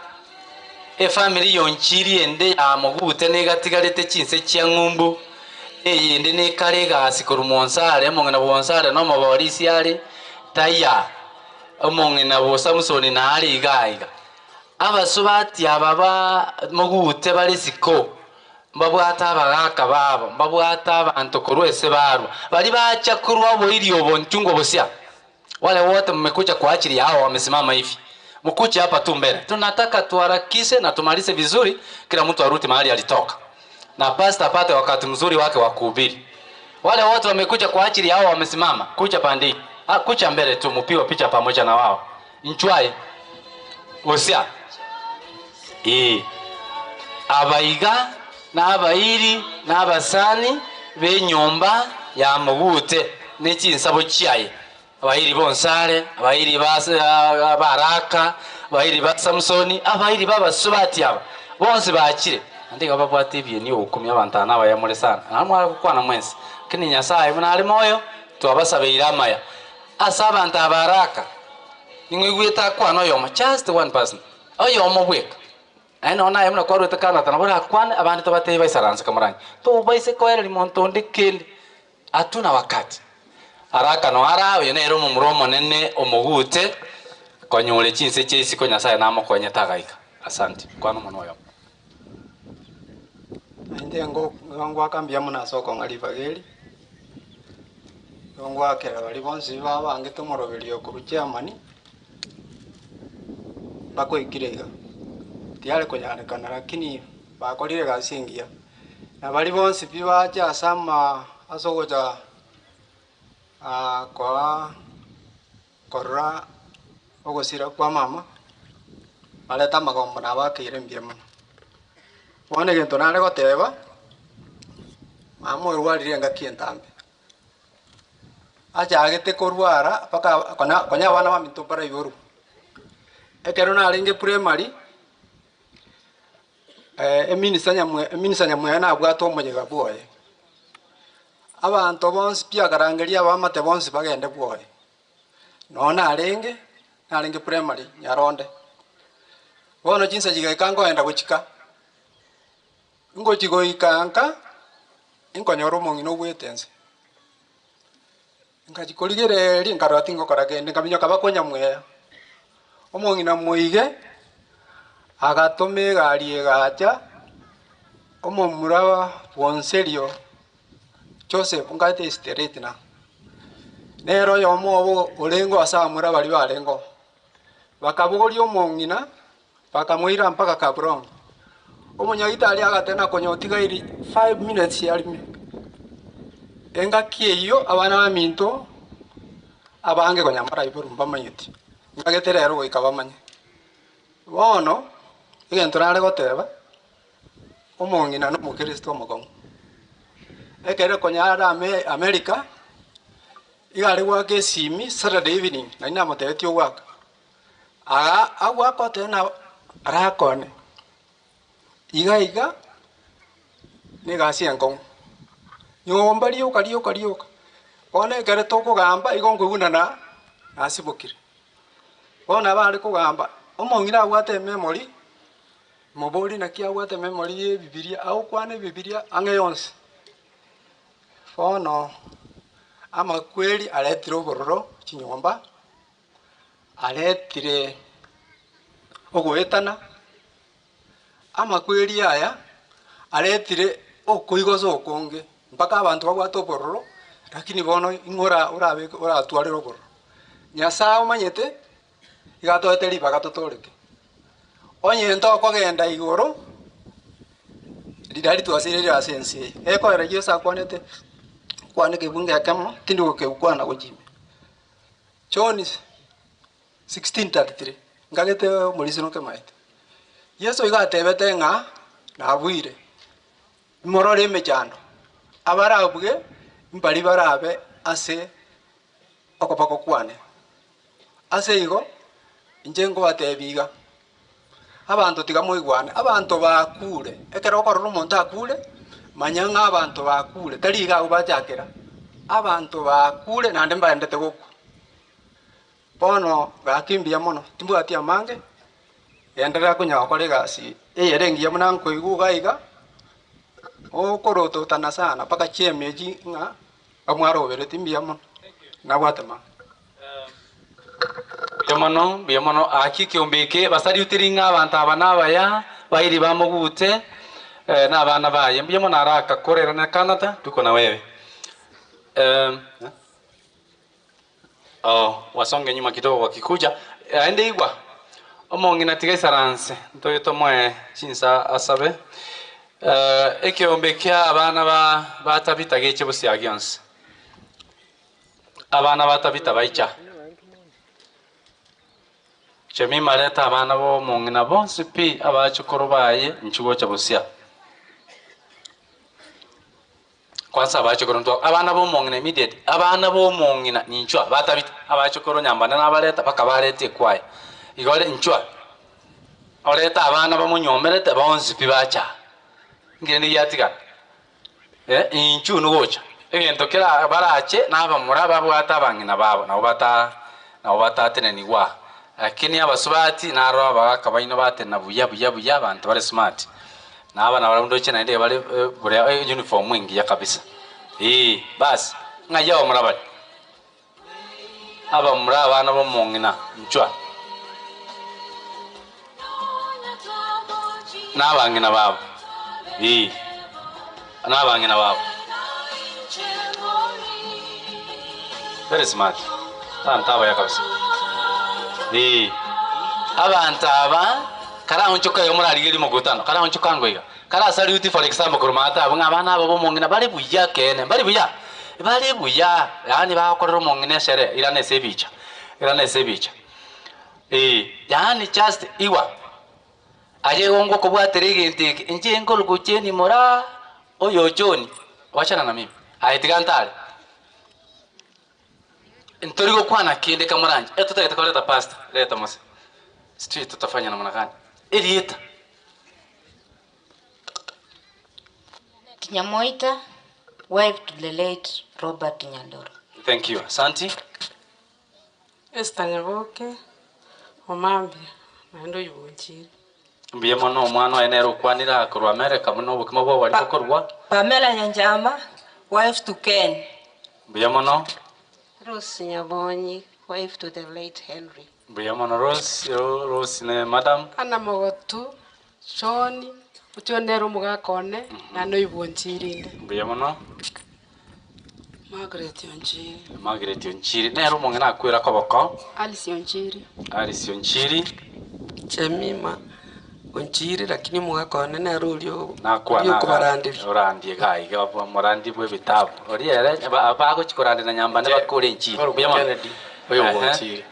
efamiri yonchiri ende ya Mogute negatigarete chinse chia ng'umbu, eyende nekare egasi korwa Mwonsare, omong'ina bwonsare nomoborisi are taya, omong'ina bo Samson nare iga iga. Abasubati aba ba mogute bare isiko, mbabwate abagaaka babo, mbabwate abanto korwa ase barwa, baria bacha korwa oboiri obo nchungwa bosia. Wale wote mmekuja kwa ajili ya hao wamesimama hivi, mkuje hapa tu mbele. Tunataka tuharakishe na tumalize vizuri, kila mtu arudi mahali alitoka, na pastor apate wakati mzuri wake wa kuhubiri. Wale wote wamekuja kwa ajili ya hao wamesimama, kuja pande hii, ah, kuja mbele tu, mupigwe picha pamoja na wao. Nchwai Gose ee, abaiga na abairi na abasani b'enyomba ya mogute ne chinsabo chiaye, abairi b'Onsare, abairi ba Baraka, abairi ba Samsoni, abairi b'abasubati aba bonsi bachire. Naende iga babwate ebieni ogokumia abanto aba nabaya more sana, naende mware gokwana mwensi. Lakini Nyasae buna are moyo, twabasabeire amaya ase abanto aba Baraka. Ning'oigwete akwane oyomo, just one person, oyomo bweka. Naende nonya naye buna kwarwete Canada nabo orakwane, abande tobatebie baisaranse kamoranye. Tobaise koereria monto onde kende, hatuna wakati. Haraka no ara, oyo nere omomura omonene omogute, konyore chinse chia isiko Nyasaye namokonyete agaika. Asante. Kwana omonwa oyomo. Naende nigo ngoaka mbuya mono ase okong'a ribaga eri, nigo ngoakera baria bonsi babangete omoroberio korwa Germany, mpaka oikire iga. Tiare konyarekana lakini bakorire egasi engiya, na baria bonsi pi bacha ase ama ase ogocha koa. Korora ogosira kwa mama, barete amagombo nabakeire mbuya mono. Bono egento nare goteba, mama orwarire engaki entambe, achagete korwara mpaka konya konya abana baminto mbaraiborwa. Ekero narenge primary, eminisa nyamwe eminisa nyamweya nabwate omoyega bwoye, abanto bonsi pi akarangeria abamate bonsi bagende bwoye. Noo narenge, narenge primary Nyaronde. Bono chinsa chigaika nkoenda gochika, ngochi goika nka, nkonyora omong'ina ogwete nse. Ngachia korigereria nkarora tingokora kende, nkaminyoka bakonyamweya. Omong'ina moige, agatoma egari egacha, omomura bwonserio Joseph nkaete estraight na, nere oyomo obo orenge ase abamura baria barenge oo. Bakabogoria omong'ina, bakamoira mpaka Kaplong. Omonyagitari agateba konya otigairi 5 minutes arime. Engaki eyio abana baminto abange konya mbaraiborwa mbamanyeti, ngagete rero goika bamanye. Bono, egento nare goteba, omong'ina na omokristo omokong'u. Ekero konya are ame America, iga are goaka esimi Saturday evening, nari namotebetie ogoaka, aga agoaka oteba na arakone, iga iga, na egasi enkong'u, nyomba rioka rioka rioka, bono ekero tokogamba igo nkoigwa buna na nasibokire. Bono nabo are kogamba, omong'ina abwate ememory, mobori naki abwate ememory ya ebibiria, agokwana ebibiria ang'e yonsi. Bono, amakweri aretire obororo chinyomba, aretire ogoetana, amakweri aya aretire okoigosa okonge mpaka abanto babwate obororo, lakini bono ing'o ora orabeke oratwarere obororo. Nyasaye omanyete, iga atoete ribaga totoreke. Onye ntokogenda igoro, riria twasirire ase ense eye. Ekorera Yeso akwanete, kwane kebungo ekemo, tindi gokekwana gochia ime. John 16:33, nkagete omorisia nokemaete. Yeso iga atebete ng'a nabuire, morore emechando, abarabuge mbari barabe ase okoboko kwane. Ase igo, inche nkobatebia iga, abanto tiga moigwane, abanto bakure, ekero okorora omonto akure, manya ng'a abanto bakure, tari iga abwo bachakera, abanto bakure naende mbaendete gokwa. Bono gaki mbuya mono, timbwati amange, enderera konya gokora egasi eye ere engiya buna nkoigwa iga iga, okorototana sana mpaka chiemechi ng'a amwarobereti mbuya mono, nabwate mange. Mbuya mono, mbuya mono. Aki ekeombe eke basariutiri ng'a abanto aba nabaya, bairi bamogute, eh, na abana baye. Mbuya mono haraka korera na Canada, tuko na wewe. Eh, oh, wasonge nyuma kidogo wakikuja. Aende igwa. Omong'ina tiga isaranse, ntoye tomoe chinsa asabe. Eh, ekeombe kia abana ba ba Tabitha geche bosiagi onsi. Abana ba Tabitha baicha. Jemima reta abana bo omong'ina bonsi pi abachukuru baye nchigocha busia. Kwanza abachukuru ntwa abana bo omong'ina immediate abana bo omong'ina ninchwa ba Tabitha abachukuru nyambane nabareta mpaka barete ekwaya. Igo ore inchwa orete abana bamonyomerete bonsi pi bacha. Ngende giatigara. Eh, inchu nigocha. Egento kera barache na abamura babwate abang'ina babo nabo bata nabo batatenenigwa. Lakini abasubati naro abagaka baino batenena buya buya buya abanto bare smart. Na abana barabwo ndoche naende bare eh, buria eh, uniform engiya kabisa. Eh, bas ng'ai abamura bare? Abamura abana bomong'ina nchwa. Na abang'ina babo. Eh, na abang'ina babo. Very smart. Abanto abaya kabisa. Eh, abanto aba karaonchoka iga morarigerie mokutano karaonchoka ango iga karasaluti for example korwa maate abwo ng'a abana aba bomong'ina bare buya kene mbari buya bare buya yaani bagokorera omong'ina eshere irane ase ebicha. Irana ase ebicha. Ee, yaani just igwa. Aye igo ngokobwatera egento eke, inche nkorokwa Jane Moraa, oyo John, wachana na mimi. Aye tiga ntare. Ntori gokwana kende kamoranche, eh totagete koreta pastor, reta mose. Sijui tutafanya namna gani. Erieta. Nyamoita, wife to the late Robert Nyandoro. Thank you. Asanti. Esther Nyaboke, Omambia, naende oyio bwonchire. Mbuya mono omwana oye nere okwanire aa korwa America buna obokima bw'obwari bokorwa. Pamela Nyanchama, wife to Ken. Mbuya mono. Rose Nyabonyi, wife to the late Henry. Mbuya mono Rose, Rose ne madam. Anna Mogotu, John, ochio nere omogaka one, naende oyio bwonchire inde. Mbuya mono. Margaret Onchiri. Margaret Onchiri nere omong'ina akwera koboko. Alice Onchiri. Alice Onchiri. Jemima Onchiri lakini omogaka one nere oria Nakwana oria okobaranderia. orandie iga iga omorandi bwa ebitabu. Oria ere bagochi korandia na nyambane bakore enchiri. Mbuya mono. Kennedy, oyo Ehe. bwonchiri.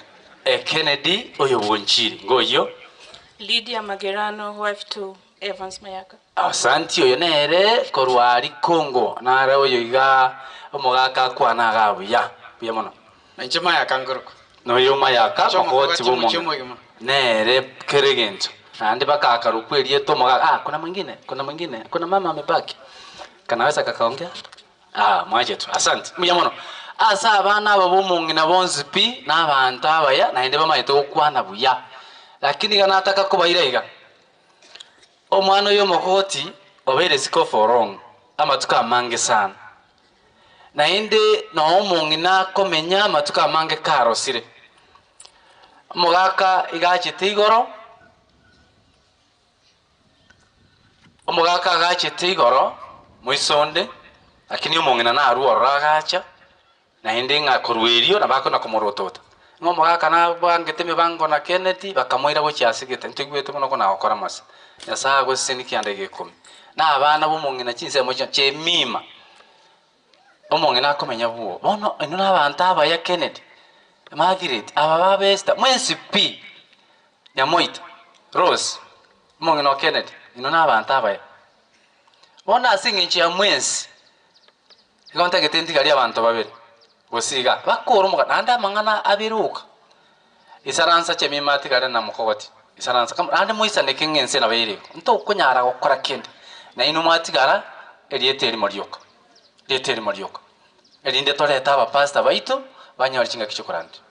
Eh, Kennedy oyo bwonchiri. Ngoyio. Lydia Magerano, wife to Evans Mayaka. Asanti oyo nere korwa aria Congo nare oyo iga omogaka akwana iga buya buya mono. Nainche Mayaka nkorokwa. Noyo Mayaka Inche mogoti omokogoti bwa omochie omong'ina. omogima. Nere kera egento naende bakakarokwa erieta omogaka ah kuna mwingine kuna mwingine kuna mama amebaki kanaweza kakaongea ah mwache tu asante mbuya mono ase abana aba bomong'ina bonsi pi na abanto abaya naende bamaete gokwana buya lakini iga nataka kobaira iga omwana oyo omokogoti obeire isiko for long amatuko amange sana naende noo omong'ina akomenya amatuko amange karosire omogaka iga achete igoro omogaka agachete igoro moisonde lakini omong'ina narwo ororo agacha naende ng'a korwa erio nabo akona komorotota. Ng'a omogaka nabangete emibango na Kennedy bakamoira gochia ase egete ntoigwete mono kona gokora masa. Nyasaye agosesenie kianda ege ikomi. Na abana ba omong'ina chinsemo chia chemima omong'ina akomenya bwo. Bono inwe na abanto abaya Kennedy, Margaret, aba baba Esther, mwensi pi, Nyamoita, Rose, omong'ina o Kennedy, inwe na abanto abaya. Bono ase eng'encho ya mwensi, igo ntagete ntigarie abanto babere, gose iga, bakore omogano, naende amang'ana abere oka. Isaransa chemima atigare na mokogoti, isaransa kamo, naende moisaneke ng'a ense nabo ere igo. Ntokonyara gokora kende, nainwe mwatigara erieta erimo rioka, erieta erimo rioka, erinde torete abapastor baito, banyore chingaki chiokorandia.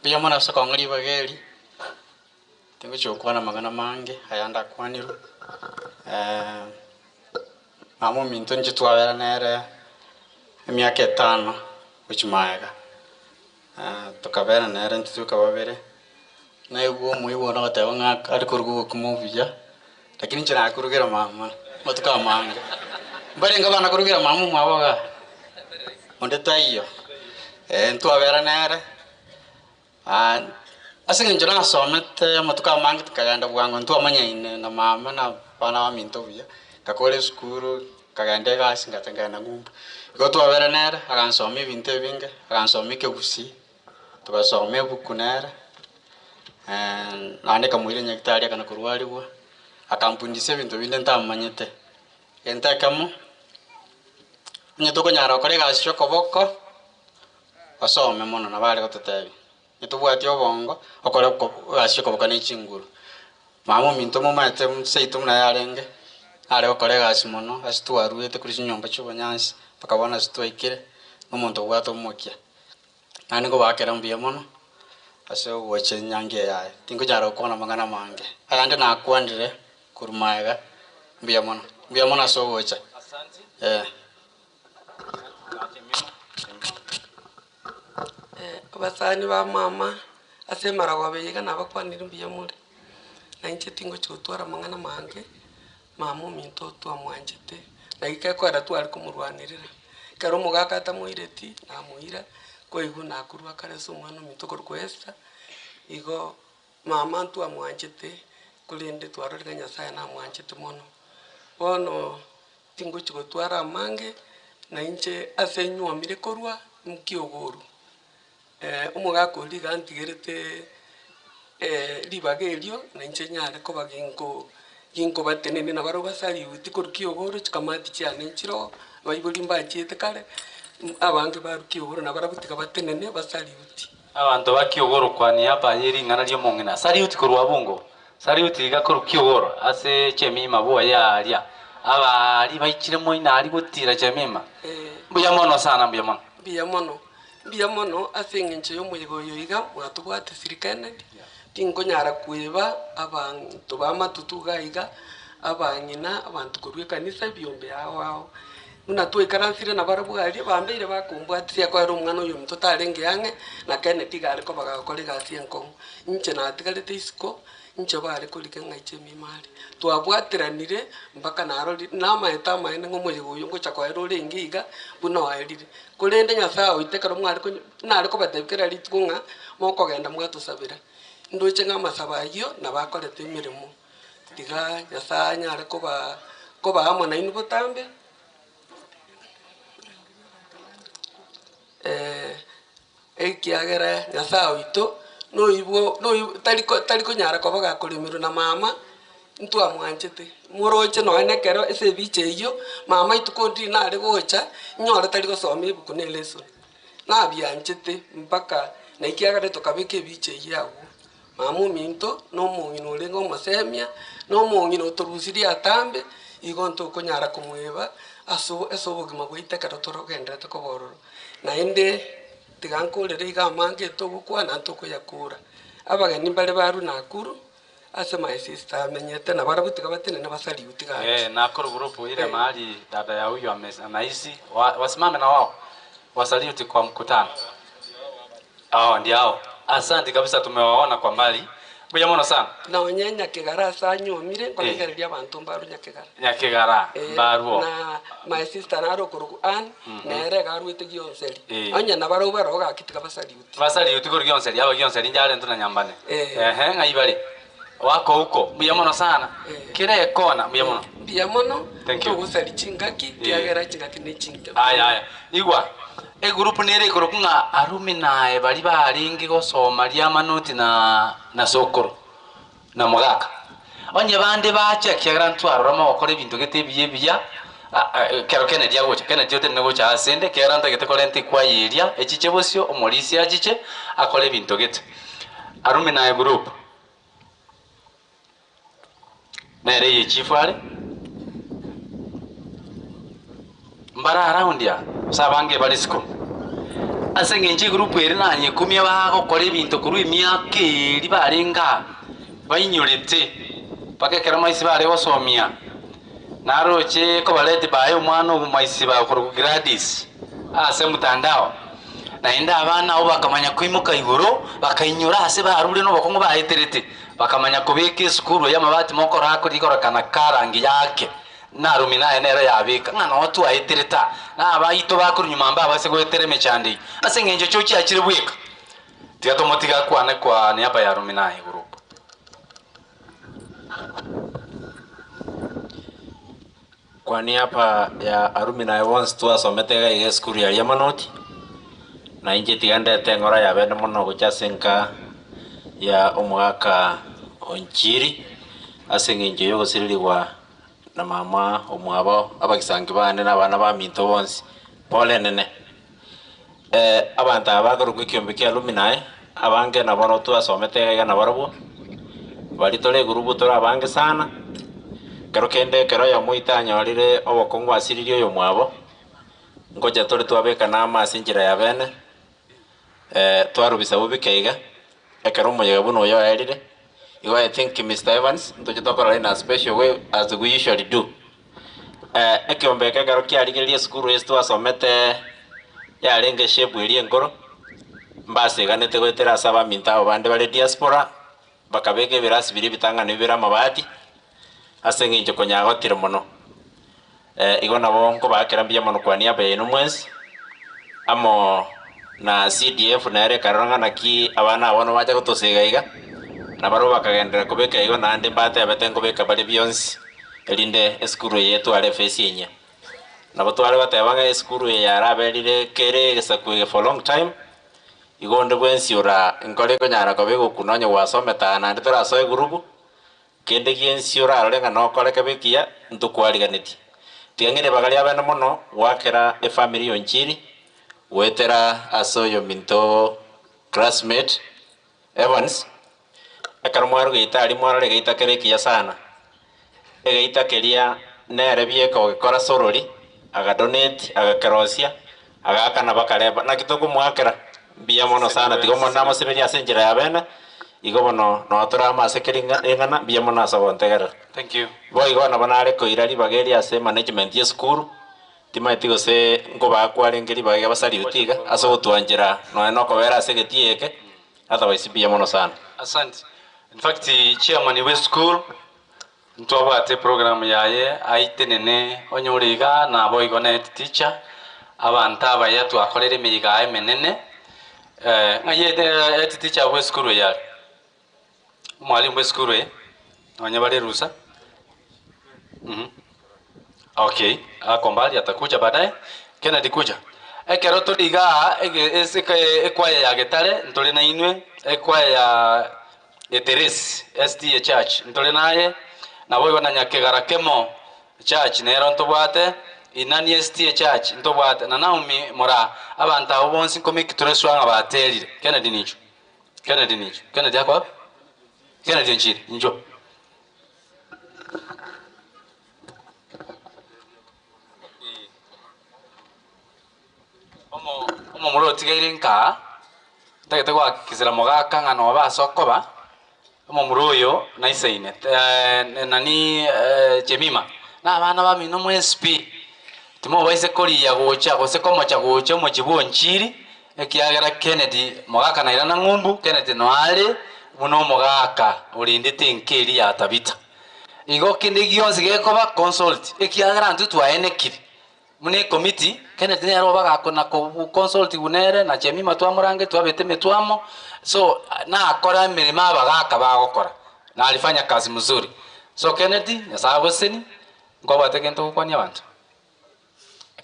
Mbuya mono ase okong'a ribaga eri, tingochia gokwana amang'ana amange aya ndakwanirwe, mama ominto inche twabera nere emiaka etano gochia magega, tokabera nere intwe toka babere, naigwa omoigwa one ogoteba ng'a are koruga obokima obuya, lakini inche nakorugera mama amatuko amange, mbarenge abana korugera mama omwabo igaa, onde taiyo, ntwabera nere. Ase eng'encho nasomete amatuko amange tikagenda bwango ntwamanyaine na mama na abana baminto buya, ngakora esukuru, nkagenda egasi ngacha nkagenda ng'umbu. Igo twabera nere, agansomia ebinto ebinge, agansomia ekegusii, togasoma ebuku nere, naende nkamoira nyagetari akana korwariwa, akampundisa ebinto binde ntamanyete. Egento ekemo, onye tokonyara gokora egasi ya okoboko. Osome mono, nabo are gototebia, Ntobwati obongo, okore egasi y'okoboka ne chinguru. Mama ominto momaete seito buna yarenge, are gokora egasi mono ase twaruete korwa chinyomba chi'obonyansi mpaka bono ase twaikire, na omonto obwate omokia. Naende nkobakera mbuya mono ase ogocha enyangi eye yaye. Tinkonyara gokwana amang'ana amange, ayande nakwanire korwa magega, mbuya mono, mbuya mono ase ogocha, eh. Abasani ba mama ase emaragoba eye iga nabakwanire mbuya more, na inche tingochi gotwara amang'ana amange, mama ominto twamwanchete, naki gekoera tware komorwanerera. Ekero omogaka atamoireti, namoira, kwaigwa nakorwa kare ase omwana ominto okorokwa Esther, igo mama ntwamwanchete, korende twarorire Nyasaye namwanchete mono. Bono. Tingochi gotwara amange, na inche ase nyuomire korwa nki'oboru. Omogaka oria iga antigerete ribaga erio, na inche nyare koba ginko ginkobatenenia nabarabwo basariuti korwa ki'oboru chikamati chiane nchire oo, abaibori mbachiete kare, abange barwa ki'oboru nabarabwo tiga batenene basariuti. Abanto ba ki'ogoro kwania abaye ring'ana ri'omong'ina, Sariuti korwa abungo, Sariuti iga korwa ki'ogoro ase chemima bwoye aaria, abaari baichire moino aria gotiira chemima. Mbuya mono sana, mbuya mono. Mbuya mono, mbuya mono ase eng'encho y'omoyega oyo iga mwatobwatesire Kennedy, tinkonyara kweba abanto ba matutu iga iga, abang'ina, abanto korwa ekanisa, ebiombe ao ao. Buna twaikaransire nabarabwo aria, bambeire bakombwatisia koera omwana oyo ominto tarenge ang'e, na Kennedy iga are koba gagokora egasi enkong'u. Inche natigarete isiko, inche bare korika ng'a inche emima aria. Twabwateranire mpaka narorire, namaete amaene ng'a omoyega oyo ngocha koera orenge iga, buna oerire. Korende Nyasaye oito ekero mware konye nare kobatebia kera rituko ng'a, mokogenda mwatosabera. Ndoche ng'a amasabo ayio nabo akorete emeremo. Tiga Nyasae anyare koba koba amo nainwe botambe, ekiagera Nyasae oito noibwo noibwo tari ko tari konyara koba gakoremerwa na mama, ntwamwanchete. Moroche nonye na ekero ase ebicha eyio, mama rituko ndiri nare gocha, nyore tari gosoma ebuku na elesson. Nabianchete mpaka na ekiagera tokabeka ebicha eyio agwo. Mama ominto nomong'ina orenge omosemia, na omong'ina otorusirie atambe, igo ntokonyara komoeba ase ase obogima bwaito ekero torogendererete koba ororo. Naende tiga nkorere iga amange togokwana ntokoyakora. Abageni mbare barwe Nakuru, ase my sister amenyete, nabarabwo tiga batenene basariuti gaki. Eh, Nakuru group ile mahali dada ya huyu ame- anaishi wa, wasimame na wao wasaliuti kwa mkutano. Hao ndio hao. Asante kabisa tumewaona kwa mbali. Mbuya mono sana. Nonye Nyakegara ase anyuomire, nkorengereria abanto mbarwe Nyakegara. Nyakegara Eh, mbarwo. na my sister nare okorokwa Ann, nere iga arwete Gionseri. Eh. Onye nabarabwo baroo gaki tiga basariuti. Basariuti korwa Gionseri aba Gionseri inche arentwe na Nyambane. Eh. Ehe ng'ai bare? Wako huko. Mbuya mono sana. Kera ekona mbuya mono. Mbuya mono, Thank you. togosari chingaki, kiagera chingaki ne chinke. Aya aya. Igwa, egroup nere ekorokwa ng'a Arumi naye baria barenge gosoma riamanoti na na sokoro na mogaka. Onye bande bacha ekiagera ntwarora mogokora ebinto gete ebiya ebiya, ekero Kennedy agocha, Kennedy otenene gocha asende ekiagera ntagete korenta ekwaya eria echiche bosio, omorisia achiche akore ebinto gete. Arumi naye group. Nere eye chief are mbare around aa gose abange bare isiko. Ase eng'encho egroup ere nanyekumia bagokora ebinto korwa emiaka eria barenge aa, bainyorete mpaka ekero maisi bare gosomia, naroche kobareti baye omwana omomaisi bakorokwa Gladys ase mtandao. Naende abana abwo bakamanya koimoka igoro, bakainyora aase barure nobokong'u baeterete, bakamanya kobeka esukuru y'amabati mokoro rigorekana karangi yake, Narumi naye nero yabeka, ng'a noo twaeterete aa, na abaito bakorwa nyuma mbabase goetera emechando eyio, ase engencho chochiachire bweka. Tiga tomotige akwane kwa niaba ya Arumi naye igoro. Kwa niaba ya Arumi naye bonsi twasomete iga iga esukuru ya Riamanoti, na inche tiga ndete eng'ora ya bene mono gochia ase enka ya omogaka Onchiri, ase eng'encho ya ogosirerigwa na mama omwabo, abagisangi bane na abana baminto bonsi, pole nene. Abanto aba bakorokwa ekiombe kia Arumi naye, abange nabo twasomete iga iga nabarabwo, baria tore egurubu tore abange sana. Ekero kende ekero oyomo oito anyorire obokong'u asiririe oyomwabo, ngocha tore twabekana amo ase enchera ya bene, twarobisa bobe bike iga, ekero omoyega buna oyo oerire, igo I think Mister Evans, ntoche tokorora in a special way as we usually do. Ekeombe eke ekero kiarigereria esukuru ase twasomete yarenge shape eria enkoro, mbaseganete goetera ase abaminto abo bande bare diaspora, Bakabeka ebirasi biria ebitang'ani bibere amabati, ase engencho konya agotire mono. Igo nabo nkobaakera mbuya mono kwa niaba yaino mwensi, amo na CDF nere ekarora ng'a naki abana aba bono bacha gotosega iga, na barabwo bakagenderera kobeka igo naende mbatebete nkobeka bare bionsi, erinde esukuru eye etware efesi enyia. Nabo tware goteba ng'a esukuru eye yaraberire kere egesaku eke for long time, igo onde bwensi ora nkore ekonyara koba egokuna onye gwasomete aa naende torasoe egurupu, kende giensi orarore ng'a nokore kebe ekiya, ntokwariganetie. Tiga ng'e ribaga riabene mono goakera efamiri ya Onchiri, goetera ase oyominto classmate Evans, ekero mwarugeite aria mwarora egeita kere ekiya sana, egeita keria nere bieka ogekora sorori, agadonate, agakerosia, agaakana bakareba. Naki tokomoakera? Mbuya mono sana, tiga Omonene amoseberie ase enchera ya bene, igo bono noo torame ase kera ring'ana, mbuya mono ase ogontegerera. Thank you. Boigo nabo nare koira ribaga eri ase management y'esukuru, Timanyeti gose nkobaakwa arenge ribaga iga basariuti iga ase ogotwanchera nonya nokobera ase egetii eke, otherwise mbuya mono sana. Asante. In fact chairman bwe school ntwabwate program yaye aitenene onyore iga naboigo na head teacher abanto abaya twakorire emeyega aa emenene ng'ai head teacher bwe esukuru eye are? Omwalimu bwe esukuru eye nonye bare rusa mhm okay ako mbali atakuja baadaye Kennedy kuja ekero tori igaa ege ase ekwaya ya Getare ntore nainwe ekwaya ya Eteresi SDA church ntore naye naboigo na Nyakegara Kemo church nero ntobwate Inani SDA church ntobwate na Naomi Moraa abanto abwo bonsi nkomiki tore sure ng'a baterire Kennedy ninchu. Kennedy ninchu? Kennedy ako wapi? Kennedy nchire, inchwo. Omo omomura otigaire nkaa, ntagete goakikisera mogaka ng'a nobe ase okoba, omomura oyo naisaine nani Jemima, na abana bamino mwensi pi, timobaisa korigia gocha gose komocha gocha omochie bwa onchiri, Ekiagera Kennedy mogaka nairana ng'umbu, Kennedy noare buna omogaka orendete enka eria ya Tabitha. Igo kende gionsi gekoba consult, ekiagera intwe twaenekire buna ekomiti, Kennedy nere obaga na consult nere na Jemima twamorangetie twabete emetwe amo, so nakora emeremo abagaka bagokora, na alifanya kazi mzuri. So Kennedy, Nyasaye agosesenie, nkwabwate egento ogokwania abanto?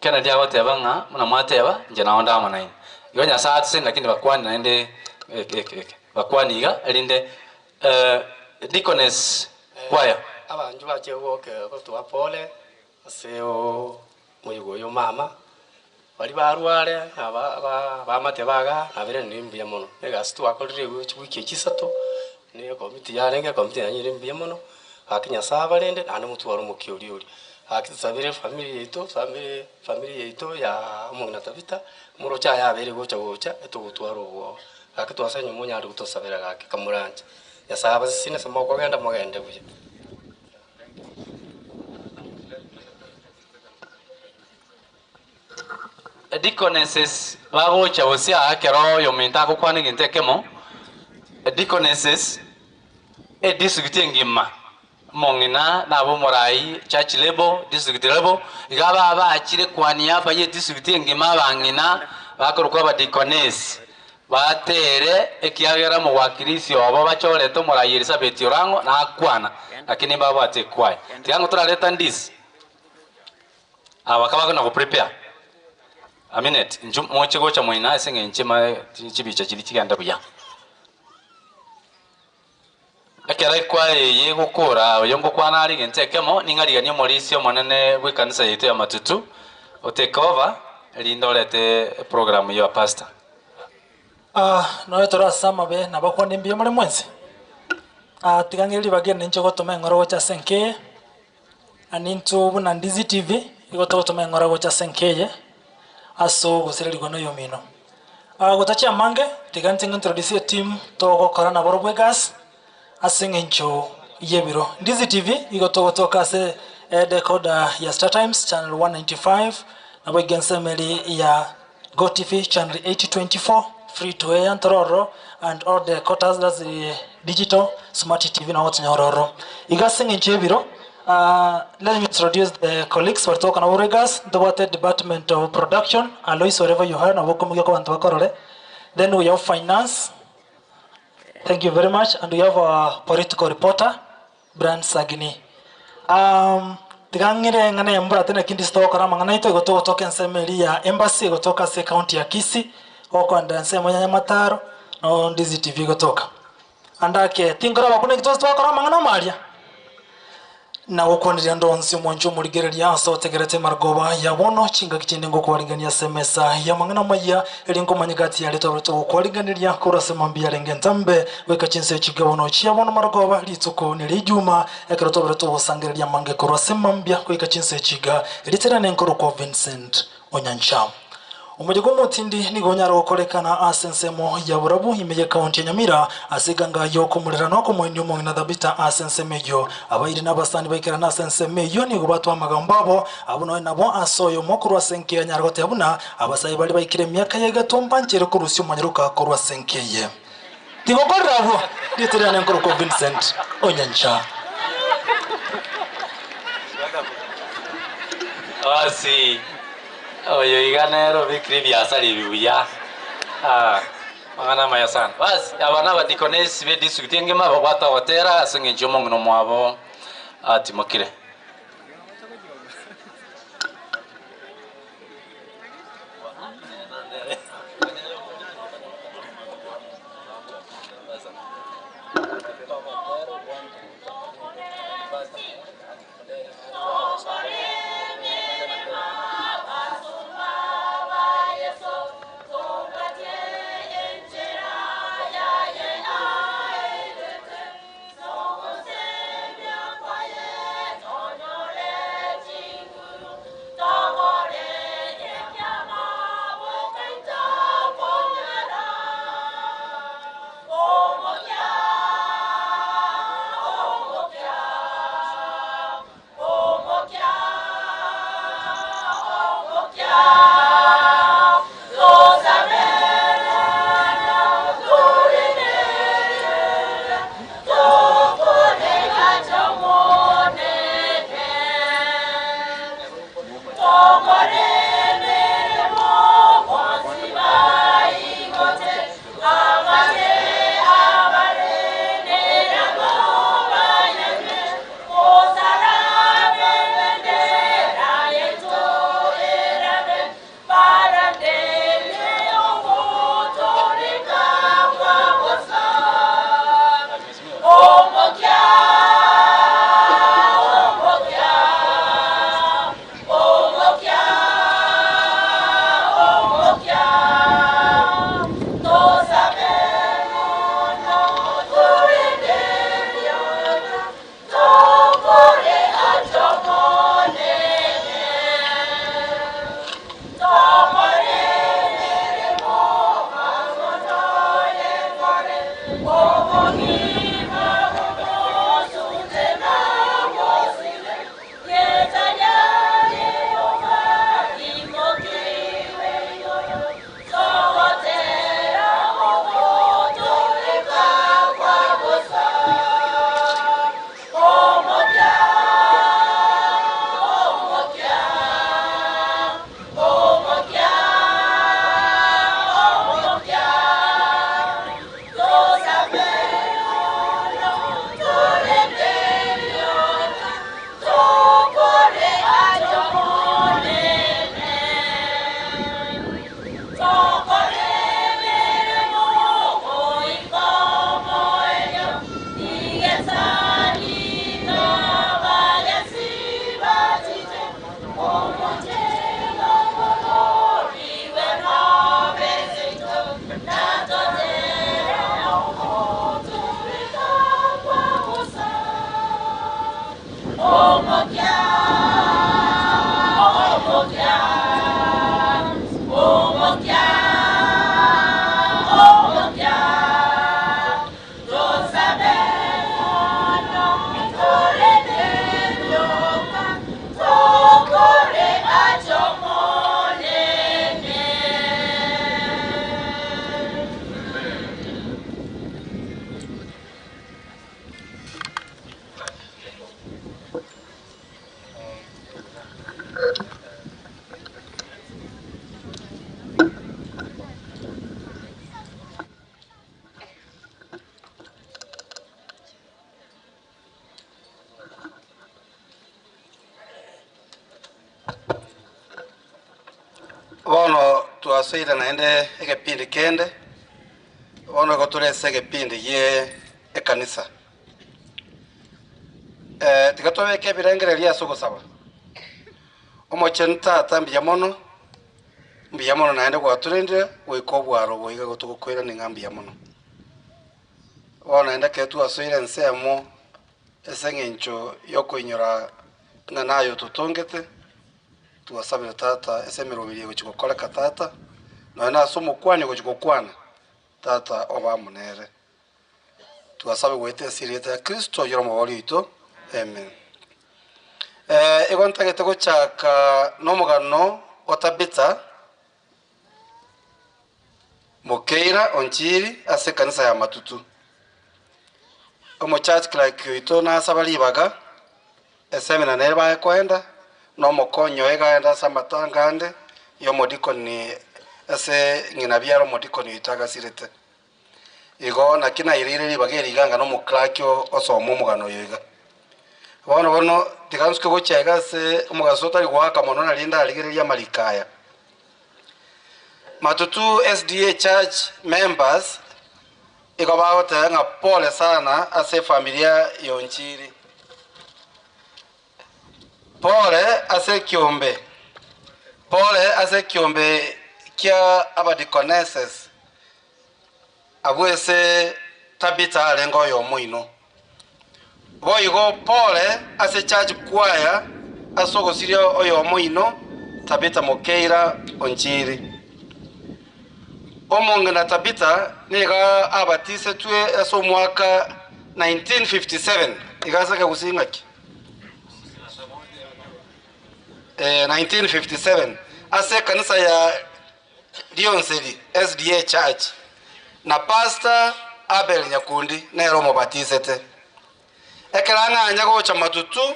Kennedy agoteba ng'a buna mwateba, inche nao nde amo nainwe. Igo Nyasae atosenie lakini bakwani naende eke eke eke bakwani iga erinde deaconess choir. Abanchwa bachia goke gotoa pole ase omoyega oyo omama, baria barware na abamate baga nabere nere mbuya mono. Egasi twakorire igo chiwiki echi isato, ne ekomiti yarenge ekomiti yanyire mbuya mono. Gaki Nyasae abarende naende motware omokia oria oria. Gaki tosabere efamiri yaito famiri famiri yaito ya omong'ina Tabitha, moroche aya abeire gocha gocha etogotwara obwoba. Gaki twasaba inwe monyare gotosabera gaki kamoranche. Nyasae abasesenie ase mokogenda mogende buya. Deaconesses bagocha gose aa ekero oyominto agokwana egento ekemo, deaconesses edistrict engima, omong'ina nabe omorai church level, district level, iga aba bachire kwa niaba ye district engima abang'ina bakorokwa abadeaconess, batere ekiagera omowakilisi obo bachorete omorai Elizabeth Orang'o nakwana, lakini mbabwate ekwaya. Tiga ng'o torareta ndisi. Aba bakaba na goprepare a minute inchu moche gocha moina ase eng'encho ema chibicha chiria chigende buya. Ekero ekwaya eye egokora oyo ngokwana are egento ekemo, ning'ariganie omorisia omonene bw'ekanisa yaito ya Matutu o take over erinde orete eprogram ya pastor. Ah, nonya tore ase amabe, nabakwane mbuya more mwensi. Ah, tiga ng'ire ribaga eri ninche gotoma eng'ora gocha ase enka eye. Na nintwe buna Ndizi TV igo togotoma eng'ora gocha ase enka eye ase ogosirerigwa noyomino. Gotachia amange tiga inche ng'introduce eteam togokora nabarobwo egasi ase eng'encho y'ebiro. Ndizi TV igo togotoka ase edecoder ya Startimes channel 195 naboigo ensemo eria ya GoTv channel 824 free to air ntore ororo and all the quarters that's the digital smart TV nabo gotunyora ororo. Iga ase eng'encho y'ebiro let me introduce the colleagues baria togokora nabo regas ntobwate department of production Alois wherever you are nabo okomogia kwa abanto bakorore then we have finance thank you very much and we have our political reporter Brian Sagini. Tiga ng'ire eng'ana embura tena kindi togokora amang'ana aito igo togotoka ensemo eria ya Embassy egotoka ase ecounty ya Kisii, gokoenda ensemo ya Nyamataro, no Ndizi TV egotoka. Ande ake tinkoraba buna eki twase twakora amang'ana amaria. Nagokwaneria ande onsi omwancho omorigereria ase otegerete emargoba ya bono, chingaki chinde ngokwarigania ase emesa y'amang'ana amayia, erio nkomanya gati yaria twaberete gokwariganeria korwa ase mambia yarenge entambe goika chinsa echi bono chia bono marogoba, rituko neria ijuma, ekero twaberete ogosangereria amange korwa ase mambia goika chinsa echi iga, erieta riane nkorokwa Vincent Onyancha. Omoyega omotindi nigo onyare gokorekana ase ensemo ya borabu ime y'ekaunti ya Nyamira ase eganga y'okomorera na okomoinia omong'ina Thabita ase ensemo eyio. Abairi na abasani baikerana ase ensemo eyio nigo batwa amagambo abo, abwo nonya nabo ase oyomo korwa ase enka eye anyare goteba buna abasae baria baikire emiaka ya egato mbanchere korusia omonyaroka korwa ase enka eye. Tigokorera abwo, rieta riane nkorokwa Vincent Onyancha. Basi oyo iga nere obekire ebiasara ebi buya. Ah, mang'ana amaya sana. Basi aba na abadikonesi be district engima babwate ogotera ase eng'encho ya omong'ina omwabo atimokire. Bono twasoire naende egepindi kende, bono igo tore ase egepindi gie ekanisa. Tiga tobeke ebirengererio ase ogosaba. Omochenu Tata mbuya mono, mbuya mono naende gwatorendire goika obwaro obo iga togokoirania ng'a mbuya mono. Bono naende ekero twasoire ensemo ase eng'encho yokoinyora ng'a naye ototongete, Twasabire Tata ase emeroberi egochia gokoreka Tata, nonya na ase omokuani ogochia gokwana, Tata obe amo nere. Twasabe goeta ase erieta ya Kristo oyore omobori oito. Amen. Eh, igo ntagete gochaka nomogano o Tabitha Mokeira Onchiri ase ekanisa ya Matutu. Omochurch clerk oito nasaba ribaga Esemina nere baye koenda, na omokonyi oye gaenda ase amatanga ande y'omodikoni ase ng'ina biara omodikoni oito agasirete. Igo naki naireire ribaga eri iga anga nomoclerk osoma omogano oyo iga. Bono bono tiga nsuke gochia iga ase omogaso otari goaka mono nario ndarigererie amariko aya. Matutu SDA Church members Igo bagoteba ng'a pole sana ase efamilia y'Onchiri. Pole ase ekiombe, pole ase ekiombe kia abadikoneses, abwo ase Tabitha arenge oyomo oino. Boigo pole ase church choir ase ogosiria oyomo oino Tabitha Mokeira Onchiri. Omong'ina Tabitha nigo abatisetwe ase omwaka 1957 iga ase ekegusii ng'aki? Eh, 1957 ase ekanisa ya Rionseri SDA Church na Pastor Abel Nyakundi nere omobatisete. Ekero ang'anya gocha Matutu,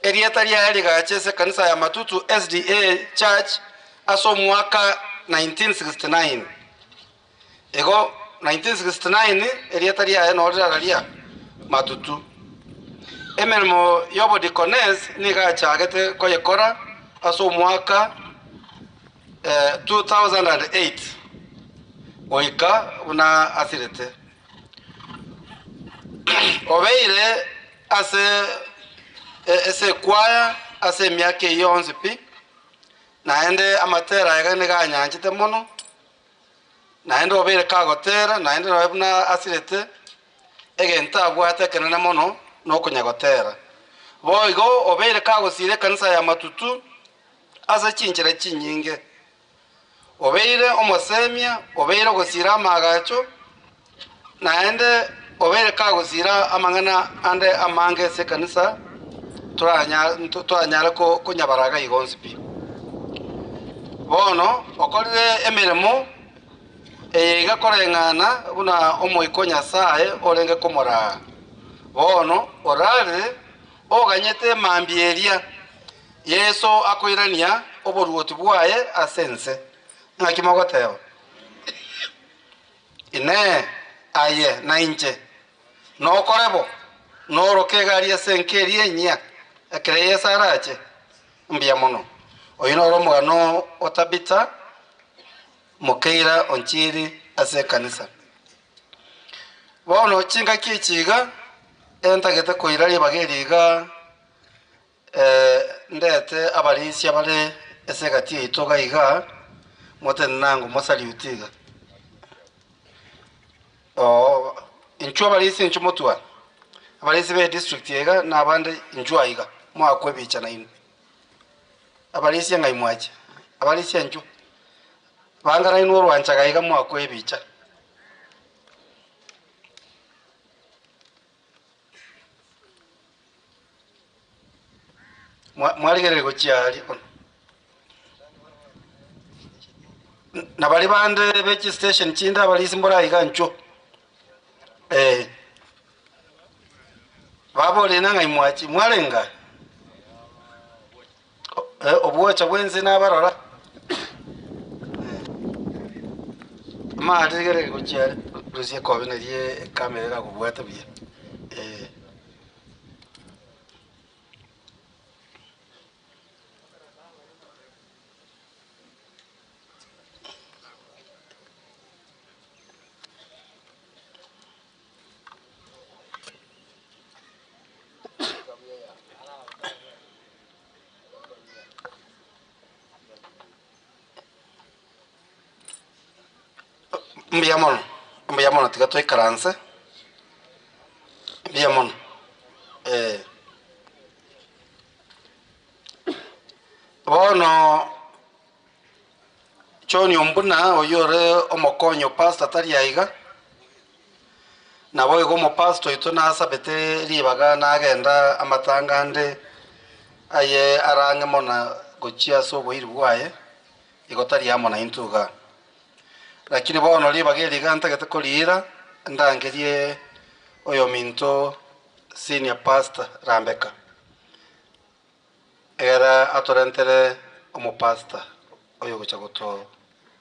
Erieta riaye rigacha ase ekanisa ya Matutu SDA Church ase omwaka 1969. Igo 1969 erieta riaye noro rirara Matutu. Emeremo y'obodikones nigo achagete koyekora ase omwaka 2008 goika buna asirete. Obeire ase ase ekwaya ase emiaka eyio yonsi pi, naende amatera aye nigo anyanchete mono, naende obeire kagotera, naende nonye buna asirete, egento abwate ekenene mono nokonyagotera. Boigo obeire kagosira ekanisa ya Matutu ase chinchera chinyinge. Obeire omosemia, obeire ogosiira amaagacho, naende obeire kagosiira amang'ana ande amange ase ekanisa, toranyare konyabara iga iga onsi pi. Bono okorire emeremo eye iga koreng'ana buna Omoika o Nyasae orenge komoraa. Bono orarire oganyete mambia eria Yeso akoirania oboruoti bwaye ase ense. Ng'aki mogoteba? Inee! Aye na inche nokore bo, noroke egari ase enka eria enyia, ekero Yeso arache? Mbuya mono. Oyio noro omogano o Tabitha, mokeira onchiri ase ekanisa. Bono chingaki echi iga, entagete koira ribaga eri iga. Ndete abarisia bare ase egati yaito iga iga, motenene ango mosaliute iga. Oo, inchuo abarisia inchuo motware, abarisia be district iga na abande inchuo aiga, moakwe ebicha nainwe. Abarisia ng'ai mwacha? Abarisia inchuo, banga nainwe orwanchaga iga moakwe ebicha. Mwarigereria gochia aria bono. Na baria bande be chistation chinde abarisia mbore aiga inchuo, eh. Baborire ng'a ng'ai mwarenge aa? Obwocha bw'ense nabarora, amarigererio gochia are, rusia ekobi naria ekamera erakobwate buya, eh. Mbuya mono, mbuya mono tiga toikaranse, mbuya mono, eh. Bono John Ombuna oyio ore omokonyi o pastor tari aiga, naboigo omopastor oito nasabete ribaga nagenda amatanga ande aye arang'e mono gochia ase oboiri bwaye, igo tari amo naintwe igaa. Lakini bono ribaga eri iga ntagete koriira, ndangerie oyominto senior pastor Rambeka, egere atorentere omopastor oyogocha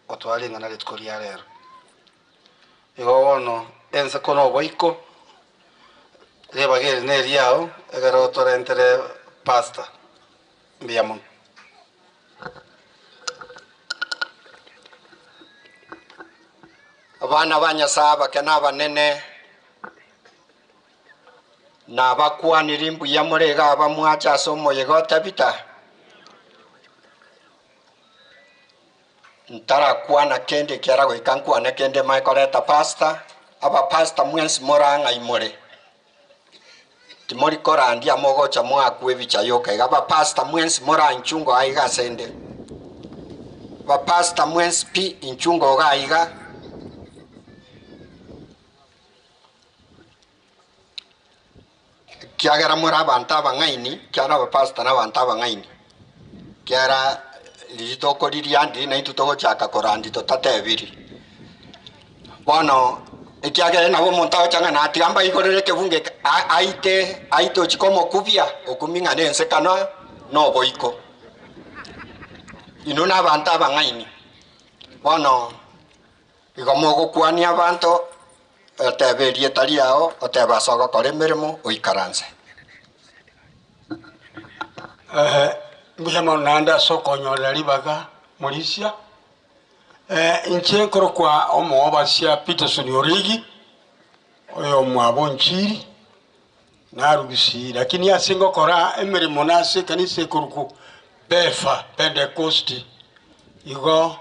gotoa ring'ana rituko ria rero. Igo bono ense kore oboiko, ribaga eri neriao, egere otorentere pastor. Mbuya mono. Abana ba Nyasae abake na abanene, nabakwanire mbuya more iga abamwache ase omoyega o Tabita. Ntarakwana kende ekiagera goika nkwane kende manye koreta pastor, abapastor mwensi more ang'ai more. Timori korandia mogocha moakwe ebicha yoka iga. Abapastor mwensi more aa inchungo aiga ase inde. Abapastor mwensi pi inchungo iga aiga. Ekiagera more abanto abang'aini, ekiagera abapastor na abanto abang'aini, ekiagera riria tokoriria andi naintwe togochaka korandia totatebiri. Bono ekiagera nabo omonto agocha ng'a natiga mbaigorere ekebungo eke a- aite aite ochia komokubia okumia ng'a nense kana na oboiko. Inwe na abanto abang'aini, bono igo mogokwania abanto otebe erieta riao, otebe ase ogokora emeremo, oikaranse. Mbuya mono naende ase okonyorera ribaga morisia. Inche nkorokwa omoobasia Peterson Origi, oyomwabo Onchiri, narugusii, lakini ase ngokora emeremo nase ekanisa ekorokwa Befa Pentecost, igo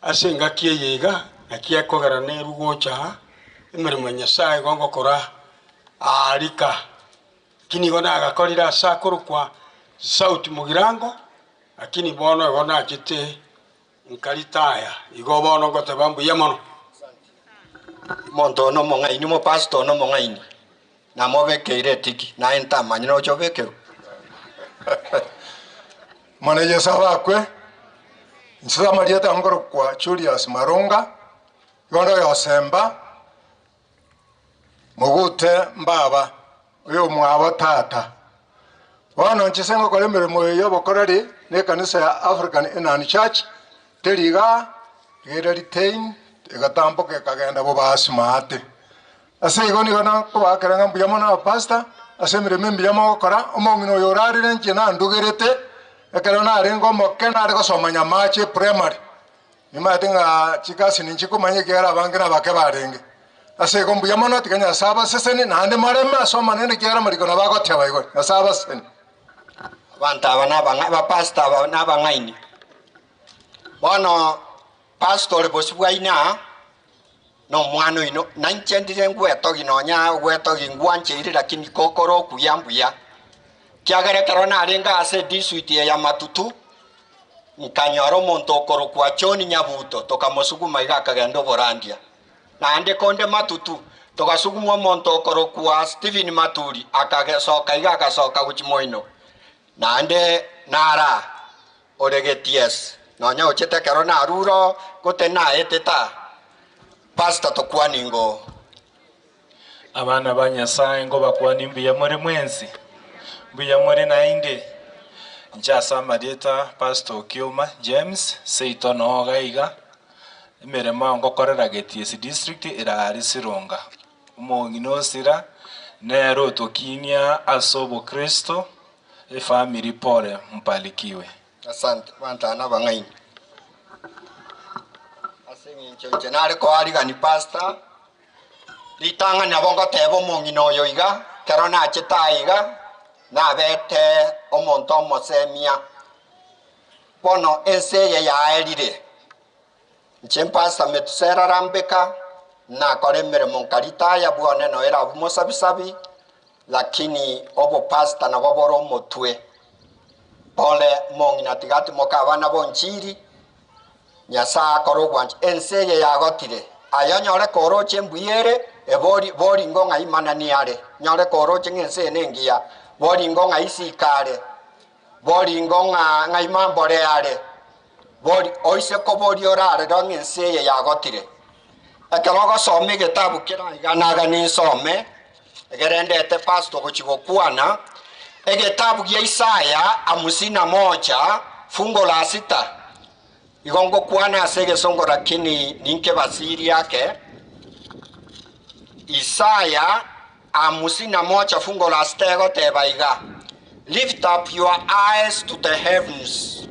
ase engaki eye iga, naki ekogera nerwe gocha aa, emeremo ya Nyasae igo ngokora aa rika. Lakini igo nagakorire ase akorokwa South Mugirango, lakini bono igo nachete Nkaritaya, igo bono ngoteba mbuya mono. Omonto one omong'aini, omopastor one omong'aini, namobekeire etiki, naye ntamanyire oche obekerwe. Mana Yeso abakwe, inche amarieta nkorokwa Julius Marunga, igo onde oyosemba, Mogute mbaba, oyomwabo tata. Bono inche ase ngokora emeremo eye y'obokoreri na ekanisa ya African Inland Church, teri igaa, iga ere retain, egatamboka ekagenda bobasi maate. Ase igo nigo nakobaakera ng'a mbuya mono abapastor, ase emeremo emiya mogokora, omong'ina oyo orarire inche nandugerete, ekero narenge omoke nare gosoma Nyamache Primary. Nimanyete ng'a chikasi ninchikomanya ekiagera abange nabake barenge. Ase igo mbuya mono, tiga Nyasae abasesenie, naende moreme ase Omonene ekiagera amariko nabo agoteba igo. Nyasae abasesenie. Abanto aba nabang'a abapastor aba nabang'aini. Bono pastor ore bosio bwaino aa, na omwana oino, na inche ndire ngwetogi nonya ogwetogi ngwancheire lakini kokore okuya mbuya. Ekiagera ekero narenge ase edisuiti eye ya Matutu, nkanyora omonto okorokwa John Nyabuto, tokamosuguma iga akagenda oborandia. Naende konde Matutu, togasugumwa omonto okorokwa Stephen Maturi, akasoka iga agasoka gochia moino. Naende nara ore getiesi, nonya ochete ekero narure oo, gote naetete aa. Pastor tokwani ngoo. Abana ba Nyasae ngobakwani mbuya more mwensi? Mbuya more naende? Inche ase amarieta Pastor Okioma James, seito noo iga iga, emeremo ngokorera Getiesi District ere aria Sironga. Omong'ina osira nere otokinia ase obokristo, efamiri pole mbarikiwe. Asante, abanto aba nabang'aini. Ase eng'encho inche nare koarigani pastor, ritang'ani nabo ngoteba omong'ina oyo iga, ekero nachete aa iga, nabete omonto omosemia. Bono ense eye yaerire. Inche Pastor Metusela Rambeka, nakora emeremo nkaritaya bwane noere abwo mosabisabi, lakini obopastor nabo bore omotwe. Pole mong'ina tiga atimoke abana bonchiri, Nyasae akore ogwancha. Ense eye yagotire, aye onyore koroche mbuya ere, ebori boringo ng'ai manani are, nyore koroche ng'a ense eye nengiya, boringo ng'ai isiko are, boringo ng'a ng'ai mambore are, bori oise koboria orarere ng'a ense eye yagotire. Ekero ogosoma egetabu kera iga naga ninsome, egere ndete pastor gochia gokwana, egetabu gia Isaya hamsini na moja fungo la sita, igo ngokwana ase egesongo lakini ninkebasirie ake, Isaya hamsini na moja fungo la sita egoteba iga, Lift up your eyes to the heavens,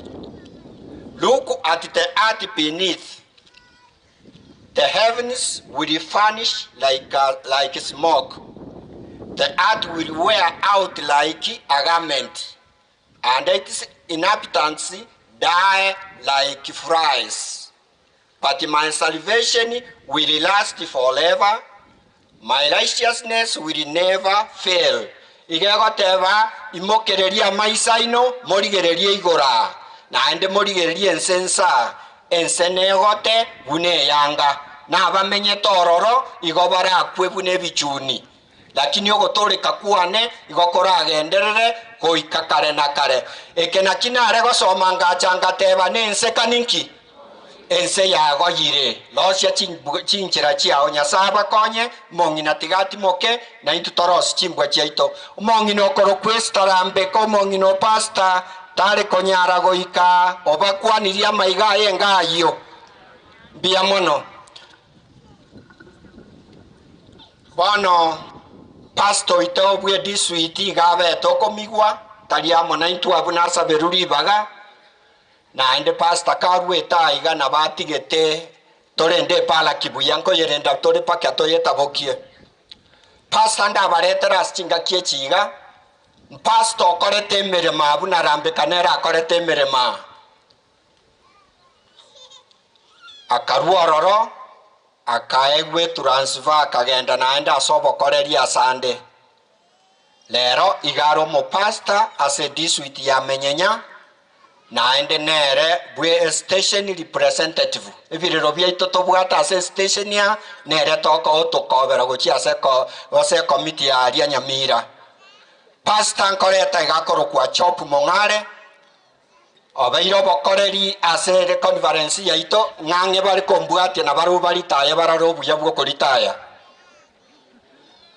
look at the earth beneath, The heavens will vanish like, a, like smoke, the earth will wear out like a garment, and its inhabitants die like flies. But my salvation will last forever, my righteousness will never fail. Iga egoteba, Imokererie amaiso aino, morigererie igoro aa, naende morigererie ense ensa, ense negote buna eyanga, na abamenyete ororo igo barakwe buna ebichuni. Lakini ogotooreka kwane igo koragenderere goika kare na kare. Eke nakio nare gosoma ngacha ngateba, Nense kaninki? Ense yagoyire, rosia chinchera chiao, Nyasae abakonye, omong'ina tiga atimoke, na intwe torosie chimbwa chiaito. Omong'ina okorokwa Esther Rambeka, omong'ina o pastor, tare konyara goika obakwanirie amaiga aye enga ayio. Mbuya mono. Bono pastor oito bwe district iga abete okomigwa, tari amo naintwe abwo nasaberwe ribaga, Naende pastor karuete aiga nabo atigete torende eparaki buya nkoyerenda tore paka toyetabokie. Pastor ndabaretere ase chingaki echi iga, mpastor okorete emeremo abwo na Rambeka nere akorete emeremo aa. Akarua ororo akaegwa etransfer akagenda naende ase obokoreri asande. Rero iga are omopastor ase edistrict ya Menyenya, naende nere bwe estation representative. Ebirero biaito tobwate ase estation aa nere tokobera gochia ase ase ecommittee ya aria Nyamira. Pastor nkoreta iga akorokwa Job Mong'are, obeire obokoreri ase ere conference yaito, ng'ang'e bare kombwatia na barabwo baritaye barore obuya bw'okoritaya.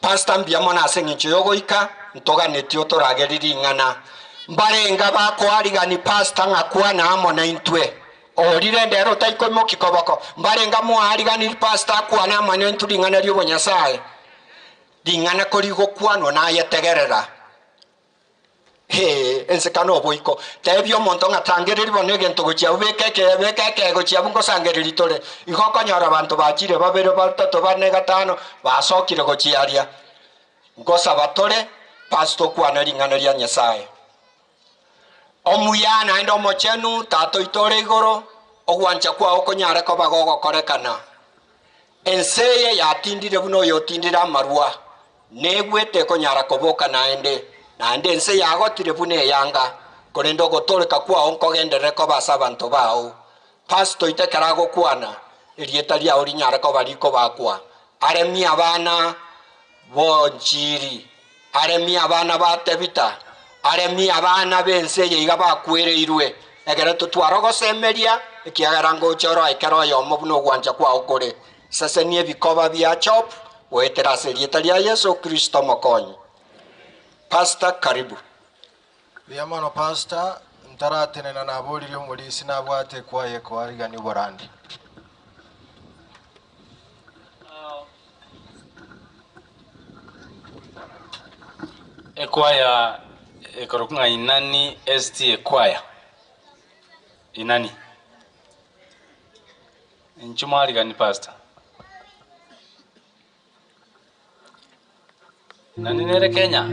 Pastor mbuya mono ase eng'encho yogoika ntoganetie otoragerie ring'ana. Mbarenga bakoarigani pastor ng'a kwana amo naintwe. Orire ndero otaikoimoki koboko. Mbarenga moariganiri pastor akwane amo naintwe ring'ana ri'obonyasae. Ring'ana korigokwanwa naye tegerera. Ee, ense kane oboiko. Tebia omonto ng'a tangereria bono egento gochia abwo, beka eke, beka eke gochia abwo ngosangereria tore. Igo okonyora abanto bachire babere, batato, bane, gatano, basokire gochia aria. Ngosaba tore, pastor okwane ring'ana ria Nyasae. Omuya naende omochenu, Tata oito ore igoro, ogwancha kwao konyare koba gogokorekana. Ense eye yatindire buna oyotindire amarwa, Negwete ekonyara koboka naende, naende ense yagotire buna eyanga, korende ogotooreka kwao nkogenderere koba ase abanto bao. Pastor oito ekero agokwana, erieta riao rinyare koba rikobakwa. Aremie abana bonchiri, aremie abana ba Tebita, aremie abana b'ense eye iga bakwereirwe, ekero totware ogosemeria, ekiagera ngocha oroe kera oyomo buna ogwancha kwao kore. Sesenia ebikoba bia Job goetera ase erieta ria Yeso Kristo Omokonyi. Pastor karibu. Mbuya mono pastor, ntaratenena naboririe omorisia nabwate ekwaya ekoarigania oborandi. Ekwaya ekorokwa ng'a Inani ST Ekwaya. Inani. Inchuo mwarigani pastor. Nani nere Kenya?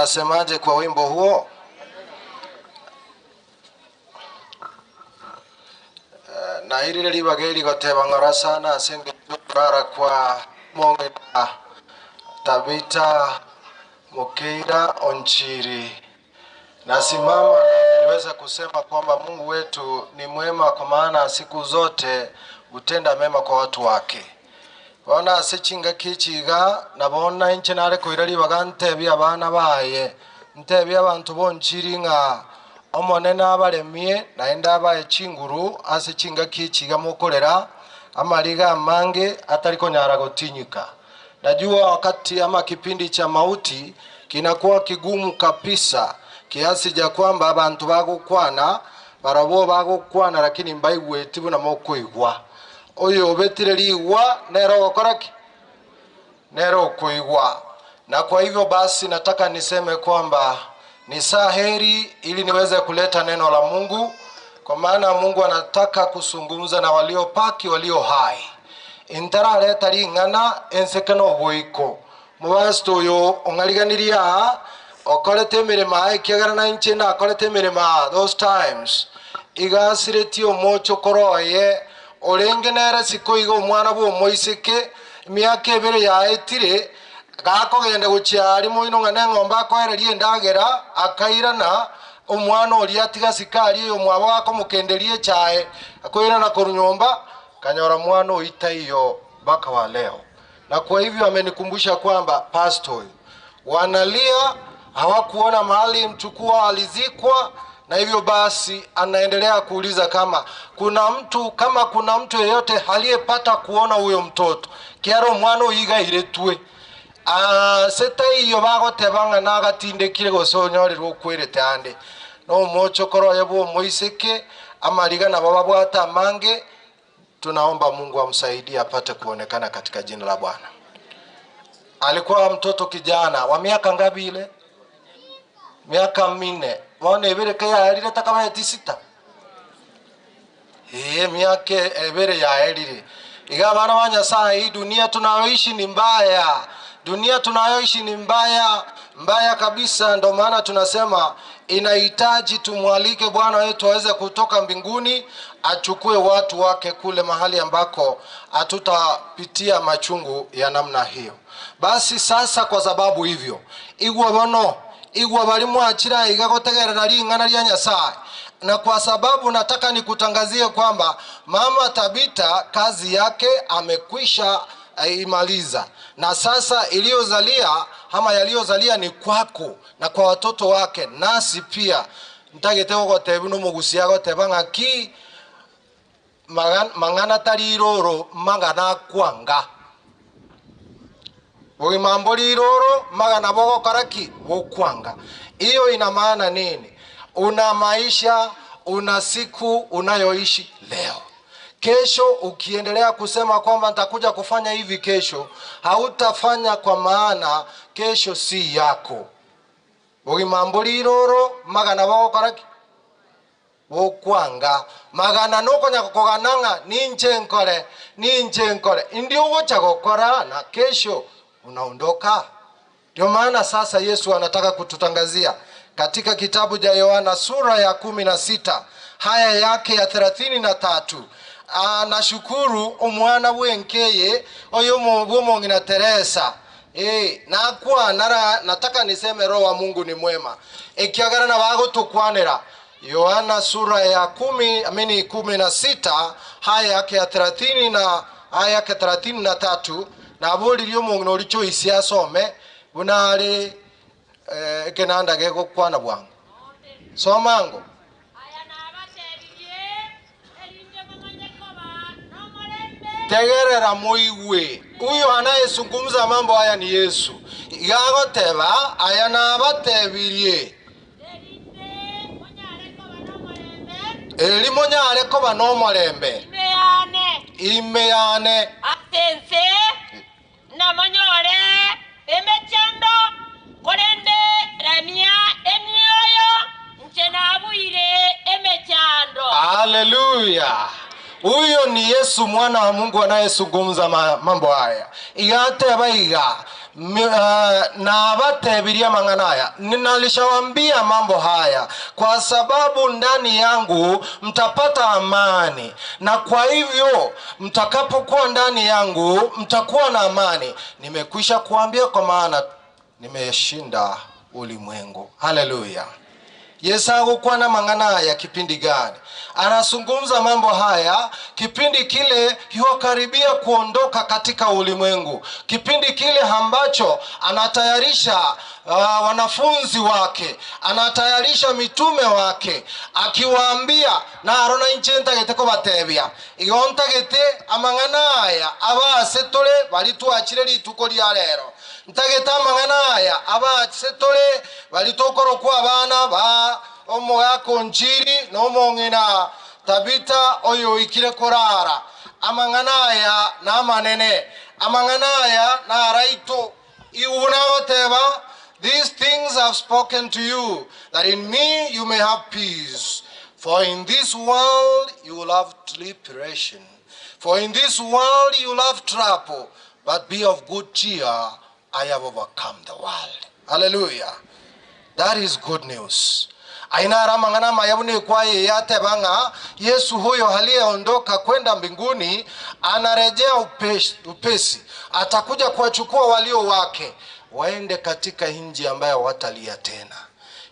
Mnasemaje kwa wimbo huo? Eh, Nairire ribaga eri goteba ng'ora sana ase engencho okorara kwa mong'ina Tabita Mukeira Onchiri. Nasimama nami niweze kusema kwamba Mungu wetu ni mwema, kwa maana siku zote hutenda mema kwa watu wake. Bono ase chingaki echi iga, nabona inche nare koira ribaga ntebie abana baye, ntebie abanto bonchiri ng'a Omonene abaremie, naende abae chinguru ase chingaki echi iga mokorera amariga amange atari konyara gotinyika. Najua wakati ama kipindi cha mauti kinakuwa kigumu kabisa kiasi ja kwamba abanto bagokwana barabwo bagokwana lakini mbaigweti buna mokoigwa. Oyo obetire rigwa nere ogokora ki? Nere okoigwa. Na kwa hivyo basi nataka niseme kwamba ni saa heri ili niweze kuleta neno la Mungu, kwa maana Mungu anataka kusungumza na waliopaki walio hai. Intarareta ring'ana enseke noboiko. Mobasito oyo ong'ariganirie aa okorete emeremo aa ekiagera na inche nakorete emeremo aa those times iga asiretie omochokoro oye orenge nere siko iga omwana bw'omoiseke emiaka ebere yaetire gakogenda gochia aria moino ng'a neng'ombe akoereria endagera akairana omwana oria atiga siko aria oyomwabo gakomokenderia echae akoirana korwa nyomba Kanyora mwana oyio taiyo mpaka wa leo, na kwa hivyo amenikumbusha kwamba pastor huyu wanalia, hawakuona mahali mchukua alizikwa, na hivyo basi anaendelea kuuliza kama kuna mtu kama kuna mtu yeyote aliyepata kuona huyo mtoto kiaro mwana oyo iga airetwe ase taiyo bagoteba ng'a nagatindekire gose onyorerwe okwerete ande na omochokoro oye bw'omoiseke amariga nabo babwate amange Tunaomba Mungu amsaidie apate kuonekana katika jina la Bwana. Alikuwa mtoto kijana wa miaka ngapi ile? Miaka minne. Bono ebere kayaerire takabaeti sita. Ee, miaka ebere yaerire. Iga abana ba Nyasaye, hii dunia tunayoishi ni mbaya. Dunia tunayoishi ni mbaya, mbaya kabisa. Ndo maana tunasema inahitaji tumwalike Bwana wetu aweze kutoka mbinguni achukue watu wake kule mahali ambako hatutapitia machungu ya namna hiyo. Basi sasa, kwa sababu hivyo igwa bono igwa bari mwachira iga gotegerera ring'ana ria Nyasaye, na kwa sababu nataka nikutangazie kwamba mama Tabita kazi yake amekwisha imaliza, na sasa iliyozalia ama yaliyozalia ni kwako na kwa watoto wake, nasi pia ntagete gogotebia nomogusia agoteba ng'aki mang'ana tari iroro magana akwanga bogima mbori iroro magana bogokora ki bokwanga. Hiyo ina maana nini? Una maisha, una siku unayoishi leo. Kesho ukiendelea kusema kwamba nitakuja kufanya hivi kesho, hautafanya kwa maana kesho si yako. Bogima mbori iroro magana bogokora ki bokwanga magana nokonya kogana ng'a ninche nkore ninche nkore ndio ogocha gokora na kesho unaondoka. Ndio maana sasa Yesu anataka kututangazia katika kitabu cha Yohana sura ya 16 haya yake ya 33. Nashukuru omwana bwenkeye oyo bw'omong'ina Teresa. Nakwa nataka niseme roho wa Mungu ni mwema ekiagera nabagotukwanera Yohana sura ya kumi, amini 16 haya yake ya thelathini na haya yake 33 naboririe omong'ina oria Joyce asome buna are ekenanda gegokwana bwango somango. Tegerera moigwe, huyo anayezungumza mambo haya ni Yesu. Iga agoteba aya nabatebirie, eri monyare koba nomorembe ime yane. Ase ense namonyore emechando, korende ramia emioyo, inche nabuire emechando. Haleluya! Huyo ni Yesu mwana wa Mungu anayezungumza mambo haya. Iga ateba iga, nabatebirie amang'ana aya, ninalishawambia mambo haya kwa sababu ndani yangu mtapata amani, na kwa hivyo mtakapokuwa ndani yangu mtakuwa na amani. Nimekwisha kuambia kwa maana nimeshinda ulimwengu. Haleluya. Yesu agokwana mang'ana haya kipindi gani? Anazungumza mambo haya kipindi kile yuakaribia kuondoka katika ulimwengu, kipindi kile ambacho anatayarisha wanafunzi wake, anatayarisha mitume wake, akiwaambia naro na inche ntagete kobatebia igo ntagete amang'ana aya abase tore bari twachire rituko ria rero ntagete amang'ana aya abase tore bari tokorokwa abana ba omogaka onchiri na omong'ina Tabita oyo oikire korara amang'ana aya na amanene amang'ana aya na araito iwu nagoteba these things I have spoken to you that in me you may have peace for in this world you will have tribulation for in this world you will have trouble but be of good cheer I have overcome the world. Hallelujah. That is good news. Aye naro amang'ana amaya buna ekwaya eye ateba ng'a Yesu huyo aliyeondoka kwenda mbinguni anarejea upesi, atakuja kuwachukua walio wake waende katika nchi ambayo watalia tena.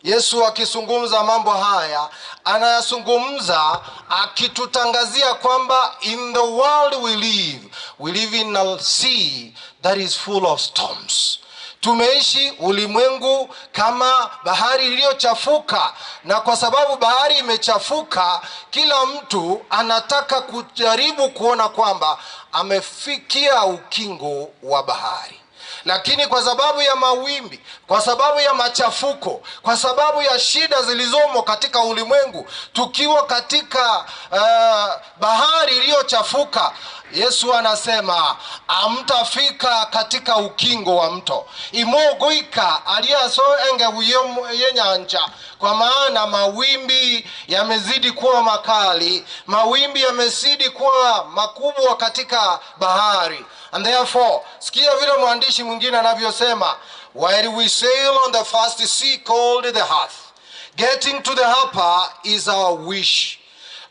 Yesu akizungumza mambo haya anayazungumza akitutangazia kwamba in the world we live, we live in a sea that is full of storms. Tumeishi ulimwengu kama bahari iliyochafuka, na kwa sababu bahari imechafuka, kila mtu anataka kujaribu kuona kwamba amefikia ukingo wa bahari. Lakini kwa sababu ya mawimbi, kwa sababu ya machafuko, kwa sababu ya shida zilizomo katika ulimwengu, tukiwa katika bahari iliyochafuka, Yesu anasema amtafika katika ukingo wa mto. Imogoika aliaso enge yenyanja, kwa maana mawimbi yamezidi kuwa makali, mawimbi yamezidi kuwa makubwa katika bahari. And therefore, sikia vile mwandishi mwingine anavyosema, while we sail on the fast sea called the earth, getting to the harbor is our wish.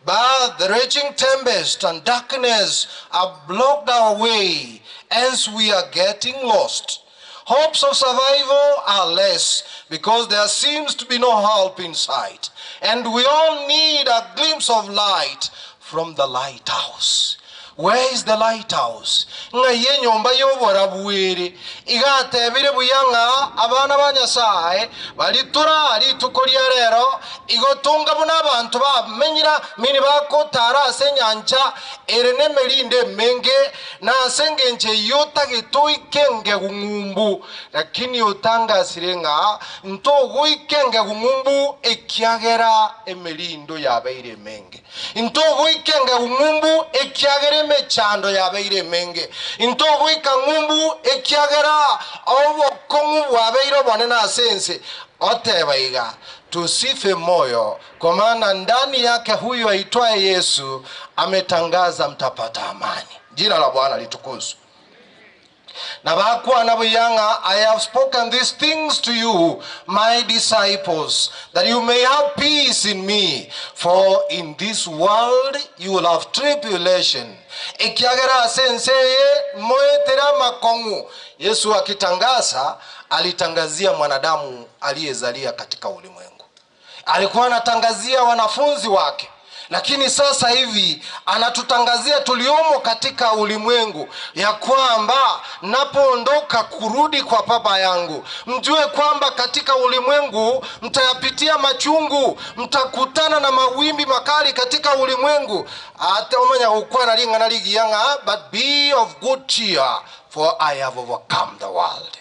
But the raging tempest and darkness have blocked our way, hence we are getting lost. Hopes of survival are less because there seems to be no help in sight. And we all need a glimpse of light from the lighthouse. Where is the lighthouse? Ng'ai enyomba y'oborabu ere? Iga atebire buya ng'a abana ba Nyasae baria tora rituko ria rero igo tonga buna abanto bamenyira mini bagotara ase enyancha ere nemerindo emenge, na ase engencho eyio otagete oike engegu ng'umbu. Lakini otangasire ng'a ntogoika engegu ng'umbu ekiagera emerindo yabeire emenge. Ntogoika engegu ng'umbu ekiagera emechando yabeire emenge. Ntogoika ng'umbu ekiagera obokong'u bwabeire obonene ase ense. Oteba iga, tusife moyo, kwa maana ndani yake huyo aitwaye Yesu ametangaza mtapata amani. Jina la Bwana litukuzwe. Na bakwana buya ng'a, I have spoken these things to you, my disciples, that you may have peace in me. For in this world you will have tribulation. Ekiagera ase ense eye moetere amakong'u. Yesu akitangaza, alitangazia mwanadamu aliyezalia katika ulimwengu. Alikuwa anatangazia wanafunzi wake. Lakini sasa hivi anatutangazia tuliomo katika ulimwengu ya kwamba napoondoka kurudi kwa Baba yangu, mjue kwamba katika ulimwengu mtayapitia machungu, mtakutana na mawimbi makali katika ulimwengu. Ate omanya gokwana ring'ana rigiya ng'a, but be of good cheer, for I have overcome the world.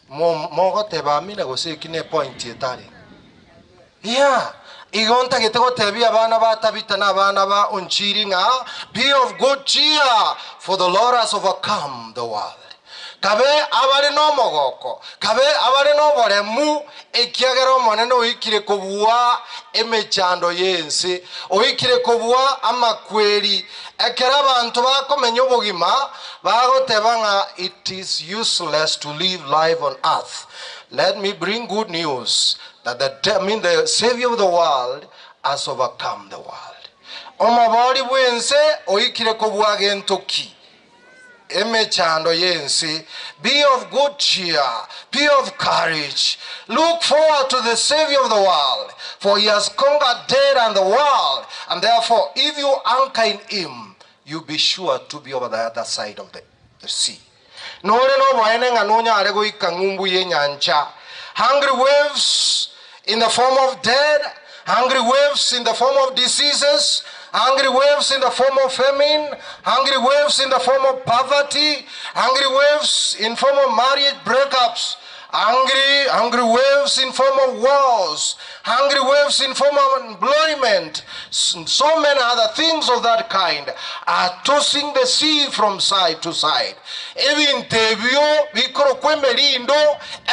Mogoteba amina gose eki ne point etari. Yeah. Igo ntagete gotebia abana ba Tabita na abana ba Onchiri ng'a be of good cheer, for the Lord has overcome the world. Kabe abare nomogoko, kabe abare noboremu, ekiagera Omonene oikire kobua emechando y'ense, oikire kobua amakweri. Ekero abanto bakomenya obogima, bagoteba ng'a it is useless to live life on earth. Let me bring good news that the, I mean the Savior of the world has overcome the world. Omobori bw'ense oikire kobua gento ki? Emechando y'ense. Be of good cheer, be of courage, look forward to the Savior of the world, for he has conquered death and the world, and therefore if you anchor in him, you be sure to be over the other side of the, the sea. Nore noboene ng'a nonyare goika ng'umbu y'enyancha. Hungry waves in the form of death, hungry waves in the form of diseases, hungry waves in the form of famine, hungry waves in the form of poverty, hungry waves in form of marriage breakups, hungry, hungry waves in form of wars, hungry waves in form of unemployment, so many other things of that kind are tossing the sea from side to side. Ebinto ebio bikorokwa emerindo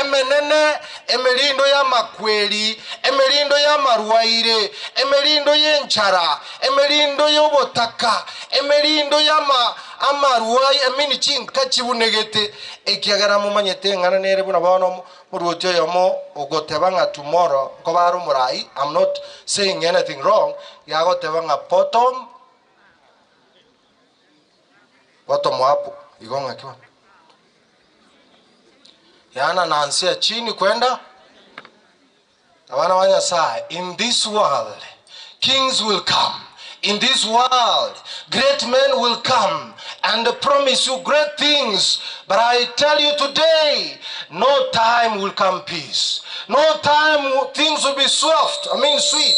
emenene, emerindo y'amakweri, emerindo y'amarwaire, emerindo y'enchara, emerindo y'obotaka, emerindo y'ama amarwai, I mean chinka chibunegete, ekiagera momanyete eng'ana nere buna bono moruoti oyomo ogoteba ng'a tomorrow nkoba are omorai, I'm not saying anything wrong, yagoteba ng'a bottom bottom up igo ng'aki bono? Yaani anaanzia chini kwenda abana ba Nyasaye, in this world kings will come, in this world great men will come and promise you great things, but I tell you today, no time will come peace, no time things will be soft, I mean sweet.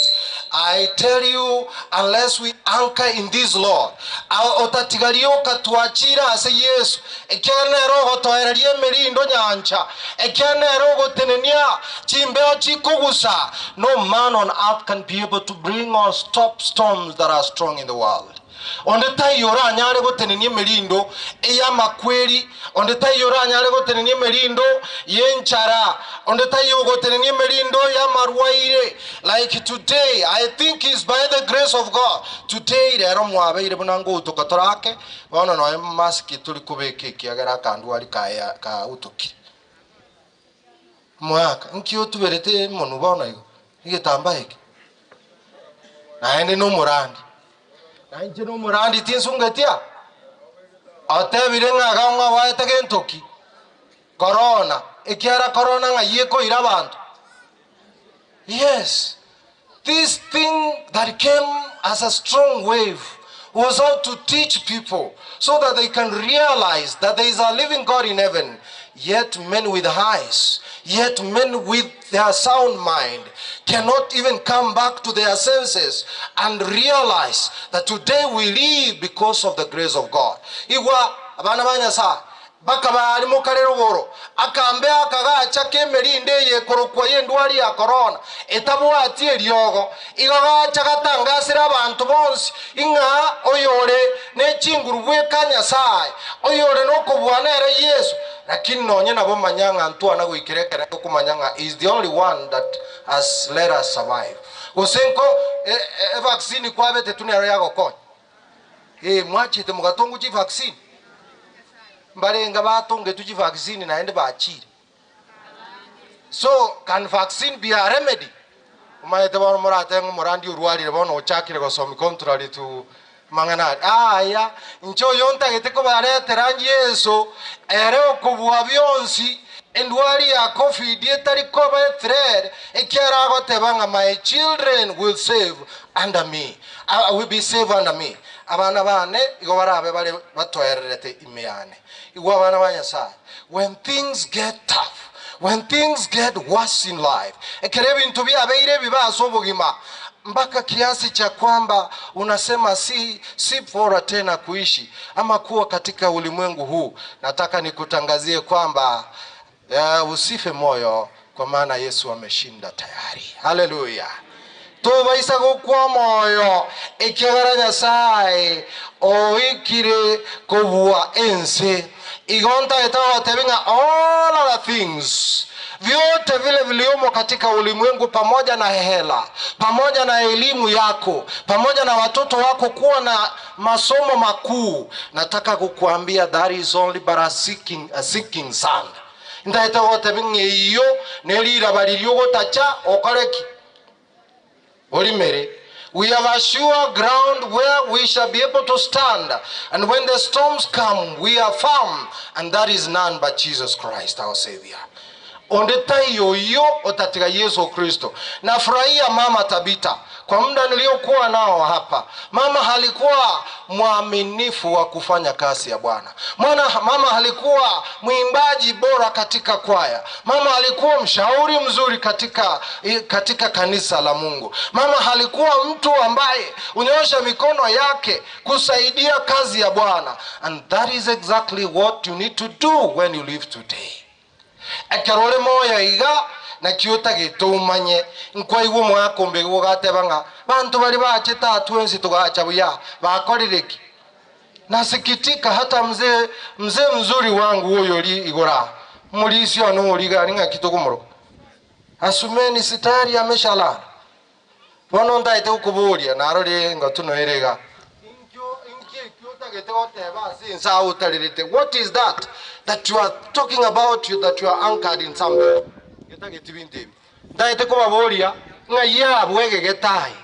I tell you, unless we anchor in this Lord, otatigaria okatwachira ase Yesu, ekiagera nere ogotoereria emerindo nyancha, ekiagera nere ogotenenia chimbeo chikogusa, no man on earth can be able to bring or stop storms that are strong in the world. Onde taiyo oranyare gotenenia emerindo ey'amakweri, onde taiyo oranyare gotenenia emerindo y'enchara, onde taiyo ogotenenia emerindo y'amarwaire. Like today, I think is by the grace of God, today rero mwabeire buna ngoutoka torake, bono nonya mask tori kobeka ekiagera akandwari kaya kautokire. Omogaka, nki otuberete monwe bono igo, egetambaa eke? Naende nomorandi. Na inche nomorandi tinsungeti aa? Otebire ng'a iga ng'a oaete gento ki? Korona, ekiagera korona ng'ai ekoira abanto? Yes, this thing that came as a strong wave was out to teach people so that they can realize that there is a living God in heaven. Yet men with eyes, yet men with their sound mind cannot even come back to their senses and realize that today we live because of the grace of God. Igwa abana ba Nyasaye bakaba aria mokare rogoro, akambe akagacha k'emerinde eye ekorokwa y'endwari ya korona etabwati eriogo, igo gacha gatangasere abanto bonsi ing'a oyore ne chinguru bweka Nyasae, oyore nokobua nere Yeso. Lakini nonye nabo manya ng'a ntwana goikera ekerengo komanya ng'a he is the only one that has let us survive. Gose nko evaccine kwabetetwe nero yagokonya? Ee, mwachete mogatongwa chivaccine? Mbarenga batongetwe chivaccine naende bachire. So can vaccine be a remedy? Omanyete bono moratebe ng'a omorandi orwarire bono ochakire gosomia contrary to amang'ana aria. Aya, inche oyo ntagete kobaretera Yeso, ere okobua bionsi, endwari ya covid etari koba ethreat, ekiagera agoteba ng'a my children will save under me, will be safe under me. Abana bane igo barabe bare batoererete ime yane. Igwa abana ba Nyasaye, when things get tough, when things get worse in life, ekero ebinto biabeire ebibe ase obogima, mpaka kiasi cha kwamba unasema si, si bora tena kuishi ama kuwa katika ulimwengu huu, nataka nikutangazie kwamba usife moyo, kwa maana Yesu ameshinda tayari. Haleluya! Tobaisa gokwa omoyo, ekiagera Nyasae oikire kobua ense. Igo ntagete gogotebia ng'a all other things, vyote vile viliomo katika ulimwengu pamoja na hela, pamoja na elimu yako, pamoja na watoto wako kuwa na masomo makuu, nataka kukuambia that is only but a seeking, a sinking sand. Ntagete gogotebia ng'a eyio neriraba riria ogotacha okore ki? Orimere. We have a sure ground where we shall be able to stand, and when the storms come, we are firm, and that is none but Jesus Christ our Savior. Onde taiyo oyio otatiga Yeso Kristo. Nafurahia mama Tabita kwa muda niliokuwa nao hapa. Mama alikuwa mwaminifu wa kufanya kazi ya Bwana. Mwana, mama alikuwa mwimbaji bora katika kwaya. Mama alikuwa mshauri mzuri katika, katika kanisa la Mungu. Mama alikuwa mtu ambaye unyoosha mikono yake kusaidia kazi ya Bwana. And that is exactly what you need to do when you live today. Ekero ore moyo iga, naki otagete omanye, nkwaigwa omogaka ombegwa ogateba ng'a banto baria bachete aa twensi togacha buya, bakorire ki? Nasikitika hata mzee mzee mzuri wangu oyo ori igoro aa, omorisia one oria iga aria ng'aki tokomoroka? Asumeni sitari ameshalala. Bono ntaete gokoboria, narorire engatu noere iga. Inki ekio otagete goteba ase ense aa otarerete? What is that that you are talking about you that you are anchored in something? Getageti binto ebi. Ntaete kobaboria ng'ai abwo egegete aye.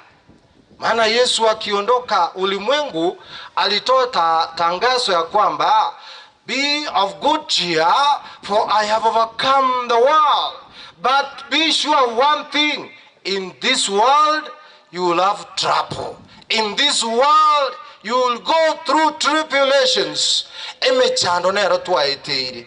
Maana Yesu akiondoka ulimwengu alitoa ta, tangazo ya kwamba be of good cheer for I have overcome the world. But be sure of one thing, in this world you will have trouble. In this world you will go through tribulations. Emechando nero twaeteire.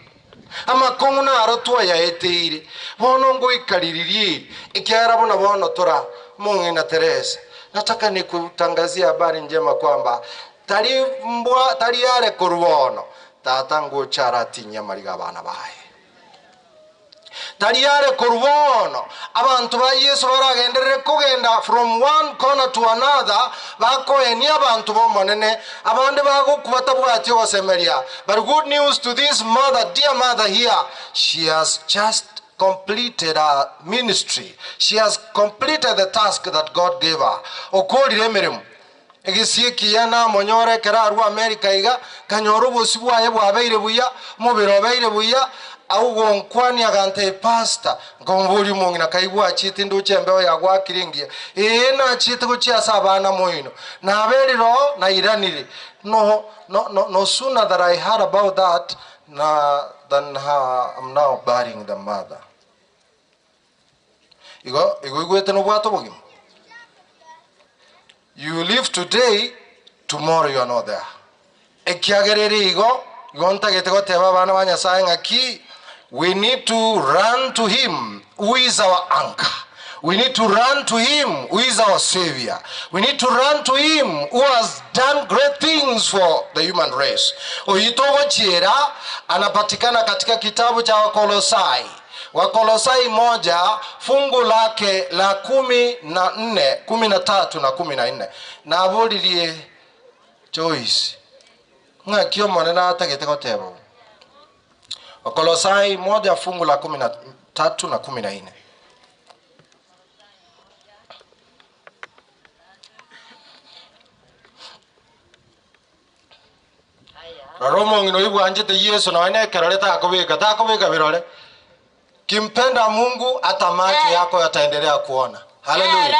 Amakong'u naro twayaeteire. Bono ngoikariririe eri, ekiagera buna bono tora mong'ina Teresa. Nataka nikutangazie habari njema kwamba tari mbwa tari are korwa bono tata ngocha aratinyie amariga abana baye. Tari are korwa bono abanto ba Yeso baragenderere kogenda from one corner to another bakoenia abanto b'Omonene, abande bagokwa batabwati ogosemeria. But good news to this mother, dear mother here, she has just completed her ministry, she has completed the task that God gave her. Okorire emeremo. Egesie ekiya namonyore ekero arua Amerika iga, nkanyora obosio bwaye bwabeire buya, omobere obeire buya, agwo gonkwania agantebia, Pastor, nkomoboria omong'ina kai gwachiete ndoche embeo yagwakire engiya? Ee, nachiete gochia ase abana moino, naberire oo, nairanire. No, no, no, no sooner that I heard about that, na than her, I'm now burying the mother. Igo, igo oigwete nobwate obogima? You live today, tomorrow you are not there. Ekiagera ere igo, igo ntagete goteba abana ba Nyasaye ng'aki, we need to run to him who is our anchor. We need to run to him who is our savior. We need to run to him who has done great things for the human race. Oyio togochiera anapatikana katika kitabu cha Wakolosai. Wakolosai moja fungu lake la 14, 13 na 14. Naboririe Joyce, ng'aki Omonene atagete goteba bo? Wakolosai moja fungu la 13 na 14. Rora omong'ina oyio bwanchete Yeso nonya nekerore takobeka, takobeka birore. Kimpenda Mungu hata macho yako yataendelea kuona. Haleluya. Ere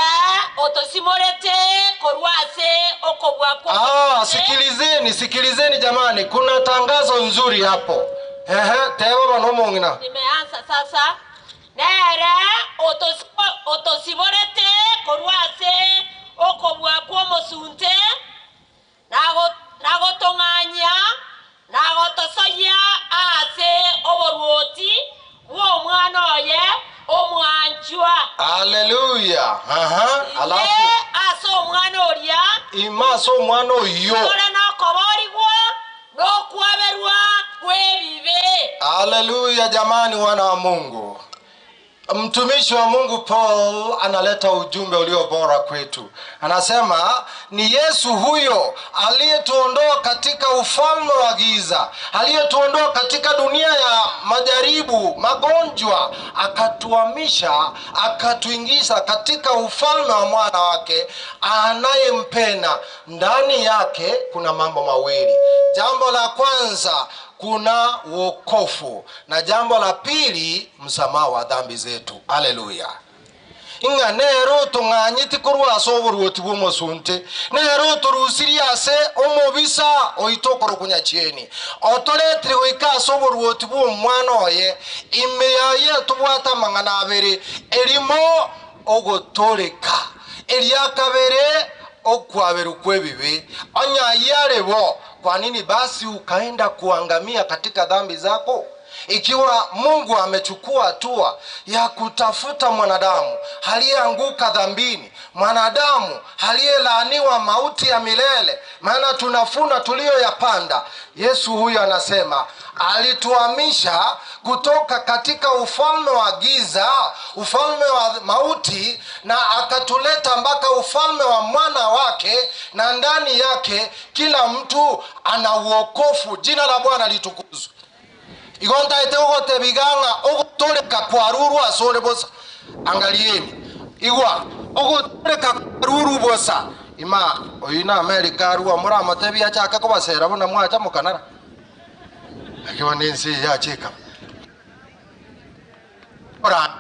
otosimorete korwa ase okobua Ah, kw'omosunte. sikilizeni, sikilizeni jamani, kuna tangazo nzuri hapo. Ehe, teba bana omong'ina. Nimeanza sasa. Nere otosiborete korwa ase okobua kw'omosunte, na gotong'anyia, na gotosoyia ase oboruoti bw'Omwana oye omwanchwa. Haleluya. Aha, alafu Ime ase Omwana oria, ime ase omwana oyio. tore nokoboorigwa nokwaberwa kw'ebibe. Haleluya jamani, wana wa Mungu. Mtumishi wa Mungu Paul analeta ujumbe ulio bora kwetu. Anasema ni Yesu huyo aliyetuondoa katika ufalme wa giza, aliyetuondoa katika dunia ya majaribu, magonjwa, akatuhamisha, akatuingiza katika ufalme wa mwana wake anayempenda. Ndani yake kuna mambo mawili. Jambo la kwanza kuna wokofu na jambo la pili msamaha wa dhambi zetu. Haleluya! Ing'a nero tong'anyeti korwa ase oboruoti bwa omosunte, nero torusirie ase omobisa oito okorokunya chieni, otoretire goika ase oboruoti bwa omwana oye. Ime yaye tobwate amang'ana abere, erimo ogotoreka, eria kabere okwaberwa kw'ebibe. Onye ayio are bo, kwa nini basi ukaenda kuangamia katika dhambi zako? Ikiwa Mungu amechukua hatua ya kutafuta mwanadamu aliyeanguka dhambini, mwanadamu aliyelaaniwa mauti ya milele, maana tunafuna tuliyoyapanda. Yesu huyo anasema alituhamisha kutoka katika ufalme wa giza, ufalme wa mauti, na akatuleta mpaka ufalme wa mwana wake, na ndani yake kila mtu ana uokofu. Jina la Bwana litukuzwe. Igo ntaete ogotebia ng'a ogotoreka kwarurwe ase ore bosa. Angalieni, igwa, ogotoreka kwarurwe bosa. Ima, oyio na Amerika arua moramotebie achake kobasera buna mwacha mokanara. Naki bono ense eye yacha ekaba. Ora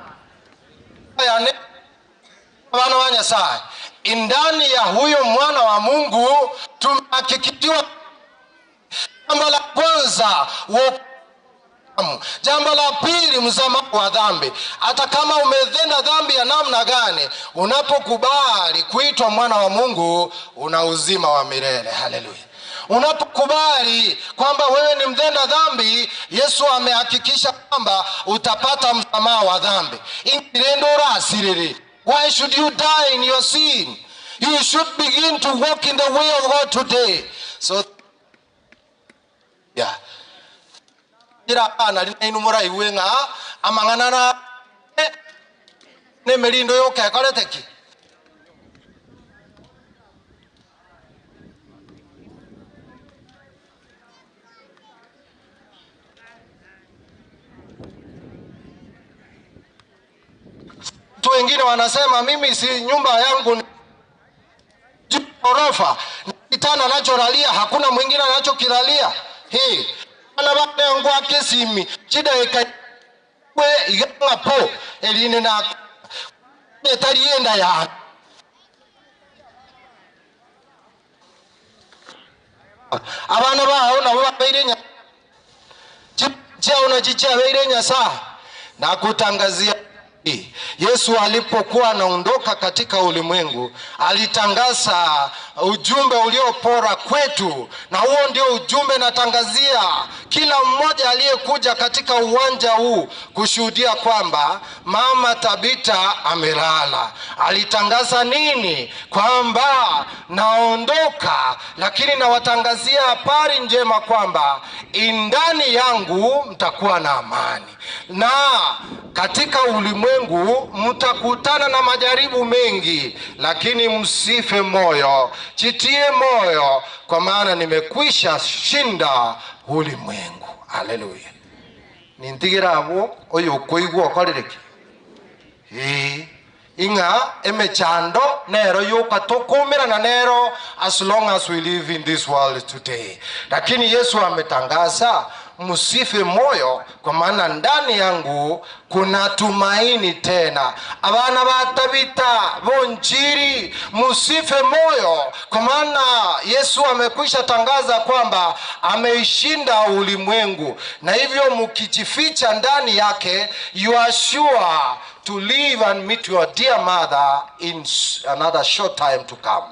yane abana ba Nyasaye, indani ya huyo mwana wa Mungu tumehakikishiwa jambo la kwanza wokovu, jambo la pili msamaha wa dhambi. Hata kama umetenda dhambi ya namna gani, unapokubali kuitwa mwana wa Mungu una uzima wa milele. Haleluya! Unapokubali kwamba wewe ni mtenda dhambi, Yesu amehakikisha kwamba utapata msamaha wa dhambi. Ingirendo urasiriri. Why should you die in your sin? You should begin to walk in the way of God today. So yeah. Njera abana rina inwe moraigwe ng'a amang'ana na nemerindo yokekorete ki? Watu wengine wanasema mimi si nyumba yangu ni ghorofa, kitanda anacholalia hakuna mwingine anachokilalia. Hii bana bane ngwake simi chidaika we iganga po eline na etarienda ya abana bao nabo babeire nya chiao na chichabeire nyasaye na kutangazia. Yesu alipokuwa anaondoka katika ulimwengu alitangaza ujumbe uliopora kwetu, na huo ndio ujumbe natangazia kila mmoja aliyekuja katika uwanja huu kushuhudia kwamba Mama Tabita amelala. Alitangaza nini? Kwamba naondoka, lakini nawatangazia habari njema kwamba ndani yangu mtakuwa na amani, na katika ulimwengu mtakutana na majaribu mengi, lakini msife moyo, jitie moyo, kwa maana nimekwisha shinda ulimwengu. Haleluya! Nintigira abwo oyo okoigwa okorire ki? Ee, ing'a emechando nero yoka tokumirana nero as long as we live in this world today, lakini Yesu ametangaza msife moyo, kwa maana ndani yangu kuna tumaini tena. Abana ba Tabita bonchiri, msife moyo, kwa maana Yesu amekwisha tangaza kwamba ameishinda ulimwengu, na hivyo mkijificha ndani yake, you are sure to live and meet your dear mother in another short time to come.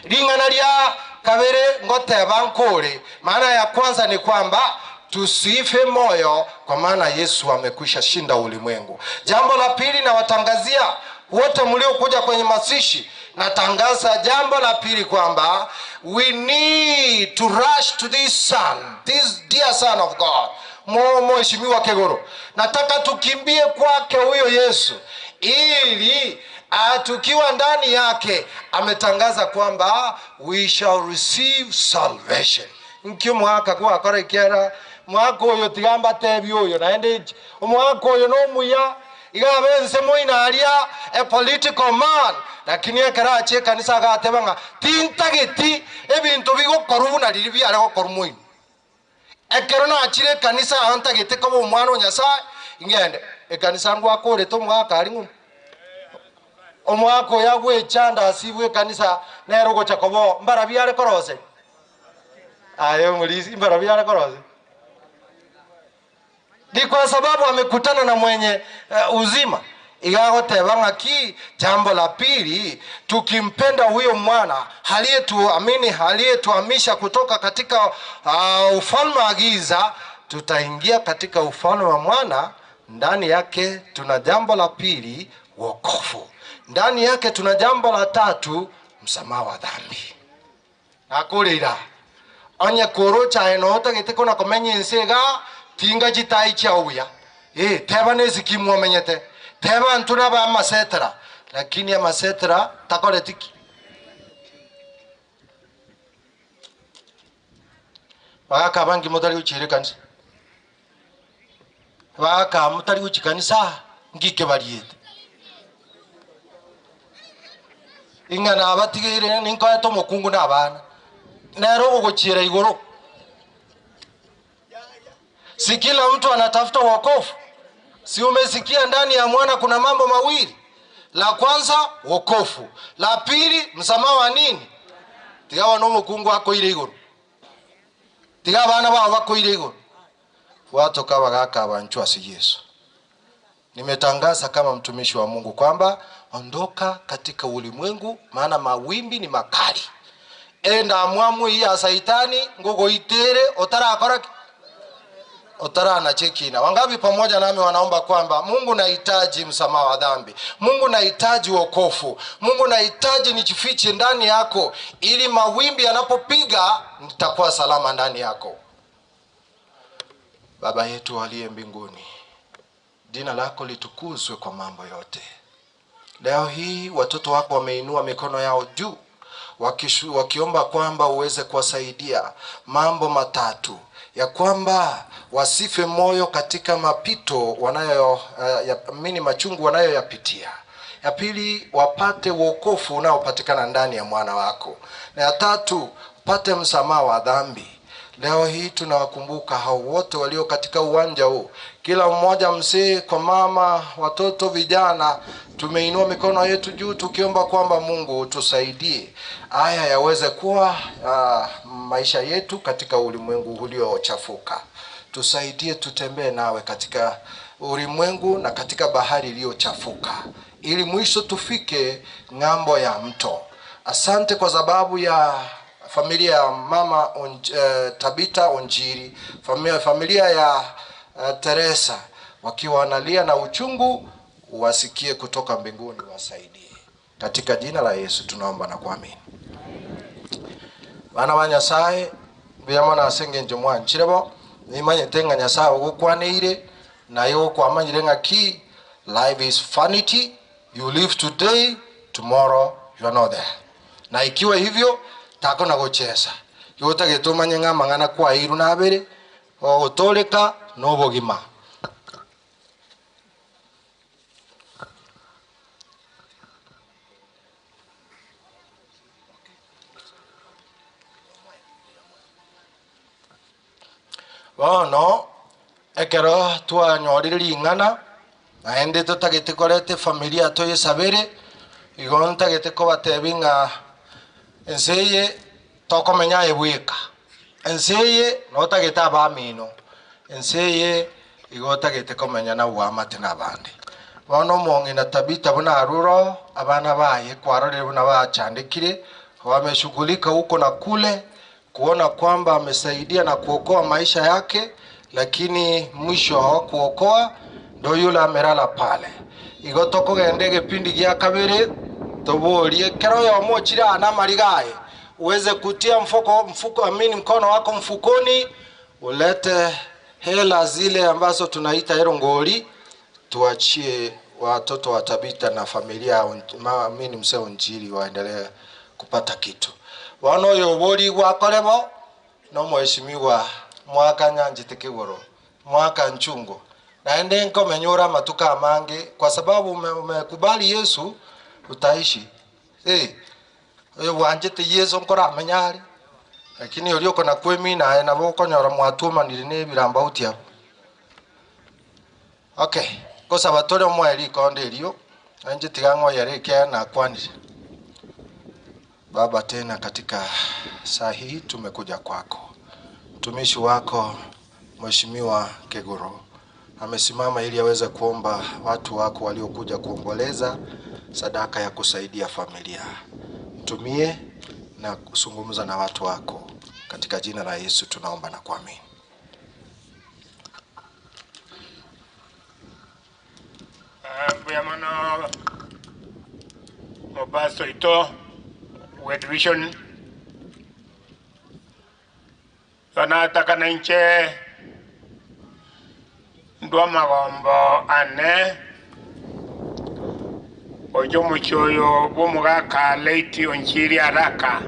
Ring'ana ria kabere ngoteba nkore, maana ya kwanza ni kwamba tusife moyo, kwa maana Yesu amekwisha shinda ulimwengu. Jambo la pili nawatangazia wote mliokuja kwenye mazishi, natangaza jambo la pili kwamba we need to rush to this son, this dear son of God. Mheshimiwa Kegoro, nataka tukimbie kwake huyo Yesu ili tukiwa ndani yake ametangaza kwamba we shall receive salvation. Nkio mwaka gwakora ikera mwaka oyo tigamba tebi oyo naende omwaka oyo nomuya igabe ense moinaria a political man lakini ekero achie ekanisa agateba ng'a tintageti ebinto bigokorwa buna riri biare gokorwa moino. Ekero nachire ekanisa aa ntagete koba omwana o Nyasaye, ingende ekanisa ngwakorete omwaka aria ng'o omwaka oyo agwechanda asibwe ekanisa nere ogocha koba oo mbarabia are koroseria? Aye omorisia mbarabia are koroseria? Ni kwa sababu amekutana na mwenye uzima. Iga agoteba ng'aki? Jambo la pili, tukimpenda huyo mwana aliyetuamini, aliyetuhamisha kutoka katika ufalme wa giza, tutaingia katika ufalme wa mwana. Ndani yake tuna jambo la pili, wokovu. Ndani yake tuna jambo la tatu, msamaha wa dhambi. Nakoreira onye korocha aye noo otagete kona komenya ense iga, tinga chitai chiao buya. Ee, teba nesiki mwomenyete, teba intwe nabe amasetera, lakini amasetera takoreti ki? Bagakaba nki motari gochiira ekanisa? Bagakaba motari gochia kanisa, nki kebariete? Ing'a nabatigeire ninkoete omokungu na abana, nere ogogochiera igoro. Si kila mtu anatafuta wokovu? Si umesikia ndani ya mwana kuna mambo mawili? La kwanza wokovu, la pili msamaha wa nini? Tiga bono omokungu akoire igoro, tiga abana bao bakoire igoro. Bwatoka abagaka abanchwa ase Yeso. Nimetangaza kama mtumishi wa Mungu kwamba ondoka katika ulimwengu, maana mawimbi ni makali. Endamwamu eyio ya Saitani ngogoitere otarakora ki? Otaranacha ekina. Wangapi pamoja nami wanaomba kwamba Mungu nahitaji msamaha wa dhambi, Mungu nahitaji wokovu, Mungu nahitaji nijifiche ndani yako, ili mawimbi yanapopiga nitakuwa salama ndani yako. Baba yetu aliye mbinguni, jina lako litukuzwe kwa mambo yote. Leo hii watoto wako wameinua mikono yao juu wakiomba kwamba uweze kuwasaidia mambo matatu, ya kwamba wasife moyo katika mapito wanayo ya, mini machungu wanayoyapitia. Ya pili, wapate wokovu unaopatikana ndani ya mwana wako, na ya tatu, pate msamaha wa dhambi. Leo hii tunawakumbuka hao wote walio katika uwanja huu, kila mmoja, mzee kwa mama, watoto, vijana. Tumeinua mikono yetu juu tukiomba kwamba Mungu tusaidie haya yaweze kuwa maisha yetu katika ulimwengu uliochafuka. Tusaidie tutembee nawe katika ulimwengu na katika bahari iliyochafuka, ili mwisho tufike ng'ambo ya mto. Asante kwa sababu ya familia ya mama Tabita Onjiri, familia ya Teresa, wakiwa wanalia na uchungu, wasikie kutoka mbinguni, wasaidie. Katika jina la Yesu tunaomba na kuamini. Bana ba Nyasaye mbuya mono ase eng'encho mwanchire bo, nimanyete ng'a Nyasaye ogokwaneire, naye okwamanyire ng'aki life is vanity, you live today, tomorrow you are not there. Na ikiwa hivyo takona gochesa igo otagete omanye ng'a amang'ana kwaeirwe nabere ogotoreka na obogima. Bono ekero twanyorire ring'ana, naende totagete koreta efamilia toyesabere, igo ntagete kobatebia ng'a ense eye tokomenya aye bweka, ense eye notagete abamino, ense eye igo otagete komenya na oboamate na abande. Bono omong'ina Tabitha buna arure oo, abana baye kwarorire buna bachandekire, wameshughulika huko na kule, kuona kwamba amesaidia na kuokoa maisha yake, lakini mwisho hawakuokoa, ndo yule amelala pale. Igo tokogenda egepindi gia kabere toborie kero oyomo ochire aa na amariga aye, uweze kutia mfuko, mfuko, amini mkono wako mfukoni, ulete Hela zile ambazo tunaita erongori tuachie watoto wa Tabita na familia mini mzee Onjiri waendelee kupata kitu. Bono oyo obori gwakorebo no mheshimiwa mwaka nyanchete kigoro mwaka nchungo naende nkomenyora amatuko amange kwa sababu umekubali Yesu utaishi. Eh, oyo bwanchete Yesu nkoramenya are lakini oria okona kwemina aye nabo okonyora mwatuomanire na ebirambauti abo. Okay, gosaba tore omoe rikonde erio nainche tiga ng'oyere ekiagera nakwanire. Baba, tena katika saa hii tumekuja kwako, mtumishi wako Mheshimiwa Kegoro amesimama ili aweze kuomba watu wako waliokuja kuomboleza sadaka ya kusaidia familia. Mtumie na kuzungumza na watu wako. Katika jina la Yesu tunaomba na kuamini. Mbuya mono mopastor oito bwe division igo nataka nainche ndwe amagombo ane gocha omochie oyo bw'omogaka late Onchiri Araka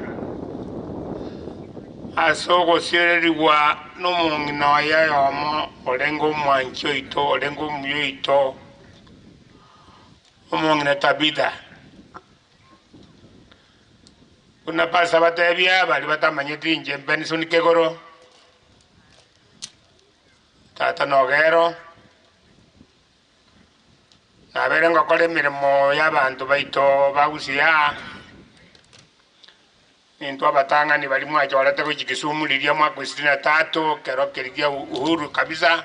ase ogosiererigwa nomong'ina oye oyomo orenge omwanchi oito, orenge omuya oito, omong'ina Tabitha. Buna pastor abatebia baria batamanyeti inche Benson Kegoro, tata Nogero, nabeire ngokora emeremo y'abanto baito ba Gusii aa, nintwe abatang'ani baria mwachorete gochia Kisumu riria mwaka o sitini na tatu, ekero keria kia Uhuru kabisa,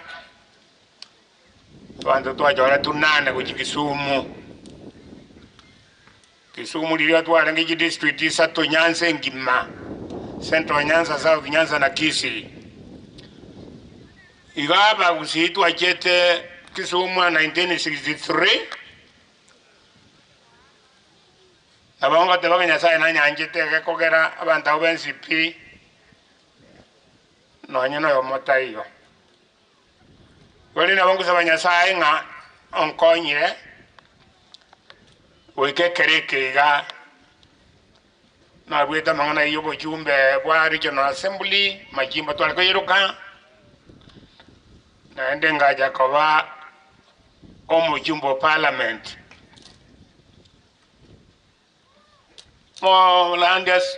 abanto twachoretwe nane gochia Kisumu. Kisumu riria twarenge chidistrict isato Nyanza engima, Central Nyanza, South Nyanza na Kisii. Igo abagusii twachete Kisumu 1963, nabo ngoteba ng'a Nyasaye nanyanchete egekogera abanto abwo bensi pi nonye noyomo taiyo. Korende nabo ngosaba Nyasaye ng'a onkonyire goika ekero eke iga naruete amang'ana ayio obochumbe bwa Regional Assembly, Machimbo tware koyeroka, naende ngacha koba omochumbe o Parliament. Molandias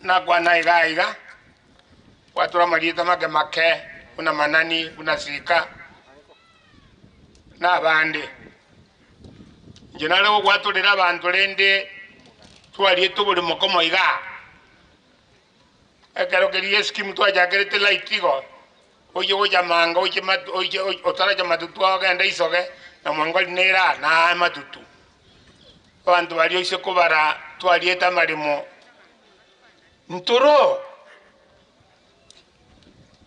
nakwana iga iga, gwatura amarieta make make buna Manani, buna Sika, na abande. Inche nare gogwatorera abanto rende twariete oborimo komo igaa. Ekero keria eskimu twachakerete light igo, oche gocha manga oche matu oche otaracha matutu ogende isoge, na mwangori nere aa naye matutu. Abanto baria oise kobara twariete amaremo ntoro.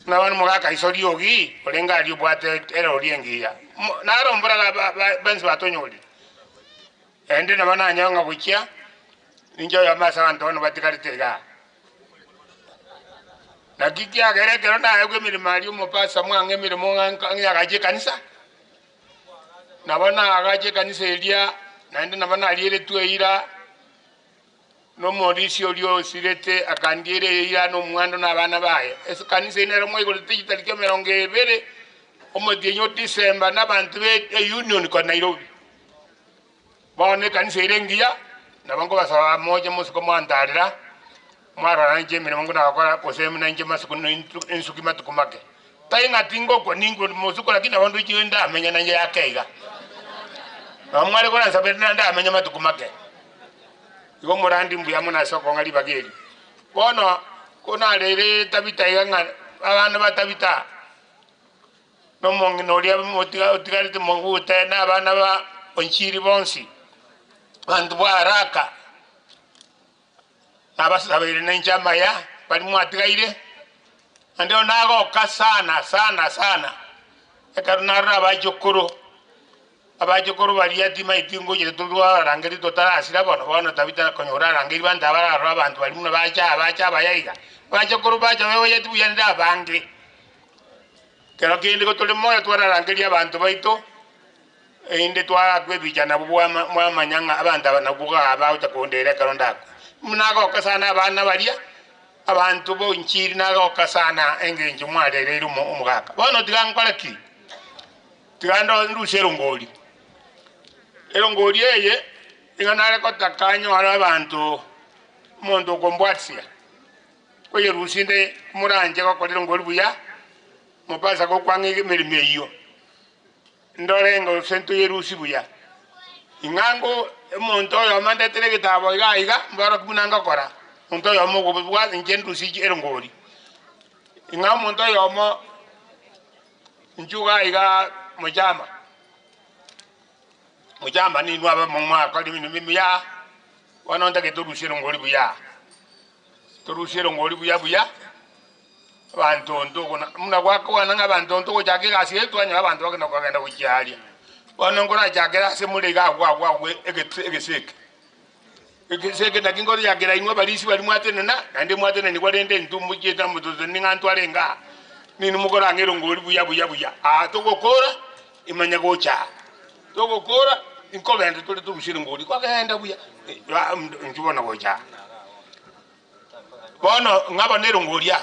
Nabana omogaka iso riogi orenge aria obwate erori engiya. Naro mboraga bensi batonyorire. Ende nabo nanyora ng'a gochia, ninche oyomo ase abanto bono batigarete igaa. Naki kiagera ekero naegwa emeremo aria omopastor mwang'e emeremo ng'a ng'agache ekanisa, nabo naagache ekanisa eria, naende nabo narieretwe eira, na omorisia oria osirete akandiera eira na omwando na abana baye. Ekanisa eyio nero mwaigorete chitariki emerongo ebere, omotienyi o December, na abanto be eunion korwa Nairobi. Bono ekanisa ere engiya, nabo nkobasaba moche mosike mwantarera, mwarora inche emeremo nkonagokora, gose buna inche masuku ninsuki matuko make. Tai ng'a tingokwa ninkwe mosuko lakini nabo ndoche ndamenya nainche yake iga. Nabo mware koransabera na ndamenya matuko make. Igo omorandi mbuya mono ase okong'a ribaga eri. Bono konarere Tabita iga ng'a abana ba Tabita na omong'ina oria otigarete mogute na abana ba Onchiri bonsi, abanto bwa Haraka, nabasabeire nainche amaya baria mwatigaire, naende nagoka sana sana sana, ekero narora abachokoro, abachokoro baria timaeti ngochire twarangeria totarasira bono, bono Tabita konya orarangeria banto aba ararore abanto baria buna bacha aa bacha abaya iga, abachokoro bacha bagocheti buya naende abange. Kero kende gotore moyo twararangerie abanto baito, erinde twaakwa ebicha nabwo mwamanya ng'a abanto aba nabwo gaa bagocha kondera ekero ndakwe. Nagoka sana abana baria, abanto bonchiri nagoka sana engencho mwarereire omogaka. Bono tiga nkore ki? Tiga ndusie erongori. Erongori eye nigo nare gotaka nyore abanto, omonto okombwatisia. Koyerusia inde moranche gokora erongori buya, mobasa gokwang'a emeremo eyio. Ndore ng'a gose ntoyerusie buya. Ing'a ngo omonto oyomo andetere egetabo iga iga, mborokie buna ngokora, omonto oyomo okobua inche ndusie erongori. Ing'a omonto oyomo inchuo iga iga mochama, mochama ninwe abamo mwakora ebinto buya, bono ntagete orusie erongori buya. Torusie erongori buya buya, abanto ntokona buna gwakwana ng'a abanto ntogochaka egasi eye twanyora abanto bagenda kogenda gochia aria. Bono nkorachakere ase more iga agwo agwo agwo egete egese eke. Egese eke naki nkochakera inwe abarisia baria mwatenena, naende mwatenenigwa rende intwe mochiete amo toteneni ng'a ntwarenge aa, ninwe mokorang'a erongori buya buya buya. Aa togokora, imanye gocha aa. Togokora, inkogenda tore torusie erongori, kogenda buya, inchuo bono gocha aa. Bono ng'aba nerongori aa.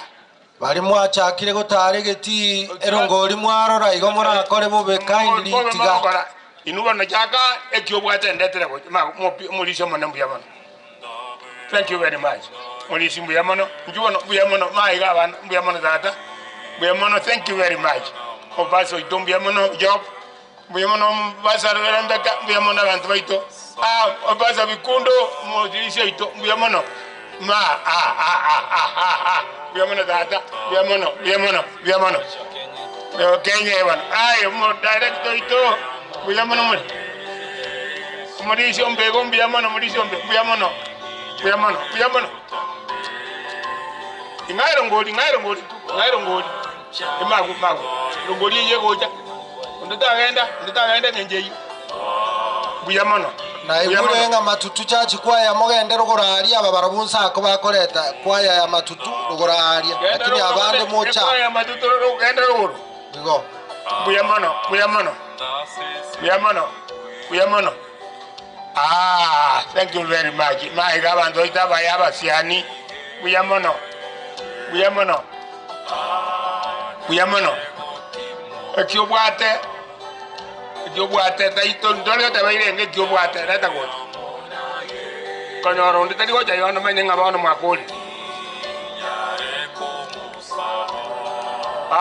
Baria mwachakire gotaara egetii erongori mwarora igo morakore bobe kindly Bobe tiga. mogokora, inwe bono chaka eki obwate ndetere gocha ma mopi omorisia omone mbuya mono. Thank you very much. Morisia mbuya mono, inchuo bono mbuya mono, maiga abana mbuya mono tata, mbuya mono thank you very much. Omopastor oito mbuya mono Job. Mbuya mono Pastor Rebecca, mbuya mono abanto baito. Ah, Pastor Bikundo, omotirisi oito, mbuya mono. Ma, ah, ah, ah, ah, ah, ah. Mbuya mono tata, mbuya mono, mbuya mono, mbuya mono. Kenya bono. Aye, omo director oito, mbuya mono more. Omorisia ombego mbuya mono, omorisia ombe, mbuya mono. Mbuya mono, mbuya mono. Ing'aero ngori, ng'aero ngori tu, ng'aero ngori. Emagu, magu, erongori eyio egocha. Onde tagenda, onde tagenda engencho eyio. Mbuya mono. Mbuya Naigure mono. ng'a matutu church choir mogende rogoro aria aba barabwo nse ako bakoreta choir ya matutu rogoro aria Genda lakini rogoro abande gende, mocha ekwaya ya matutu rogoro, genda rogoro. igo. Mbuya mono, mbuya mono. Mbuya mono, mbuya mono. Ah, thank you very much. Maiga abanto baito abaya abasiani. Mbuya mono. Mbuya mono. Mbuya mono. Eki obwate, eki obwate taito ntore goteba irenge eki obwate reta gocha. Konyora onde tari gocha igo nomanye ng'a bono mwakorire.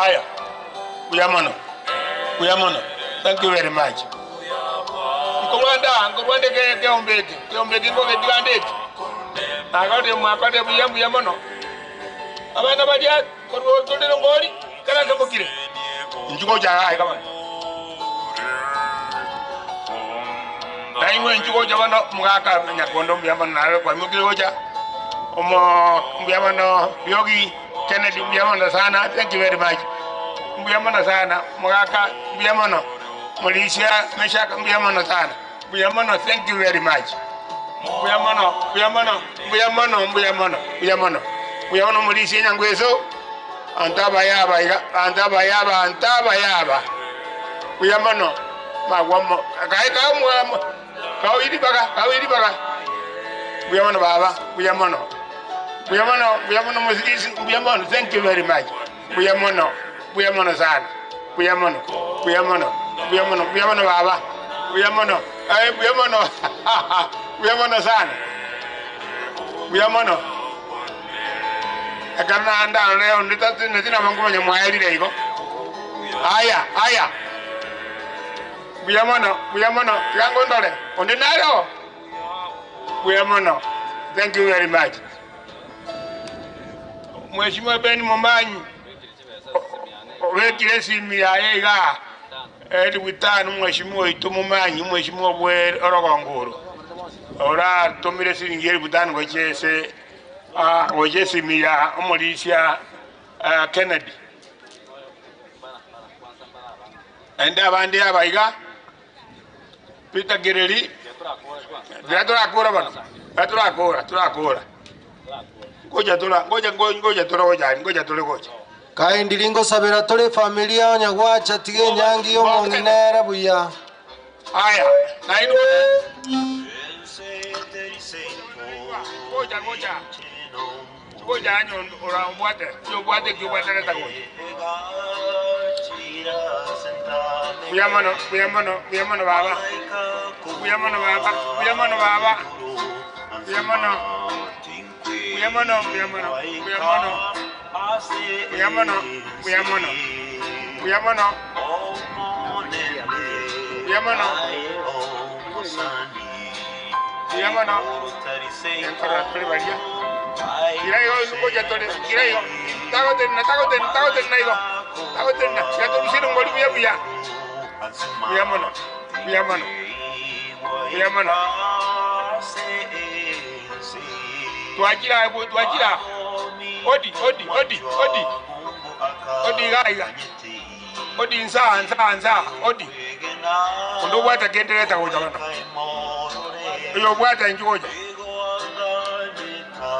Aya, mbuya mono. Mbuya mono. Thank you very much. Nkorwande aa, nkorwande ekeombe eke, ekeombe eke nkogetiga ande eke. Nakorire mwakorire buya mbuya mono. Abana baria korwa tore ngori, kera ntomokire. Inchuo gocha aa iga bono. Nainwe inchuo gocha bono mogaka nyakondo mbuya mono naro kwaimokire gocha. Omo mbuya mono Riogi Kennedy mbuya mono sana, thank you very much. Mbuya mono sana mogaka mbuya mono. Morisia Meshak mbuya mono sana. Mbuya mono thank you very much. Mbuya mono, mbuya mono, mbuya mono, mbuya mono, mbuya mono. Mbuya mono Morisia Nyangweso. Abanto abaya aba iga, abanto abaya aba, abanto abaya aba. Mbuya mono. Magwa mo. Kae kae mwa kaoiri ribaga, kaoiri ribaga. Mbuya mono baba, mbuya mono. Mbuya mono, mbuya mono Mosigisi, mbuya mono. Thank you very much. Mbuya mono, mbuya mono sana, mbuya mono, mbuya mono, mbuya mono, mbuya mono baba, mbuya mono, aye mbuya mono, mbuya mono sana, mbuya mono. Ekero naende arore onde tateneti nabo nkomanya mwaerire igo. Aya, aya, mbuya mono, mbuya mono, tiga ngondore, onde nareo? Mbuya mono, thank you very much. Mheshimiwa Ben Momanyi obekire esimi yaye igaa elifu itano mheshimiwa oito Momanyi mheshimiwa bwe orogongo oro oratomire siringi elifu tano gochia ase gochia esimi ya omorisia Kennedy. Naende abande aba iga Peter Kereri, tiga torakora bono, tiga torakora, torakora. Ngocha tora, ngocha ngocha tore gocha aria, ngocha tore gocha. Kaindiri ngosabera tore efamilia onya gwacha tiga enyangi ya omong'ina ere buya. Aya, nainwe gocha gocha gocha anyo ora obwate obwate ki obwate reta gocha. Buya mono, buya mono, buya mono baba. Buya mono baba, buya mono baba. Buya mono. Buya mono, buya mono, buya mono. Buya mono, buya mono. Buya mono. Buya mono. Buya mono. Enkorora tore baria. Ira igo ngocha tore, ira igo. Tagotenena, tagotenena, tagotenena igo. Tagotenena. Tiga torusire ngori buya buya. Buya mono, buya mono. Buya mono. Twachire abwo, twachire aa. Odi, odi, odi, odi. Odi iga iga. Odi nsa nsa nsa, odi. Onde obwate kende reta gocha bono. Oyo obwate inchuo gocha.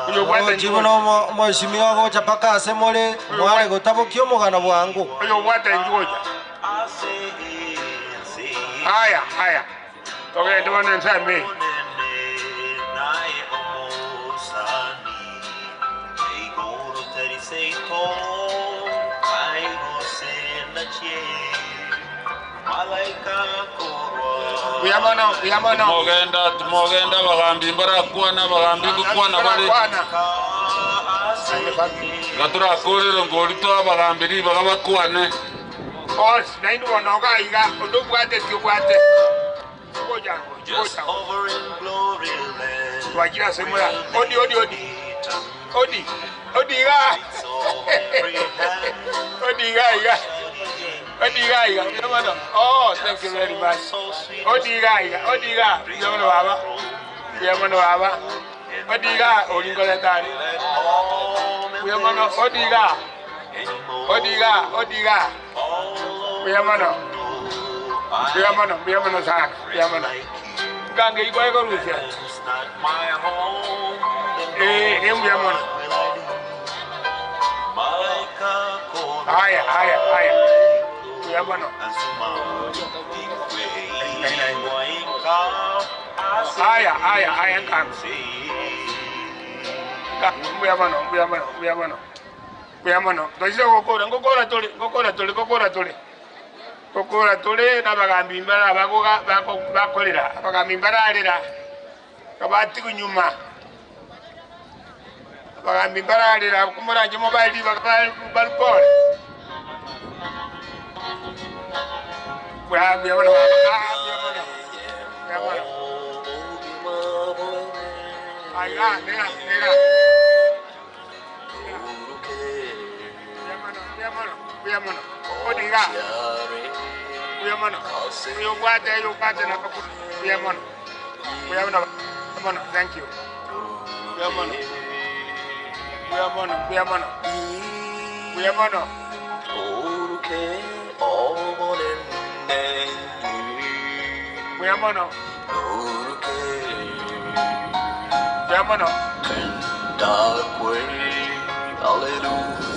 Oyo obwate Ochi inchuo buna gocha. omo- omoisimia ogocha mpaka ase more, mware gotabokia omogano bwango. Oyo obwate inchuo gocha. Aya, aya. Togende bono ensemo eye. Buya mono, buya mono. Timogenda, timogenda abagambi mbarakwana, abagambi ngokwana bare. Iga torakorere ngori toe abagambi ribaga bakwane. Boss, nainwe bono iga iga, onde obwate ti obwate. Gocha, gocha. Twachire ase mora. Odi, odi, odi. Odi, odi iga. Odi iga iga. Odi iga iga. Buya mono. Oh, thank you very much. Odi iga iga, odi iga. Buya mono baba. Buya mono baba. Odi iga, ori nkoreta are. Buya mono, odi iga. Odi iga, odi iga. Mbuya mono, mbuya mono, mbuya mono sana, mbuya mono. Nkange igwa ekorusia. Eh, eh, mbuya mono. Haya, haya, haya. Mbuya mono. Haya, haya, haya, nkange. Nkange, mbuya mono, mbuya mono, mbuya mono. Mbuya mono. Toise gokora, ngokora tore, ngokora tore, ngokora tore. Ngokora tore nabagambi mbare abagoga bako bakorera, abagambi mbararera, kabatigwe nyuma. Abagambi mbararera, komoranche mobae ribaga ba barikore. Mbuya mbuya mono baba, ah mbuya mono, mbuya mono. Aiga, nega, nega. Mbuya mono, odi iga. Mbuya mono, oyo obwate, oyo obwate na mbuya mono. Mbuya mono, mono, thank you. Mbuya mono. Mbuya mono, mbuya mono. Mbuya mono. Mbuya mono. Mbuya mono.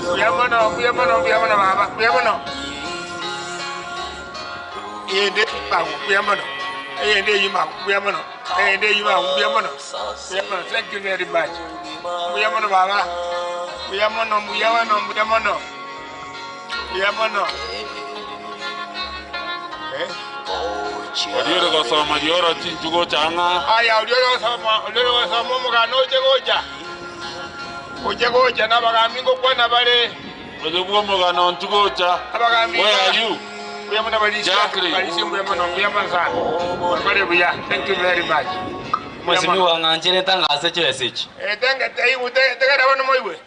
Mbuya mono, mbuya mono, mbuya mono baba, mbuya mono. Eyende mangu, mbuya mono. Eyende eywo mangu, mbuya mono. Eyende eywo mangu, mbuya mono. Mbuya mono, thank you very much. Mbuya mono baba. Mbuya mono, mbuya mono, mbuya mono. Mbuya mono. Eh? Oria ore gosoma rioro chinchu gocha ang'a. Aya, oria ore gosoma, oria ore gosoma omogano oche gocha. Oche gocha nabagambi ngokwana bare. Oyo bw'omogano onchu gocha. Abagambi Where are you? Mbuya mono barisia, Jacqueline. barisia mbuya mono, mbuya mono sana. Mwakore buya. Thank you very much. Mbuya mono. Mheshimiwa ng'anchire tangase chibesa echi. Eh, tenge, teigu, te- tegera bono moigwe.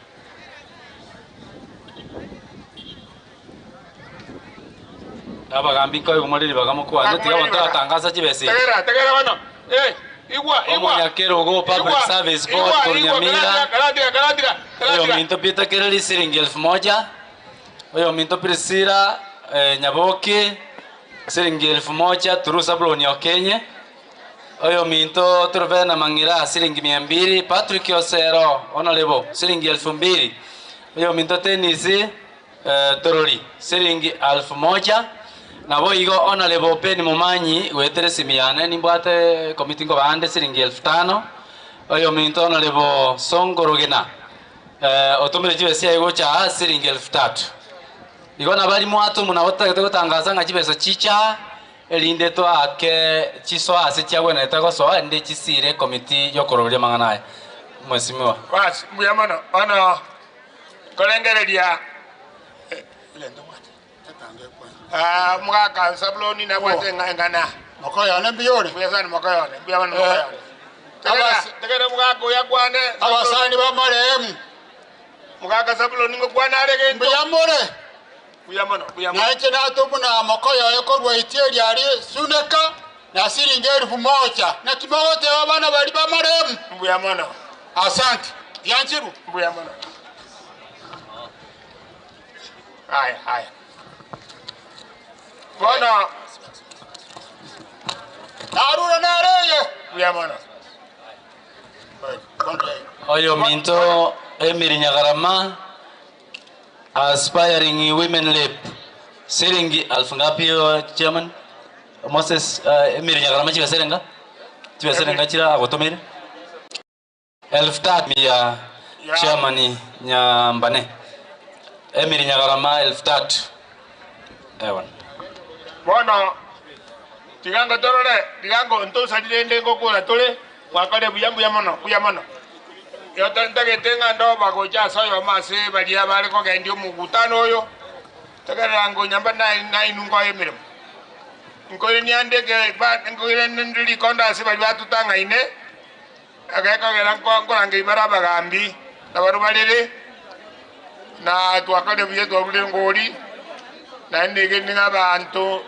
Abagambi nkoigwa more ribaga mokwane, tiga abanto baratangasa chibesa echi. Tegera, tegera bono. Eh, igwa, igwa. Omonyakerogo Public Igwa, Service Board igwa, korwa igwa, Nyamira, karatika, karatika, karatika. oyominto Peter Kereri siringi elfu moja, oyominto Priscilla eh, Nyaboki siringi elfu moja, Turu Zabuloni Okenye, oyominto Truvena Mang'ira siringi mia mbili, Patrick Osero Honorable siringi elfu mbili, oyominto Tenisi Torori siringi alfu moja. Nabo igo Honourable Ben Momanyi goetera esimi yane nimbwate committee nkobande siringi elfu tano. Oyominto Honourable Sonko Rugina otomire chibesa chiaye gocha aa siringi elfu tatu. Igo nabari mwatomu nabo totagete gotangasa ng'a chibesa chicha aa erinde toake chisoa ase chiagwenerete gosoa erinde chisire ecommittee yokoroberia amang'ana aya. Mheshimiwa. Basi, mbuya mono. Bono nkorengereria omogaka Zabuloni nabwate eng'ana. Mokoyone mbuya ore? Mbuya sana mokoyone, mbuya mono mokoyone. Tegerera omogaka oyo akwane. Abasani ba marehemu. Omogaka Zabuloni ngokwana are gento. Mbuya more? Mbuya mono, mbuya mono. Na inche natomuna mokoyoe korwa Itieli aria Suneka na siringi elifu moja. Naki mogoteba abana baria ba marehemu? Mbuya mono. Asante. Rianchirwe. Mbuya mono. Aya, aya. Bono. Narure nere eye. Mbuya mono. Oyominto Emily Nyagarama, Aspiring Women Rep, siringi alfu ngapi hiyo chairman? Moses Emily Nyagarama chibesa erenga? Chibesa erenga chira agotomeire? Elfu tatu ya chairman Nyambane. Emily Nyagarama elfu tatu. Ewa. Bono tiga ngotorore, tiga ngo ntosari rende ngokora tore, mwakore buya mbuya mono, buya mono. Igo ntagete ng'a ndoba gocha ase oyomo ase baria bare kogendia omogutano oyo, tegerera ngonyamba nainwe nkoe emeremo. Nkoirania nde nkoirania nde rikondo ase baria batotang'aine, Egekogera nkorangeria bare abagambi na barabwo barere, na twakorire buya twarure engori, naende negende ng'a abanto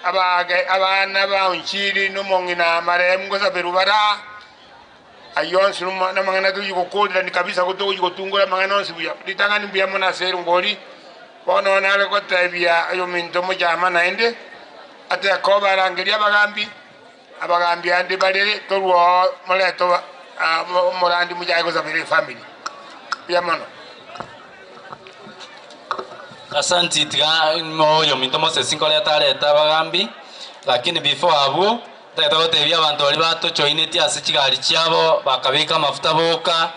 abage abana ba Onchiri na omong'ina marehemu ngosaberwa bare aa, ayio onsi namang'ana tochia gokorirania kabisa togochia gotungora amang'ana onsi buya. Ritang'ani mbuya mono ase erongori, bono nare gotebia oyominto omochama naende, atekoba arangerie abagambi. Abagambi ande bare torwa oo morete omorandi mochake gosabera efamiri. Mbuya mono. Asanti tiga oyominto Moses nkoreta arete abagambi lakini before abwo ntagete gotebia abanto baria batojoinetie ase chigari chiabo bakabeka amafuta boka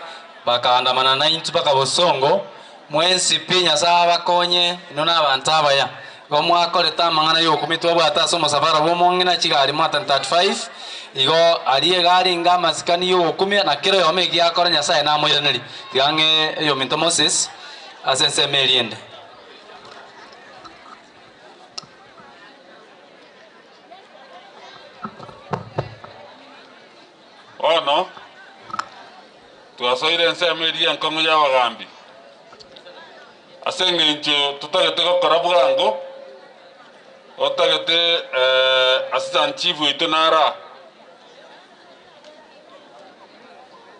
bakaandamana naintwe mpaka bosongo Mwensi pi Nyasae abakonye, inwe nabanto abaya. Igo mwakorete amang'ana y'obokumia twabwate ase omosafara bw'omong'ina chigari more than 35, igo aria iga arenge amasikani y'ogokumia, na kera oyomo egiakora Nyasae namoiranerie. Tiga ng'e oyominto Moses ase ensemo eria ende. Bono twasoire ensemo eria enkong'u y'abagaambi, ase engencho totagete gokora bwango, otagete assistant chief oito naro aa,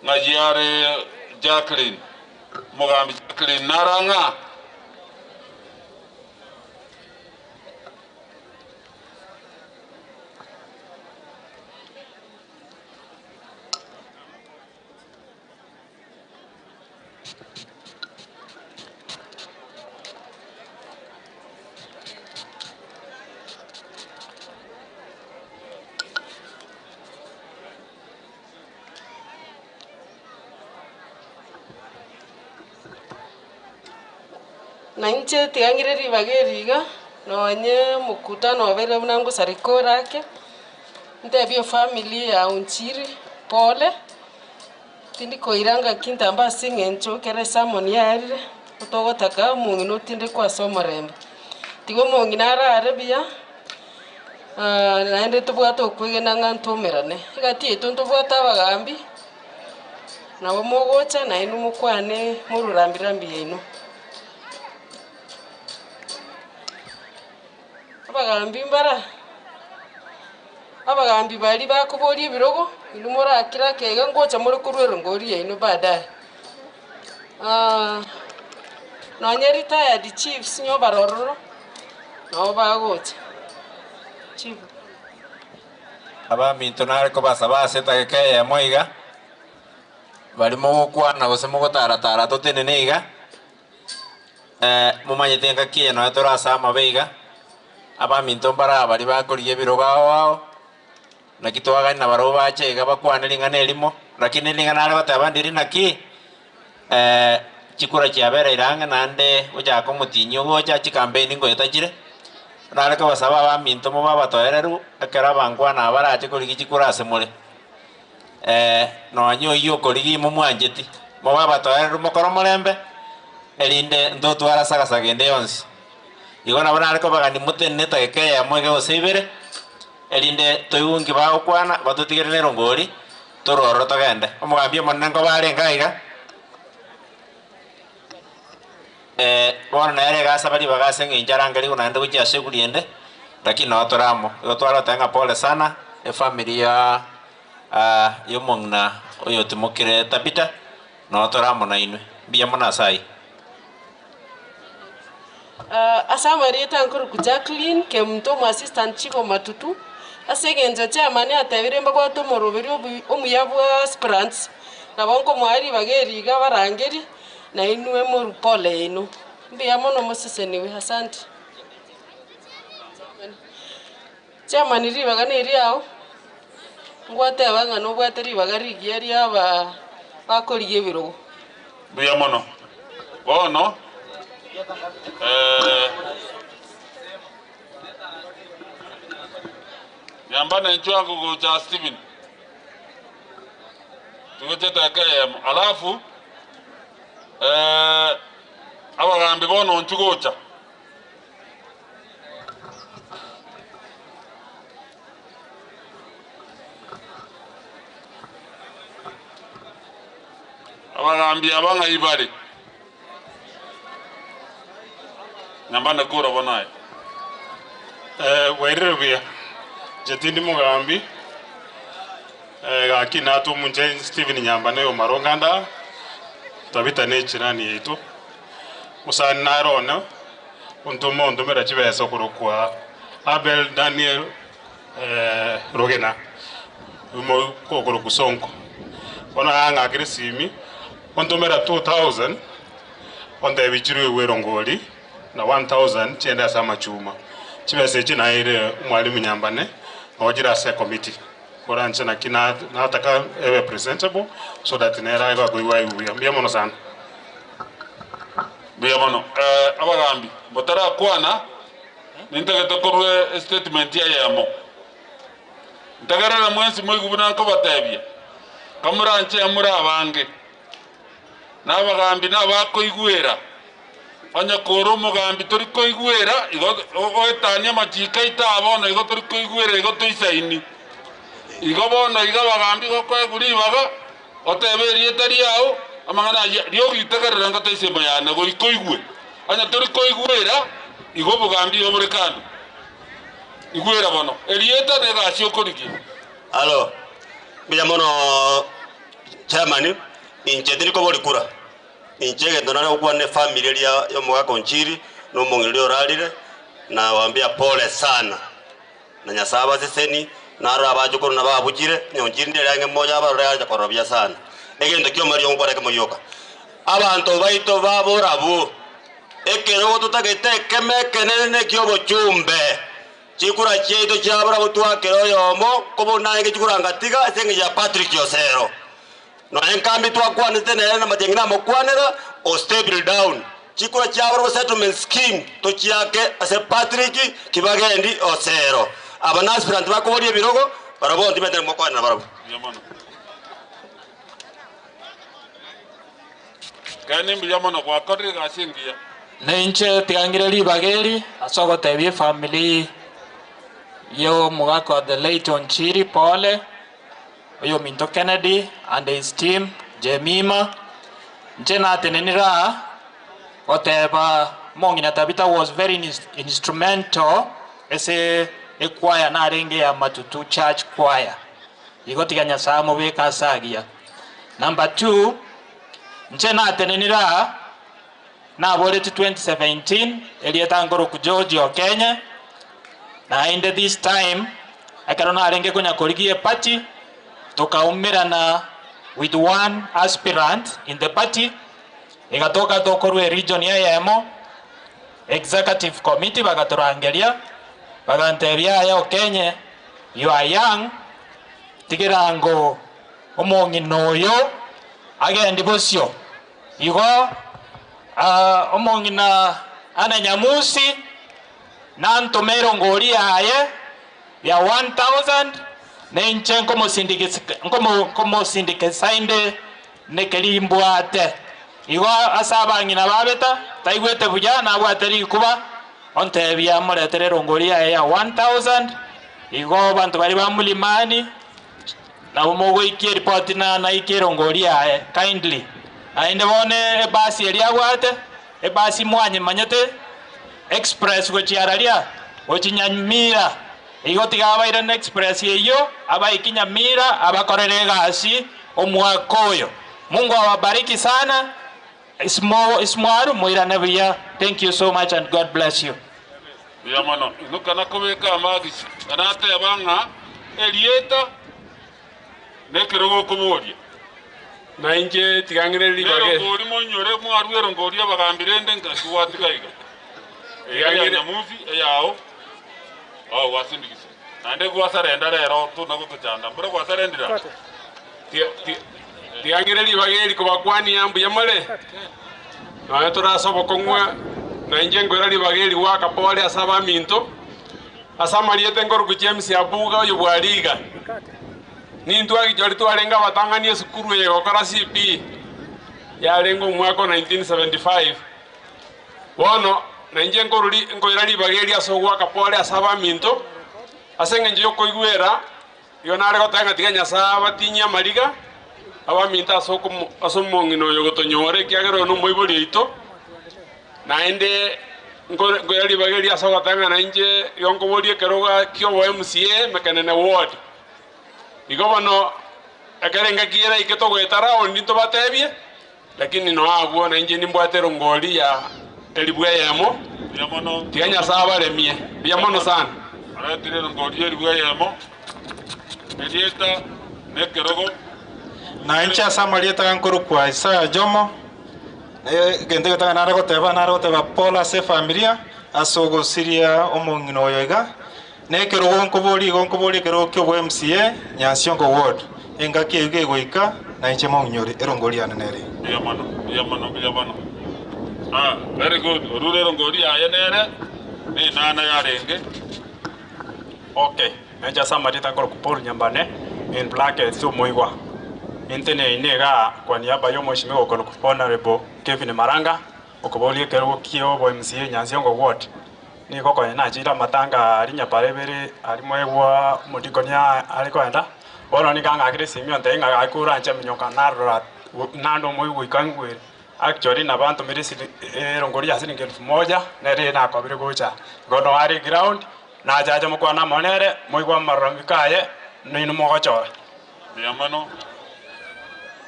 ng'ai are Jacqueline, omogambi Jacqueline naro ang'aa? Na inche tiga ng'ire ribaga eri iga, nonye omokutano obeire buna ngosareka ore ake, Ntebie efamiri ya Onchiri pole, tindi koira ngaki ntambe ase eng'encho ekero esermon yaerire, togotaka omong'ina otindekwe ase omorembe. Tiga omong'ina arare buya, naende tobwate okwegena ng'a ntoumerane. Egati yaito ntobwate abagambi, nabo mogocha nainwe mokwane morurambire rambi yaino. Abagambi mbara, abagambi baria bakoboria ebirogo, inwe morakire ake iga ngocha more korwa erongori yaino baadaye. Nonye retired chiefs onye obare ororo, nabo bagocha. Chief. Abaminto nare kobasaba ase edageka eyemo iga, baria mogokwana gose mogotara-tara totenene iga. Eh, momanyete engaki eye nonya tore ase amabe iga, abaminto mbare aba baria bakorigia ebirogo ao ao, naki twagani nabarabwo bache iga bakwane ring'ana erimo, lakini ring'ana are goteba ndiri naki, eh, chikura chiabereire ang'e naende gochaka omotinyi ogocha chicampaign ngoeta chire, nare kobasaba abaminto mobe abatoereru, ekero abankwana aba barache korigia chikura ase more. Eh, nonya oyio okorigia imomwancheti, mobe abatoereru mokore omorembe, erinde ntotware asagasaga ende yonsi. Igo nabo nare kobagania motenene etageka eyemo iga gose ibere, erinde toigwe nki bagokwana, batotigere na erongori, torwe ororo togende. Omogambi omonene nkoba arenge aiga, eh, bono nere iga asaba ribaga ase eng'encho arangerigwe naende gochia ase eguri ende, lakini noo tore amo. Igo tware goteba ng'a pole sana, efamiri ya ya omong'ina oyotimokire Tabitha, noo tore amo nainwe. Mbuya mono ase ayio. Ase amarieta nkorokwa Jacqueline Kemunto omo assistant chief o Matutu, ase eng'encho chairman atebire mbabwate omoroberi omuya bwa aspirants, nabo nkomoa ribaga eri iga abarangerie, nainwe morwe pole yaino. Mbuya mono moseseniwe, asante. Chairman ribaga neriao, ngwateba ng'a nobwate ribaga rigiya ria aba bakorigia ebirogo. Mbuya mono. Bono eh, nyamba nenchwe ango gocha Stephen. Tugoche eteka eyemo. Alafu eh, abagambi bono nchwe gocha. Abagambi aba ng'ai bare? Nyambane kora bono aye. Eh, bwairire buya. Inche tindi mogambi, eh, gaki natwe omonche Stephen Nyambane oyo Maronga nda, Tabitha ne echirani yaito. Mosani nare one, ontoma ontomera chibesa okorokwa Abel Daniel eh, Rogena, omo okorokwa Sonko. Bono ang'akera esimi, ontomera 2000, ontebia chirwe igwe erongori, na 1000 chiende ase amachuma. Chibesa echi naeire omwalimu Nyambane, nochire ase ecommittee. Koranche naki nataka ebe presentable, so that nere aiga koigwa aigu buya. Mbuya mono sana. Mbuya mono. Eh, abagambi, motarakwana, nintagete korwa estatement eyemo. Ntegerere mwensi moigwe buna nkobatebia, kamoranche more abange. Na abagambi nabakoigwera, onye kore omogambi tori koigwera, igo oetania amachiko aito aa bono igo tori koigwera igo toisaini. Igo bono iga abagambi gokoegwa ribaga, otebe erieta riao, amang'ana ayio, riogitegerera ng'a toisemo yane goika oigwe. Onye tori koigwera, igo obogambi igo bore kando. Igwera bono, erieta na egasi okorigia. Alo, mbuya mono chairman, inche tindi kobori kura. Inche egento nare gokwana na efamiri eria ya omogaka Onchiri, na omong'ina oria orarire, nawambia pole sana. Na Nyasaye abaseseni, naro abachokoro nabo abuchire, onye Onchiri ndire ang'e moyo abarore acha korora buya sana. Egento kia omoerio ngokwana ekemo gioka. Abanto baito baborabwo, ekerogo totagete ekemo ekenene na ekiobochumbe. Chikura chiaito chiaborabwo twakera oyomo, kobuna naye chikura ngatiga ase eng'encho ya Patrick Osero. Nonya enkambi twakwanete nere na Matiang'i namokwanera, o step down. Chikura chiaborabwo settlement scheme tochiake ase Patrick Kibagendi Osero. Aba na aspirant bakoboria ebirogo, barabwo ntimetire mokwanera barabwo. Mbuya mono. Kene mbuya mono gwakorire egasi engiya. Ninche tigangire ribaga eri ase ogotebia efamiri ya omogaka wa the late Onchiri pole, oyo Minto Kennedy and his team Jemima. Nche natenenire aa goteba mong'ina Tabitha was very instrumental ase ekwaya narenge ya Matutu Church Choir. Igo tiga Nyasaye amobeke ase agiya. Number 2, nche natenenire aa naboreti 2017 erieta nkoroku George Okenye, naende this time ekero narenge konya korigia eparty tukaumirana with one aspirant in the party igatoka tokorwa region eyemo. Executive Committee bagatorangeria, bagantebia aye Okenye, you are young, tigira ango omong'ina oyo agende bosio. Igo omong'ina Anna Nyamusi nantome erongori yaye ya 1000, na inche nkomosindikisa inde nekeri mbwate. Igo ase abang'ina babeta, taigwete buya, nabwate rikuba, ontebia amoretere erongori yaye ya 1000. Igo abanto baria ba Mlimani nabo mogoikia eripoti na naikie erongori yaye kindly. Naende bono ebasi eria abwate, ebasi mwanyemanyete, express gochia araria, gochia Nyamira. Igo tiga abairane express eyio, abaike Nyamira abakorere egasi omwaka oyo. Mungu awabariki sana, Ismwaru moirane buya. Thank you so much and God bless you. Buya mono. Inuka na kobeka amagisi, na nateba ng'a erieta nekerogo okoboria. Na inche tiga ng'ire ribaga. Nero ngori moinyore mwarue erongori abagambi rende ngaki gwatiga iga. Eya ya Nyamusi eyao ao gwasindikisa. Naende gwasarenda rero tona gotochanda. Mbora gwasarendire aa? Tiga ng'ire ribaga eri kobakwania mbuya more, nonya tore ase obokong'u, na inche nkoira ribaga eri goaka pore ase abaminto, ase amarieta nkorokwa James Abuga oyo bw'Ariga. Nintwe agichori twarenge abatang'ani esukuru eye gokora CP, yarenge omwaka o 1975. Bono nainche nkoira ribaga eri ase ogoaka pore ase abaminto, ase engencho y'okoigwera, igo nare goteba ng'a tiga Nyasae abatinyie amariga abaminto ase ase omong'ina oyo gotonyora, ekiagera oyo nomoibori oito. Naende nkoira ribaga eri ase ogoteba ng'a nainche igo nkoboria ekerogo ki'obo MCA Mekenene Ward. Igo bono ekero engaki eraike togoeta round ntobatebie. Lakini noa abwo nainche nimbwate erongori ya elifu eyemo, tiga Nyasae abaremie. Mbuya mono sana. Aretire erongori y'elifu eyemo, erieta na ekerogo. Na inche ase amarieta aya nkorokwa Isaya Jomo, na egento egetang'ani nare goteba, nare goteba pole ase efamilia ase ogosiria omong'ina oyo iga, na ekerogo nkoboria igo nkoboria ekerogo kia obo MCA Nyansiongo Ward, engaki eyio kegoika na inche mong'inyore erongori yane nere. Mbuya mono, mbuya mono, mbuya mono. Ah, very good. Orure erongori yaye nere, na enana yarenge. Okay, nainche ase amarieta nkorokwa Paul Nyambane, in brackets omoigwa. Ninteneine igaa kwa niaba ya omweshimiwa okorokwa Honourable Kevin Maranga, okoboria ekerogo kia obo MCA Nyansiongo Ward. Nigo konya nachire amatanga aria nyapara ibere aria moegwa omodikoni are koenda, bono nigo ang'akire esimi ontebia ng'a gaki oranche minyoka narora naende omoigwa goika ngwere. Actually nabo antomire erongori ya siringi elfu moja, nere nakobire gocha. Igo noo are eground, nachache mokwane amo nere, moigwe amararamiko aye, nainwe mogochora. Mbuya mono,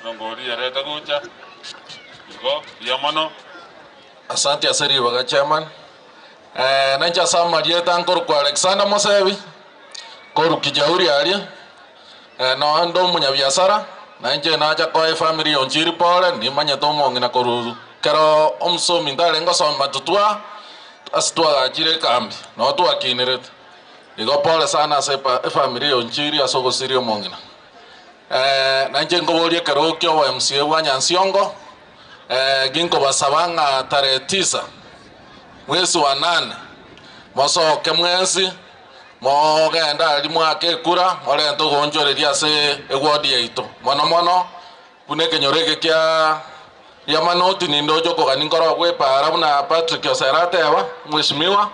erongori yareta gocha, igo mbuya mono. Asante ase ribaga chairman. Nainche ase amarieta nkorokwa Alexander Mosebi, korwa Kijauri aria, noe nde omonyabiasara, nainche nacha koa efamiri ya Onchiri pore, nimanyete omong'ina korwa kero omosomi ntarenge gosoma totwa ase twagachire ekambi, noo twakinerete. Igo pore sana ase efamiri ya Onchiri ase ogosiria omong'ina. Nainche nkoboria ekerogo kia obo MCA bwa Nyansiongo, Ginkobasaba ng'a tarehe tisa mwezi wa nane mosoke mwensi mogende aria mwake ekura morente ogoonchoreria ase eward yaito mono mono buna ekenyoro eke kia Riamanoti nindoche okogania nkoro bw'epaara buna Patrick Osere ateba, Mheshimiwa,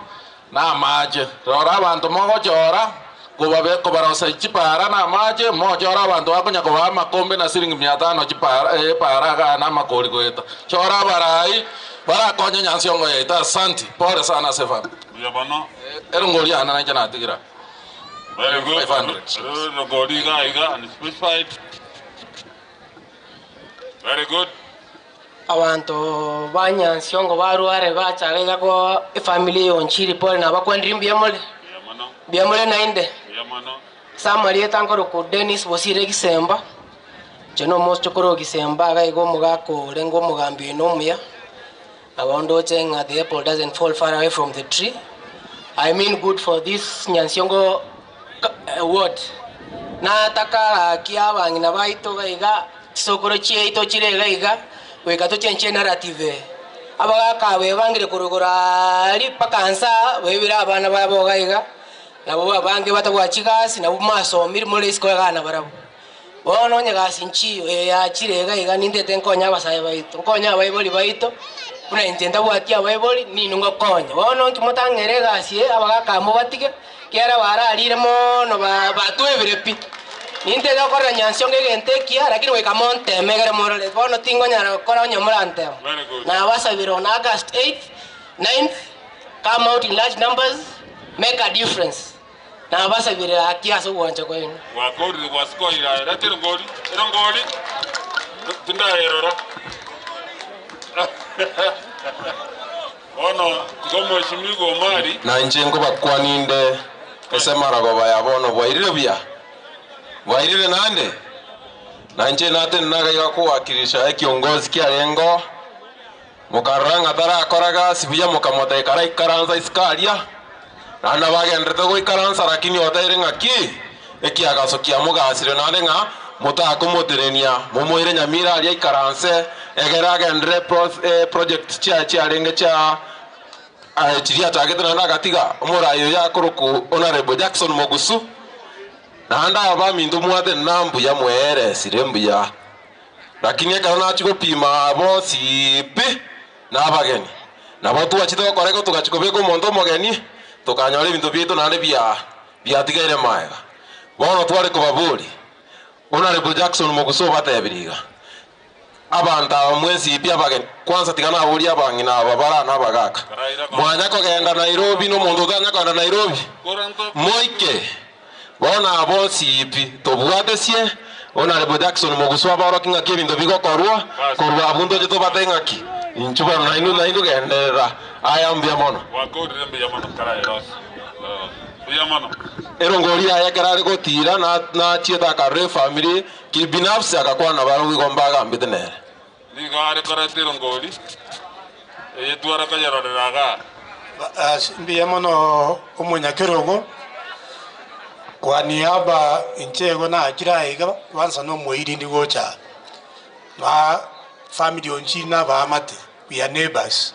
na amache. Rora abanto mogochora kobabe kobarosa chipaara na amache, mochore abanto bakonya kobaa amakombe na siringi mia tano chipaara epaara igaa na amakori goeta. Chora abarai barakonye nyansiongo yaito. Asanti. Pole sana ase efamiri. Mbuya mono. Erongori yane nainche natigira Very good. 500. Erongori iga iga unspecified. Very good. Abanto ba Nyansiongo barware bachaga iga ko efamily ya Onchiri pole nabakwanire mbuya more? Mbuya more naende? Ase amarieta nkorokwa Dennis Bosire Gisemba, inche nomosocho korwa Gisemba iga iga omogaka orenge omogambi oino omuya. Nabo ndoche ng'a the apple doesn't fall far away from the tree. I mean good for this Nyansiongo ward. Nataka gaki abang'ina baito iga iga, chisokoro chiaito chire iga iga, goika tochenchie narrative eye. Abagaka aba bebangire korwa igoro aaria mpaka nse aa, baibire abana babo iga iga, nabo abange batabwati chigasi, nabwo mwasomire more isiko igaa nabarabwo. Bono onye gasi nchiyo eye yachire iga iga nintete nkonye abasae baito, nkonye abaibori baito, buna inche ntabwati abaibori, ninwe ngokonya. Bono nki motang'ere egasi eye, abagaka aba mobatige, ekiagera bararire mono ba batwebire pi. Nintete gokorera nyansiongo egento ekiya, lakini goika monteme egere morore. Bono tingonyara gokora onye morantema. Nabasabire on August 8th, 9th, come out in large numbers, make a difference. Nabasabire gaki ase ogwancha kwaino. Gwakorire gwasikoire aye, reta erongori, erongori, tindayerora. Bono tiga omweshimiwa Omari. Na inche nkobakwania inde ase amarogoba ya bono bwairire buya? Bwairire naende? Na inche natenena iga iga kowakilisha ekiongozi kiarengeo, Mokarora ng'a tarakora gasi buya, mokamotebia, Karaikaransa isiko aria. Naende nabo agenderete goikaransa, lakini oteire ng'a ki? Ekiagaso kiamogasire naende ng'a motakomotenenia, momoire nyamira aria aikaranse, egere agenderere project chiaye chiarenge chia chiria achagete naende agatiga. Omorai oyo akorokwa Honourable Jackson Mogusu. Naende aba baminto mwatenena mbuya mweeresire mbuya. Lakini ekero nachia gopima bonsi pi, nabageni. Nabo twachete gokora igo togachia kobeka omonto omogeni, tokanyora ebinto biaito naende bia biatigaire magega. Bono tware kobaboria, Honourable Jackson Mogusu obatebirie iga, Abanto aba mwensi pi abageni, kwanza tiga naborie abang'ina aba bare aa nabagaka, mwanya kogenda Nairobi nomonto otanya kogenda Nairobi? Moike! Bono aba bonsi pi, tobwatesie, Honourable Jackson Mogusu abaorokie ng'aki ebinto bigokorwa, korwa abwo ntoche tobate ng'aki. Inchuo bono nainwe nainwe genderera. Aya mbuya mono. Gwakorire mbuya mono karaerosie. Mbuya mono. Erongori yaye ekero are gotiira nachiete akarora efamiri kibinafsi agakwana barabwo igo mbagambete nere. Nigo are koreta erongori eye tware koyerorera igaa. Mbuya mono omonyakerogo, kwa niaba inche igo nachire aiga kwanza na omoirindi gocha aa, na family onsi na abaamate, we are neighbors.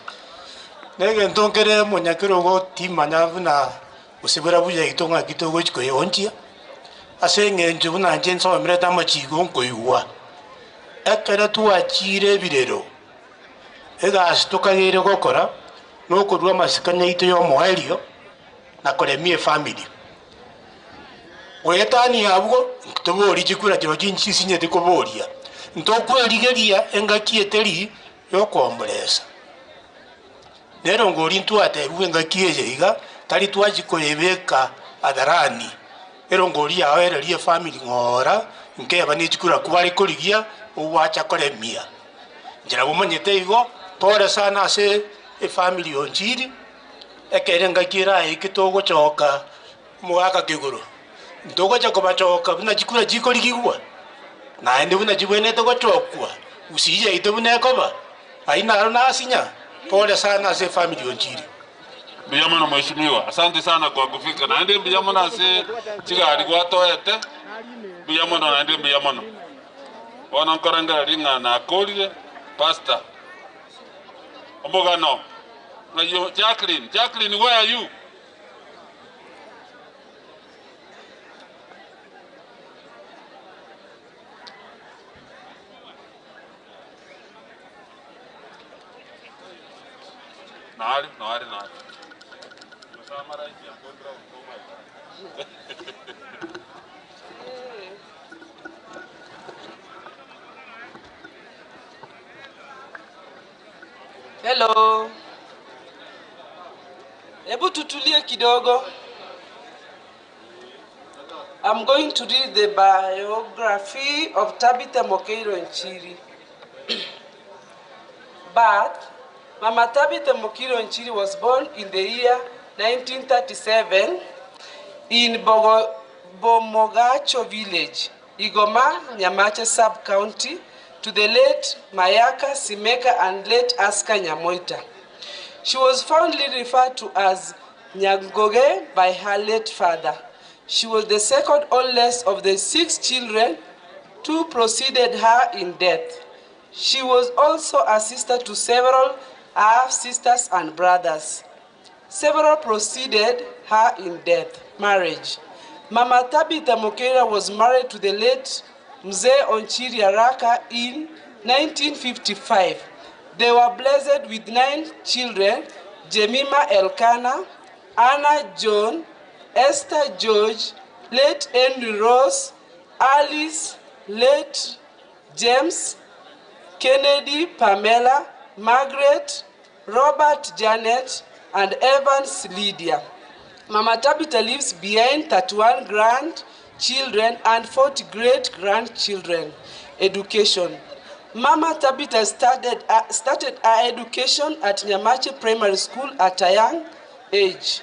Na egento nkere omonyakerogo timanya buna gose buna buya yaito ng'aki togochi koeonchia, ase eng'encho buna inche nsomerete amachiko nkoigwa, ekero twachire ebirero, Egasi tokageire gokora nokorua amasikani aito y'omoerio na koremia efamiri. Goetania abwo, ntoborie chikura chirochio nchisinyeti koboria, ntokwerigeria engaki eteri y'okoomboresa. Nero ngori ntwatebigwe engaki eye iga, tari twachia koyebeka hadharani, ero ngori yao ererie efamiri ng'ora, nkeba ne chikura kware korigia ogwacha koremia. Inche nabomanyete igo, pore sana ase efamiri yonchiri, ekero engaki eraike togochoka omogaka kegoro, ntogocha kobachoka buna chikura chikorigigwa, naende buna chibwenerete gochokwa, gusii yaito buna ekoba, ayio naro nasinya, pore sana ase efamiri yonchiri. Mbuya mono mheshimiwa, asante sana kwa kufika naende mbuya mono ase chigari gwatoete, mbuya mono naende mbuya mono. Bono nkorengereria ng'a nakorire, Pastor. Omogano, ng'ai o Jacqueline, Jacqueline where are you? Nari, nari, nari. Hello. Hebu tutulie kidogo. I'm going to read the biography of Tabitha Mokeiro Nchiri. Birth, Mama Tabitha Mokeiro Nchiri was born in the year 1937 in Bogo, Bomogacho village, Igoma, Nyamache sub-county, to the late Mayaka Simeka and late Aska Nyamoita. She was fondly referred to as Nyangoge by her late father. She was the second oldest of the six children two preceded her in death. She was also a sister to several half sisters and brothers. Several preceded her in death. Marriage. Mama Tabitha Mokeira was married to the late Mzee Onchiri Araka in 1955. They were blessed with nine children Jemima Elkana, Anna John, Esther George, late Henry Rose, Alice, late James, Kennedy, Pamela, Margaret, Robert, Janet, and Evans Lydia. Mama Tabitha leaves behind 31 grandchildren and 40 great grandchildren. Education. Mama Tabitha started, started her education at Nyamache Primary School at a young age.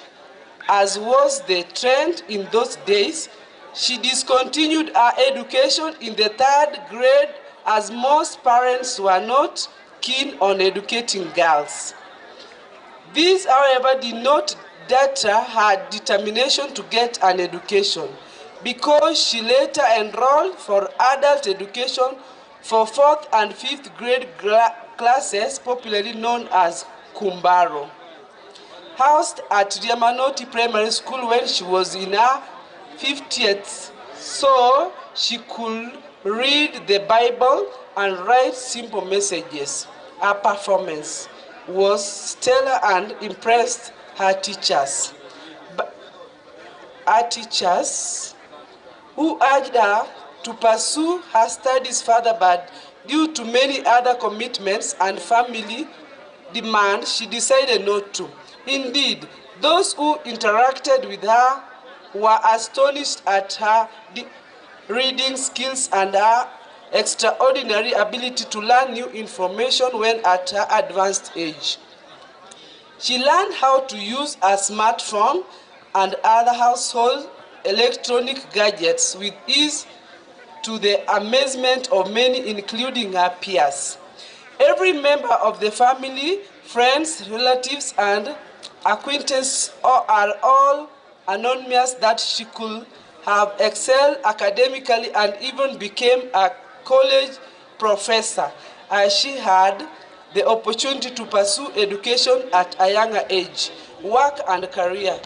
As was the trend in those days, she discontinued her education in the third grade as most parents were not keen on educating girls. This, however, did not deter her determination to get an education because she later enrolled for adult education for fourth and fifth grade classes, popularly known as Kumbaro. Housed at Riamanoti Primary School when she was in her 50th, so she could read the Bible and write simple messages. Her performance was stellar and impressed her teachers. Her teachers, who urged her to pursue her studies further, but due to many other commitments and family demands, she decided not to. Indeed, those who interacted with her were astonished at her reading skills and her extraordinary ability to learn new information when at her advanced age. She learned how to use a smartphone and other household electronic gadgets with ease to the amazement of many, including her peers. Every member of the family, friends, relatives, and acquaintances are all anonymous that she could have excelled academically and even became a college professor, as she had the opportunity to pursue education at a younger age, work and career.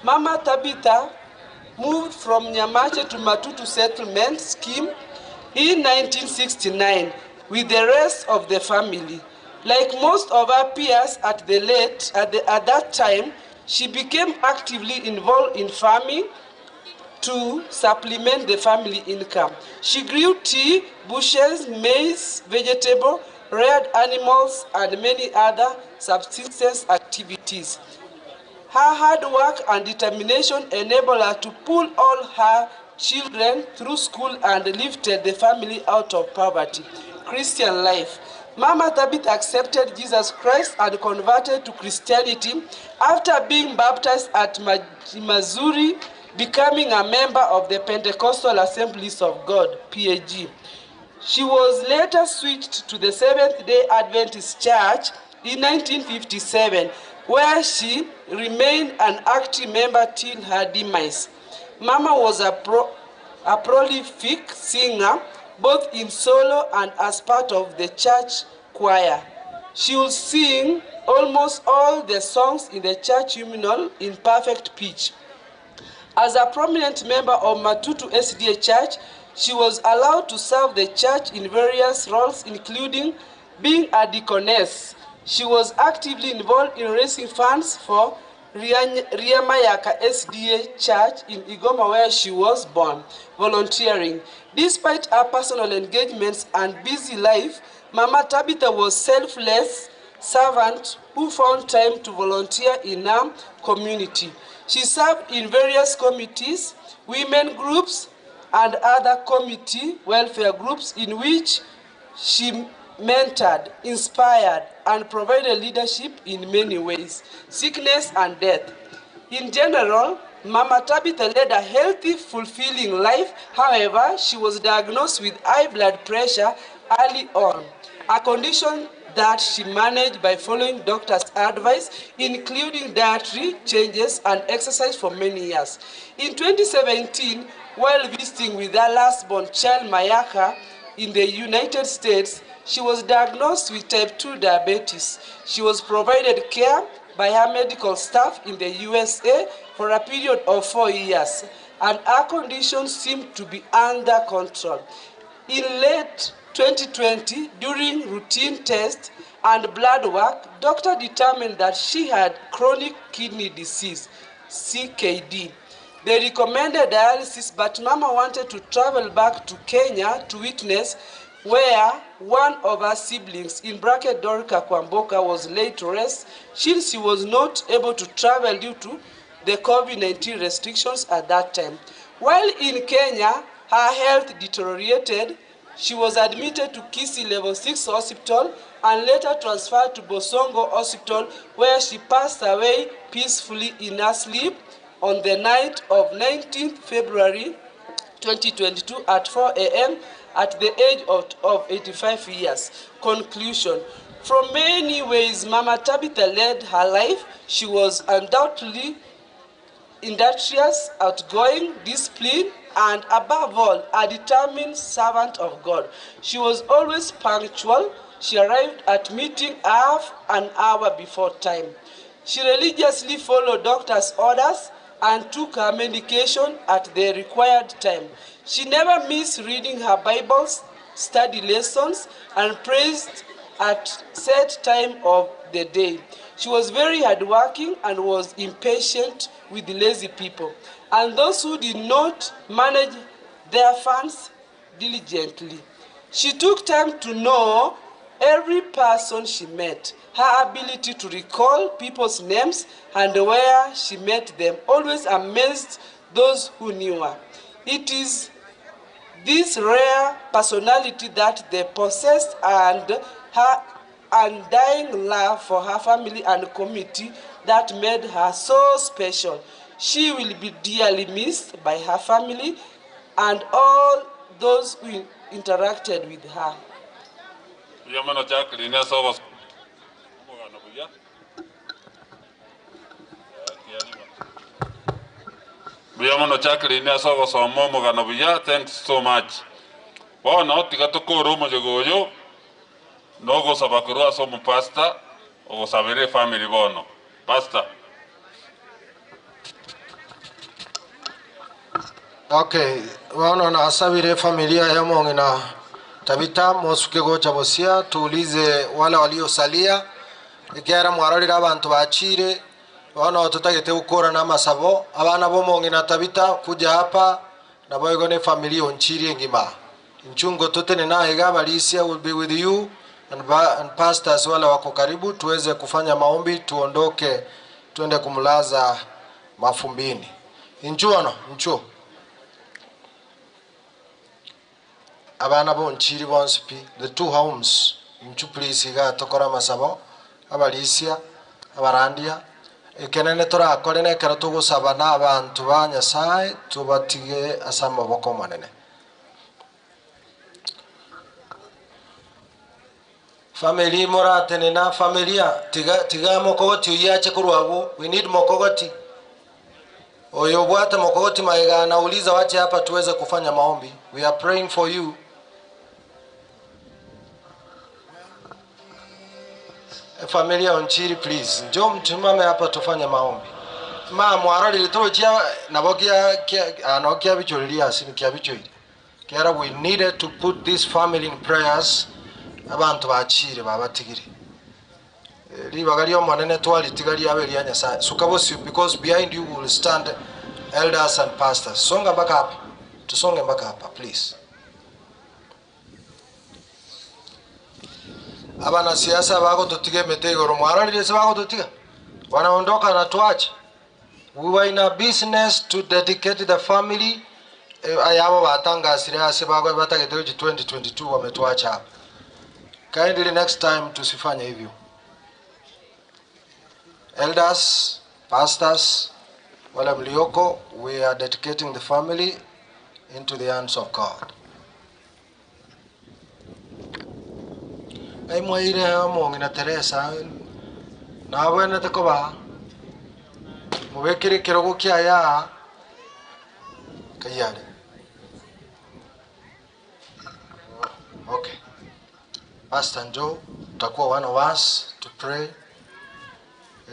Mama Tabitha moved from Nyamache to Matutu settlement scheme in 1969 with the rest of the family. Like most of her peers at, the late, at, the, at that time, she became actively involved in farming to supplement the family income. She grew tea, bushes, maize, vegetable, reared animals, and many other subsistence activities. Her hard work and determination enabled her to pull all her children through school and lifted the family out of poverty. Christian life. Mama Tabitha accepted Jesus Christ and converted to Christianity after being baptized at Missouri, becoming a member of the Pentecostal Assemblies of God, PAG. She was later switched to the Seventh day Adventist Church in 1957, where she remained an active member till her demise. Mama was a, pro, a prolific singer, both in solo and as part of the church choir. She would sing almost all the songs in the church hymnal in perfect pitch. As a prominent member of Matutu SDA Church, she was allowed to serve the church in various roles, including being a deaconess. She was actively involved in raising funds for Riamayaka SDA Church in Igoma, where she was born, volunteering. Despite her personal engagements and busy life, Mama Tabitha was selfless servant who found time to volunteer in her community. She served in various committees, women groups, and other committee welfare groups in which she mentored, inspired, and provided leadership in many ways. Sickness and death. In general, Mama Tabitha led a healthy, fulfilling life. However, she was diagnosed with high blood pressure early on, a condition that she managed by following doctor's advice, including dietary changes and exercise for many years. In 2017, while visiting with her last-born child, Mayaka, in the United States, she was diagnosed with type 2 diabetes. She was provided care by her medical staff in the USA for a period of 4 years, and her condition seemed to be under control. In late 2020, during routine tests and blood work, doctor determined that she had chronic kidney disease, CKD. They recommended dialysis, but Mama wanted to travel back to Kenya to witness where one of her siblings, in bracket Dorika Kwamboka, was laid to rest since she was not able to travel due to the COVID-19 restrictions at that time. While in Kenya, her health deteriorated. She was admitted to Kisii Level 6 Hospital and later transferred to Bosongo Hospital, where she passed away peacefully in her sleep on the night of 19th February 2022 at 4 a.m. at the age of 85 years. Conclusion. From many ways Mama Tabitha led her life, she was undoubtedly industrious, outgoing, disciplined, and above all, a determined servant of God. She was always punctual. She arrived at meeting half an hour before time. She religiously followed doctor's orders and took her medication at the required time. She never missed reading her Bibles, study lessons, and praised at set time of the day. She was very hardworking and was impatient with lazy people and those who did not manage their funds diligently. She took time to know every person she met. Her ability to recall people's names and where she met them always amazed those who knew her. It is this rare personality that they possessed and her undying love for her family and community that made her so special. She will be dearly missed by her family and all those who interacted with her. Mbuya mono Jacqueline ase ogosoma omogano buya. Mbuya mono Jacqueline ase ogosoma omogano buya, thanks so much. Bono tiga tokore omoyega oyo na ogosaba korwa ase omopastor ogosabera efamiri bono. Pastor. Okay, bono nasabire efamilia ya omong'ina Tabitha mosuke gocha bosia tuulize wale waliosalia ekiagera mwarorire abanto bachire bono totagete gokora na amasabo abana ba omong'ina Tabitha kuja hapa naboigo na efamilia onchiri engima inchungo totenene aiga abarisia will be with you and, and pastors wale wako karibu tuweze kufanya maombi tuondoke tuende kumlaza mafumbini inchuo nchuo Abana bonchiri bonsi pi, the two homes, inchu please iga tokore amasabo, abarisia, abarandia, ekenene torakore nekero togosaba na abanto ba Nyasaye tobatige ase amaboko Omonene. Family moratenena, familia, tiga tiga mokogoti oyio ache korwa abwo, we need mokogoti. Oyo obwate mokogoti magega anauliza wache hapa tuweze kufanya maombi. We are praying for you. Familia Onchiri please. Njoo mtumame hapa tufanye maombi. Ma mwarorire torochia nabo kia kia ano kia bichoriria asini kia bichoire. Kiara we needed to put this family in prayers. Abantu bachire babatigire. Ribaga ri'Omonene twaritiga riabe eria Nyasae. Suka bosio because behind you will stand elders and pastors. Songa mpaka hapa. Tusonge mpaka hapa please. Abanasiasa bagototiga emete igoro mwarorire ase bagototiga? Wanaondoka na tuache. We were in a business to dedicate the family ayabo batangasire ase bago batagete gochi 2022 wametuacha hapa. Kindly next time tusifanye hivyo. Elders, pastors, wale mlioko, we are dedicating the family into the hands of God. Ngai mwaire omong'ina Teresa, nabwenerete koba mobekire ekerogo kiaye aa, kaiyo are. Okay. Pastor njoo, utakuwa one of us to pray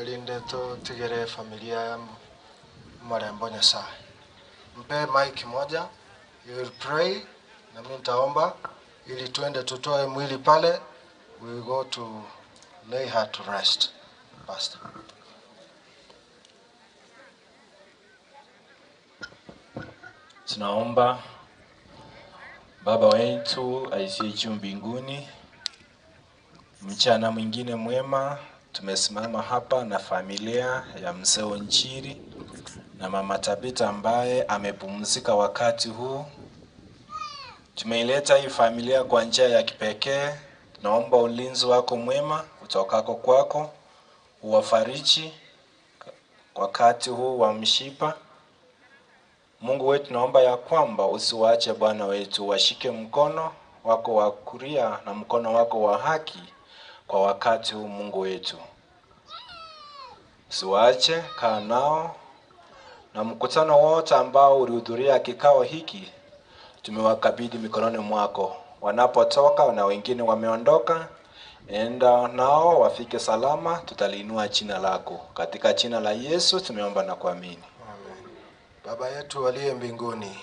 erinde totigere familia ya marembo Nyasaye. Mpe mic moja, you will pray na mimi nitaomba ili tuende tutoe mwili pale, we will go to lay her to rest. Pastor. Tunaomba. Baba wetu aishiye juu mbinguni, mchana mwingine mwema tumesimama hapa na familia ya mzee Onchiri na mama Tabitha ambaye amepumzika wakati huu. Tumeileta hii familia kwa njia ya kipekee. Tunaomba ulinzi wako mwema utokako kwako, uwafariji wakati huu wa mshipa. Mungu wetu, naomba ya kwamba usiwaache Bwana wetu, washike mkono wako wa kulia na mkono wako wa haki kwa wakati huu. Mungu wetu, usiwaache, kaa nao na mkutano wote ambao ulihudhuria kikao hiki tumewakabidhi mikononi mwako. Wanapotoka na wengine wameondoka, enda nao wafike salama, tutaliinua jina lako. Katika jina la Yesu tumeomba na kuamini. Baba yetu aliye mbinguni,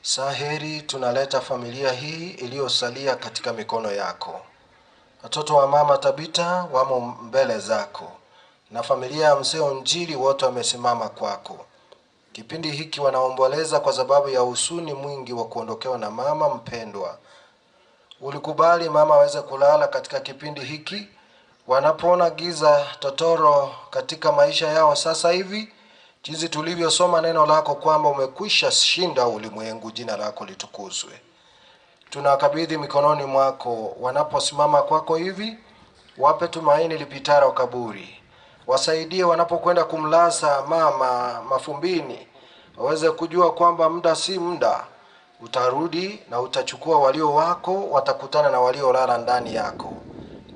saa heri tunaleta familia hii iliyosalia katika mikono yako. Watoto wa mama Tabita wamo mbele zako na familia ya mzee Onjiri wote wamesimama kwako. Kipindi hiki wanaomboleza kwa sababu ya husuni mwingi wa kuondokewa na mama mpendwa. Ulikubali mama aweze kulala katika kipindi hiki, wanapoona giza totoro katika maisha yao sasa hivi, jinsi tulivyosoma neno lako kwamba umekwisha shinda ulimwengu, jina lako litukuzwe. Tunakabidhi mikononi mwako wanaposimama kwako hivi, wape tumaini lipitalo kaburi, wasaidie wanapokwenda kumlaza mama mafumbini, waweze kujua kwamba muda si muda utarudi na utachukua walio wako, watakutana na waliolala ndani yako.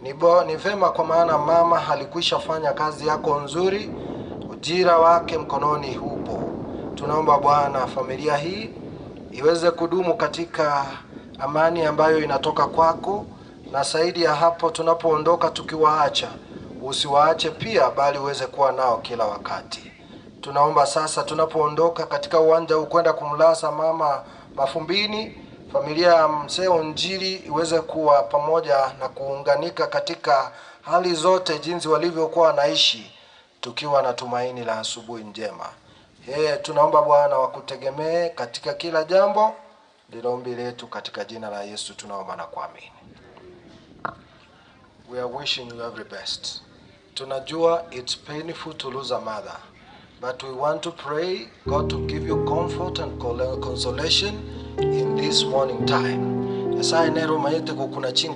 Ni, bo, ni vema kwa maana mama alikwisha fanya kazi yako nzuri, ujira wake mkononi hupo. Tunaomba Bwana familia hii iweze kudumu katika amani ambayo inatoka kwako, na zaidi ya hapo, tunapoondoka tukiwaacha, usiwaache pia, bali uweze kuwa nao kila wakati. Tunaomba sasa, tunapoondoka katika uwanja huu kwenda kumlaza mama mafumbini, familia ya mzee Onjiri iweze kuwa pamoja na kuunganika katika hali zote, jinsi walivyokuwa wanaishi, tukiwa na tumaini la asubuhi njema. Hey, tunaomba Bwana wakutegemee katika kila jambo. Ndilo ombi letu katika jina la Yesu tunaomba na kuamini. We are wishing you every best. Tunajua it's painful to lose a mother, but we want to pray God to give you comfort and consolation in this morning time. Nyasaye nero maete gokuna chingo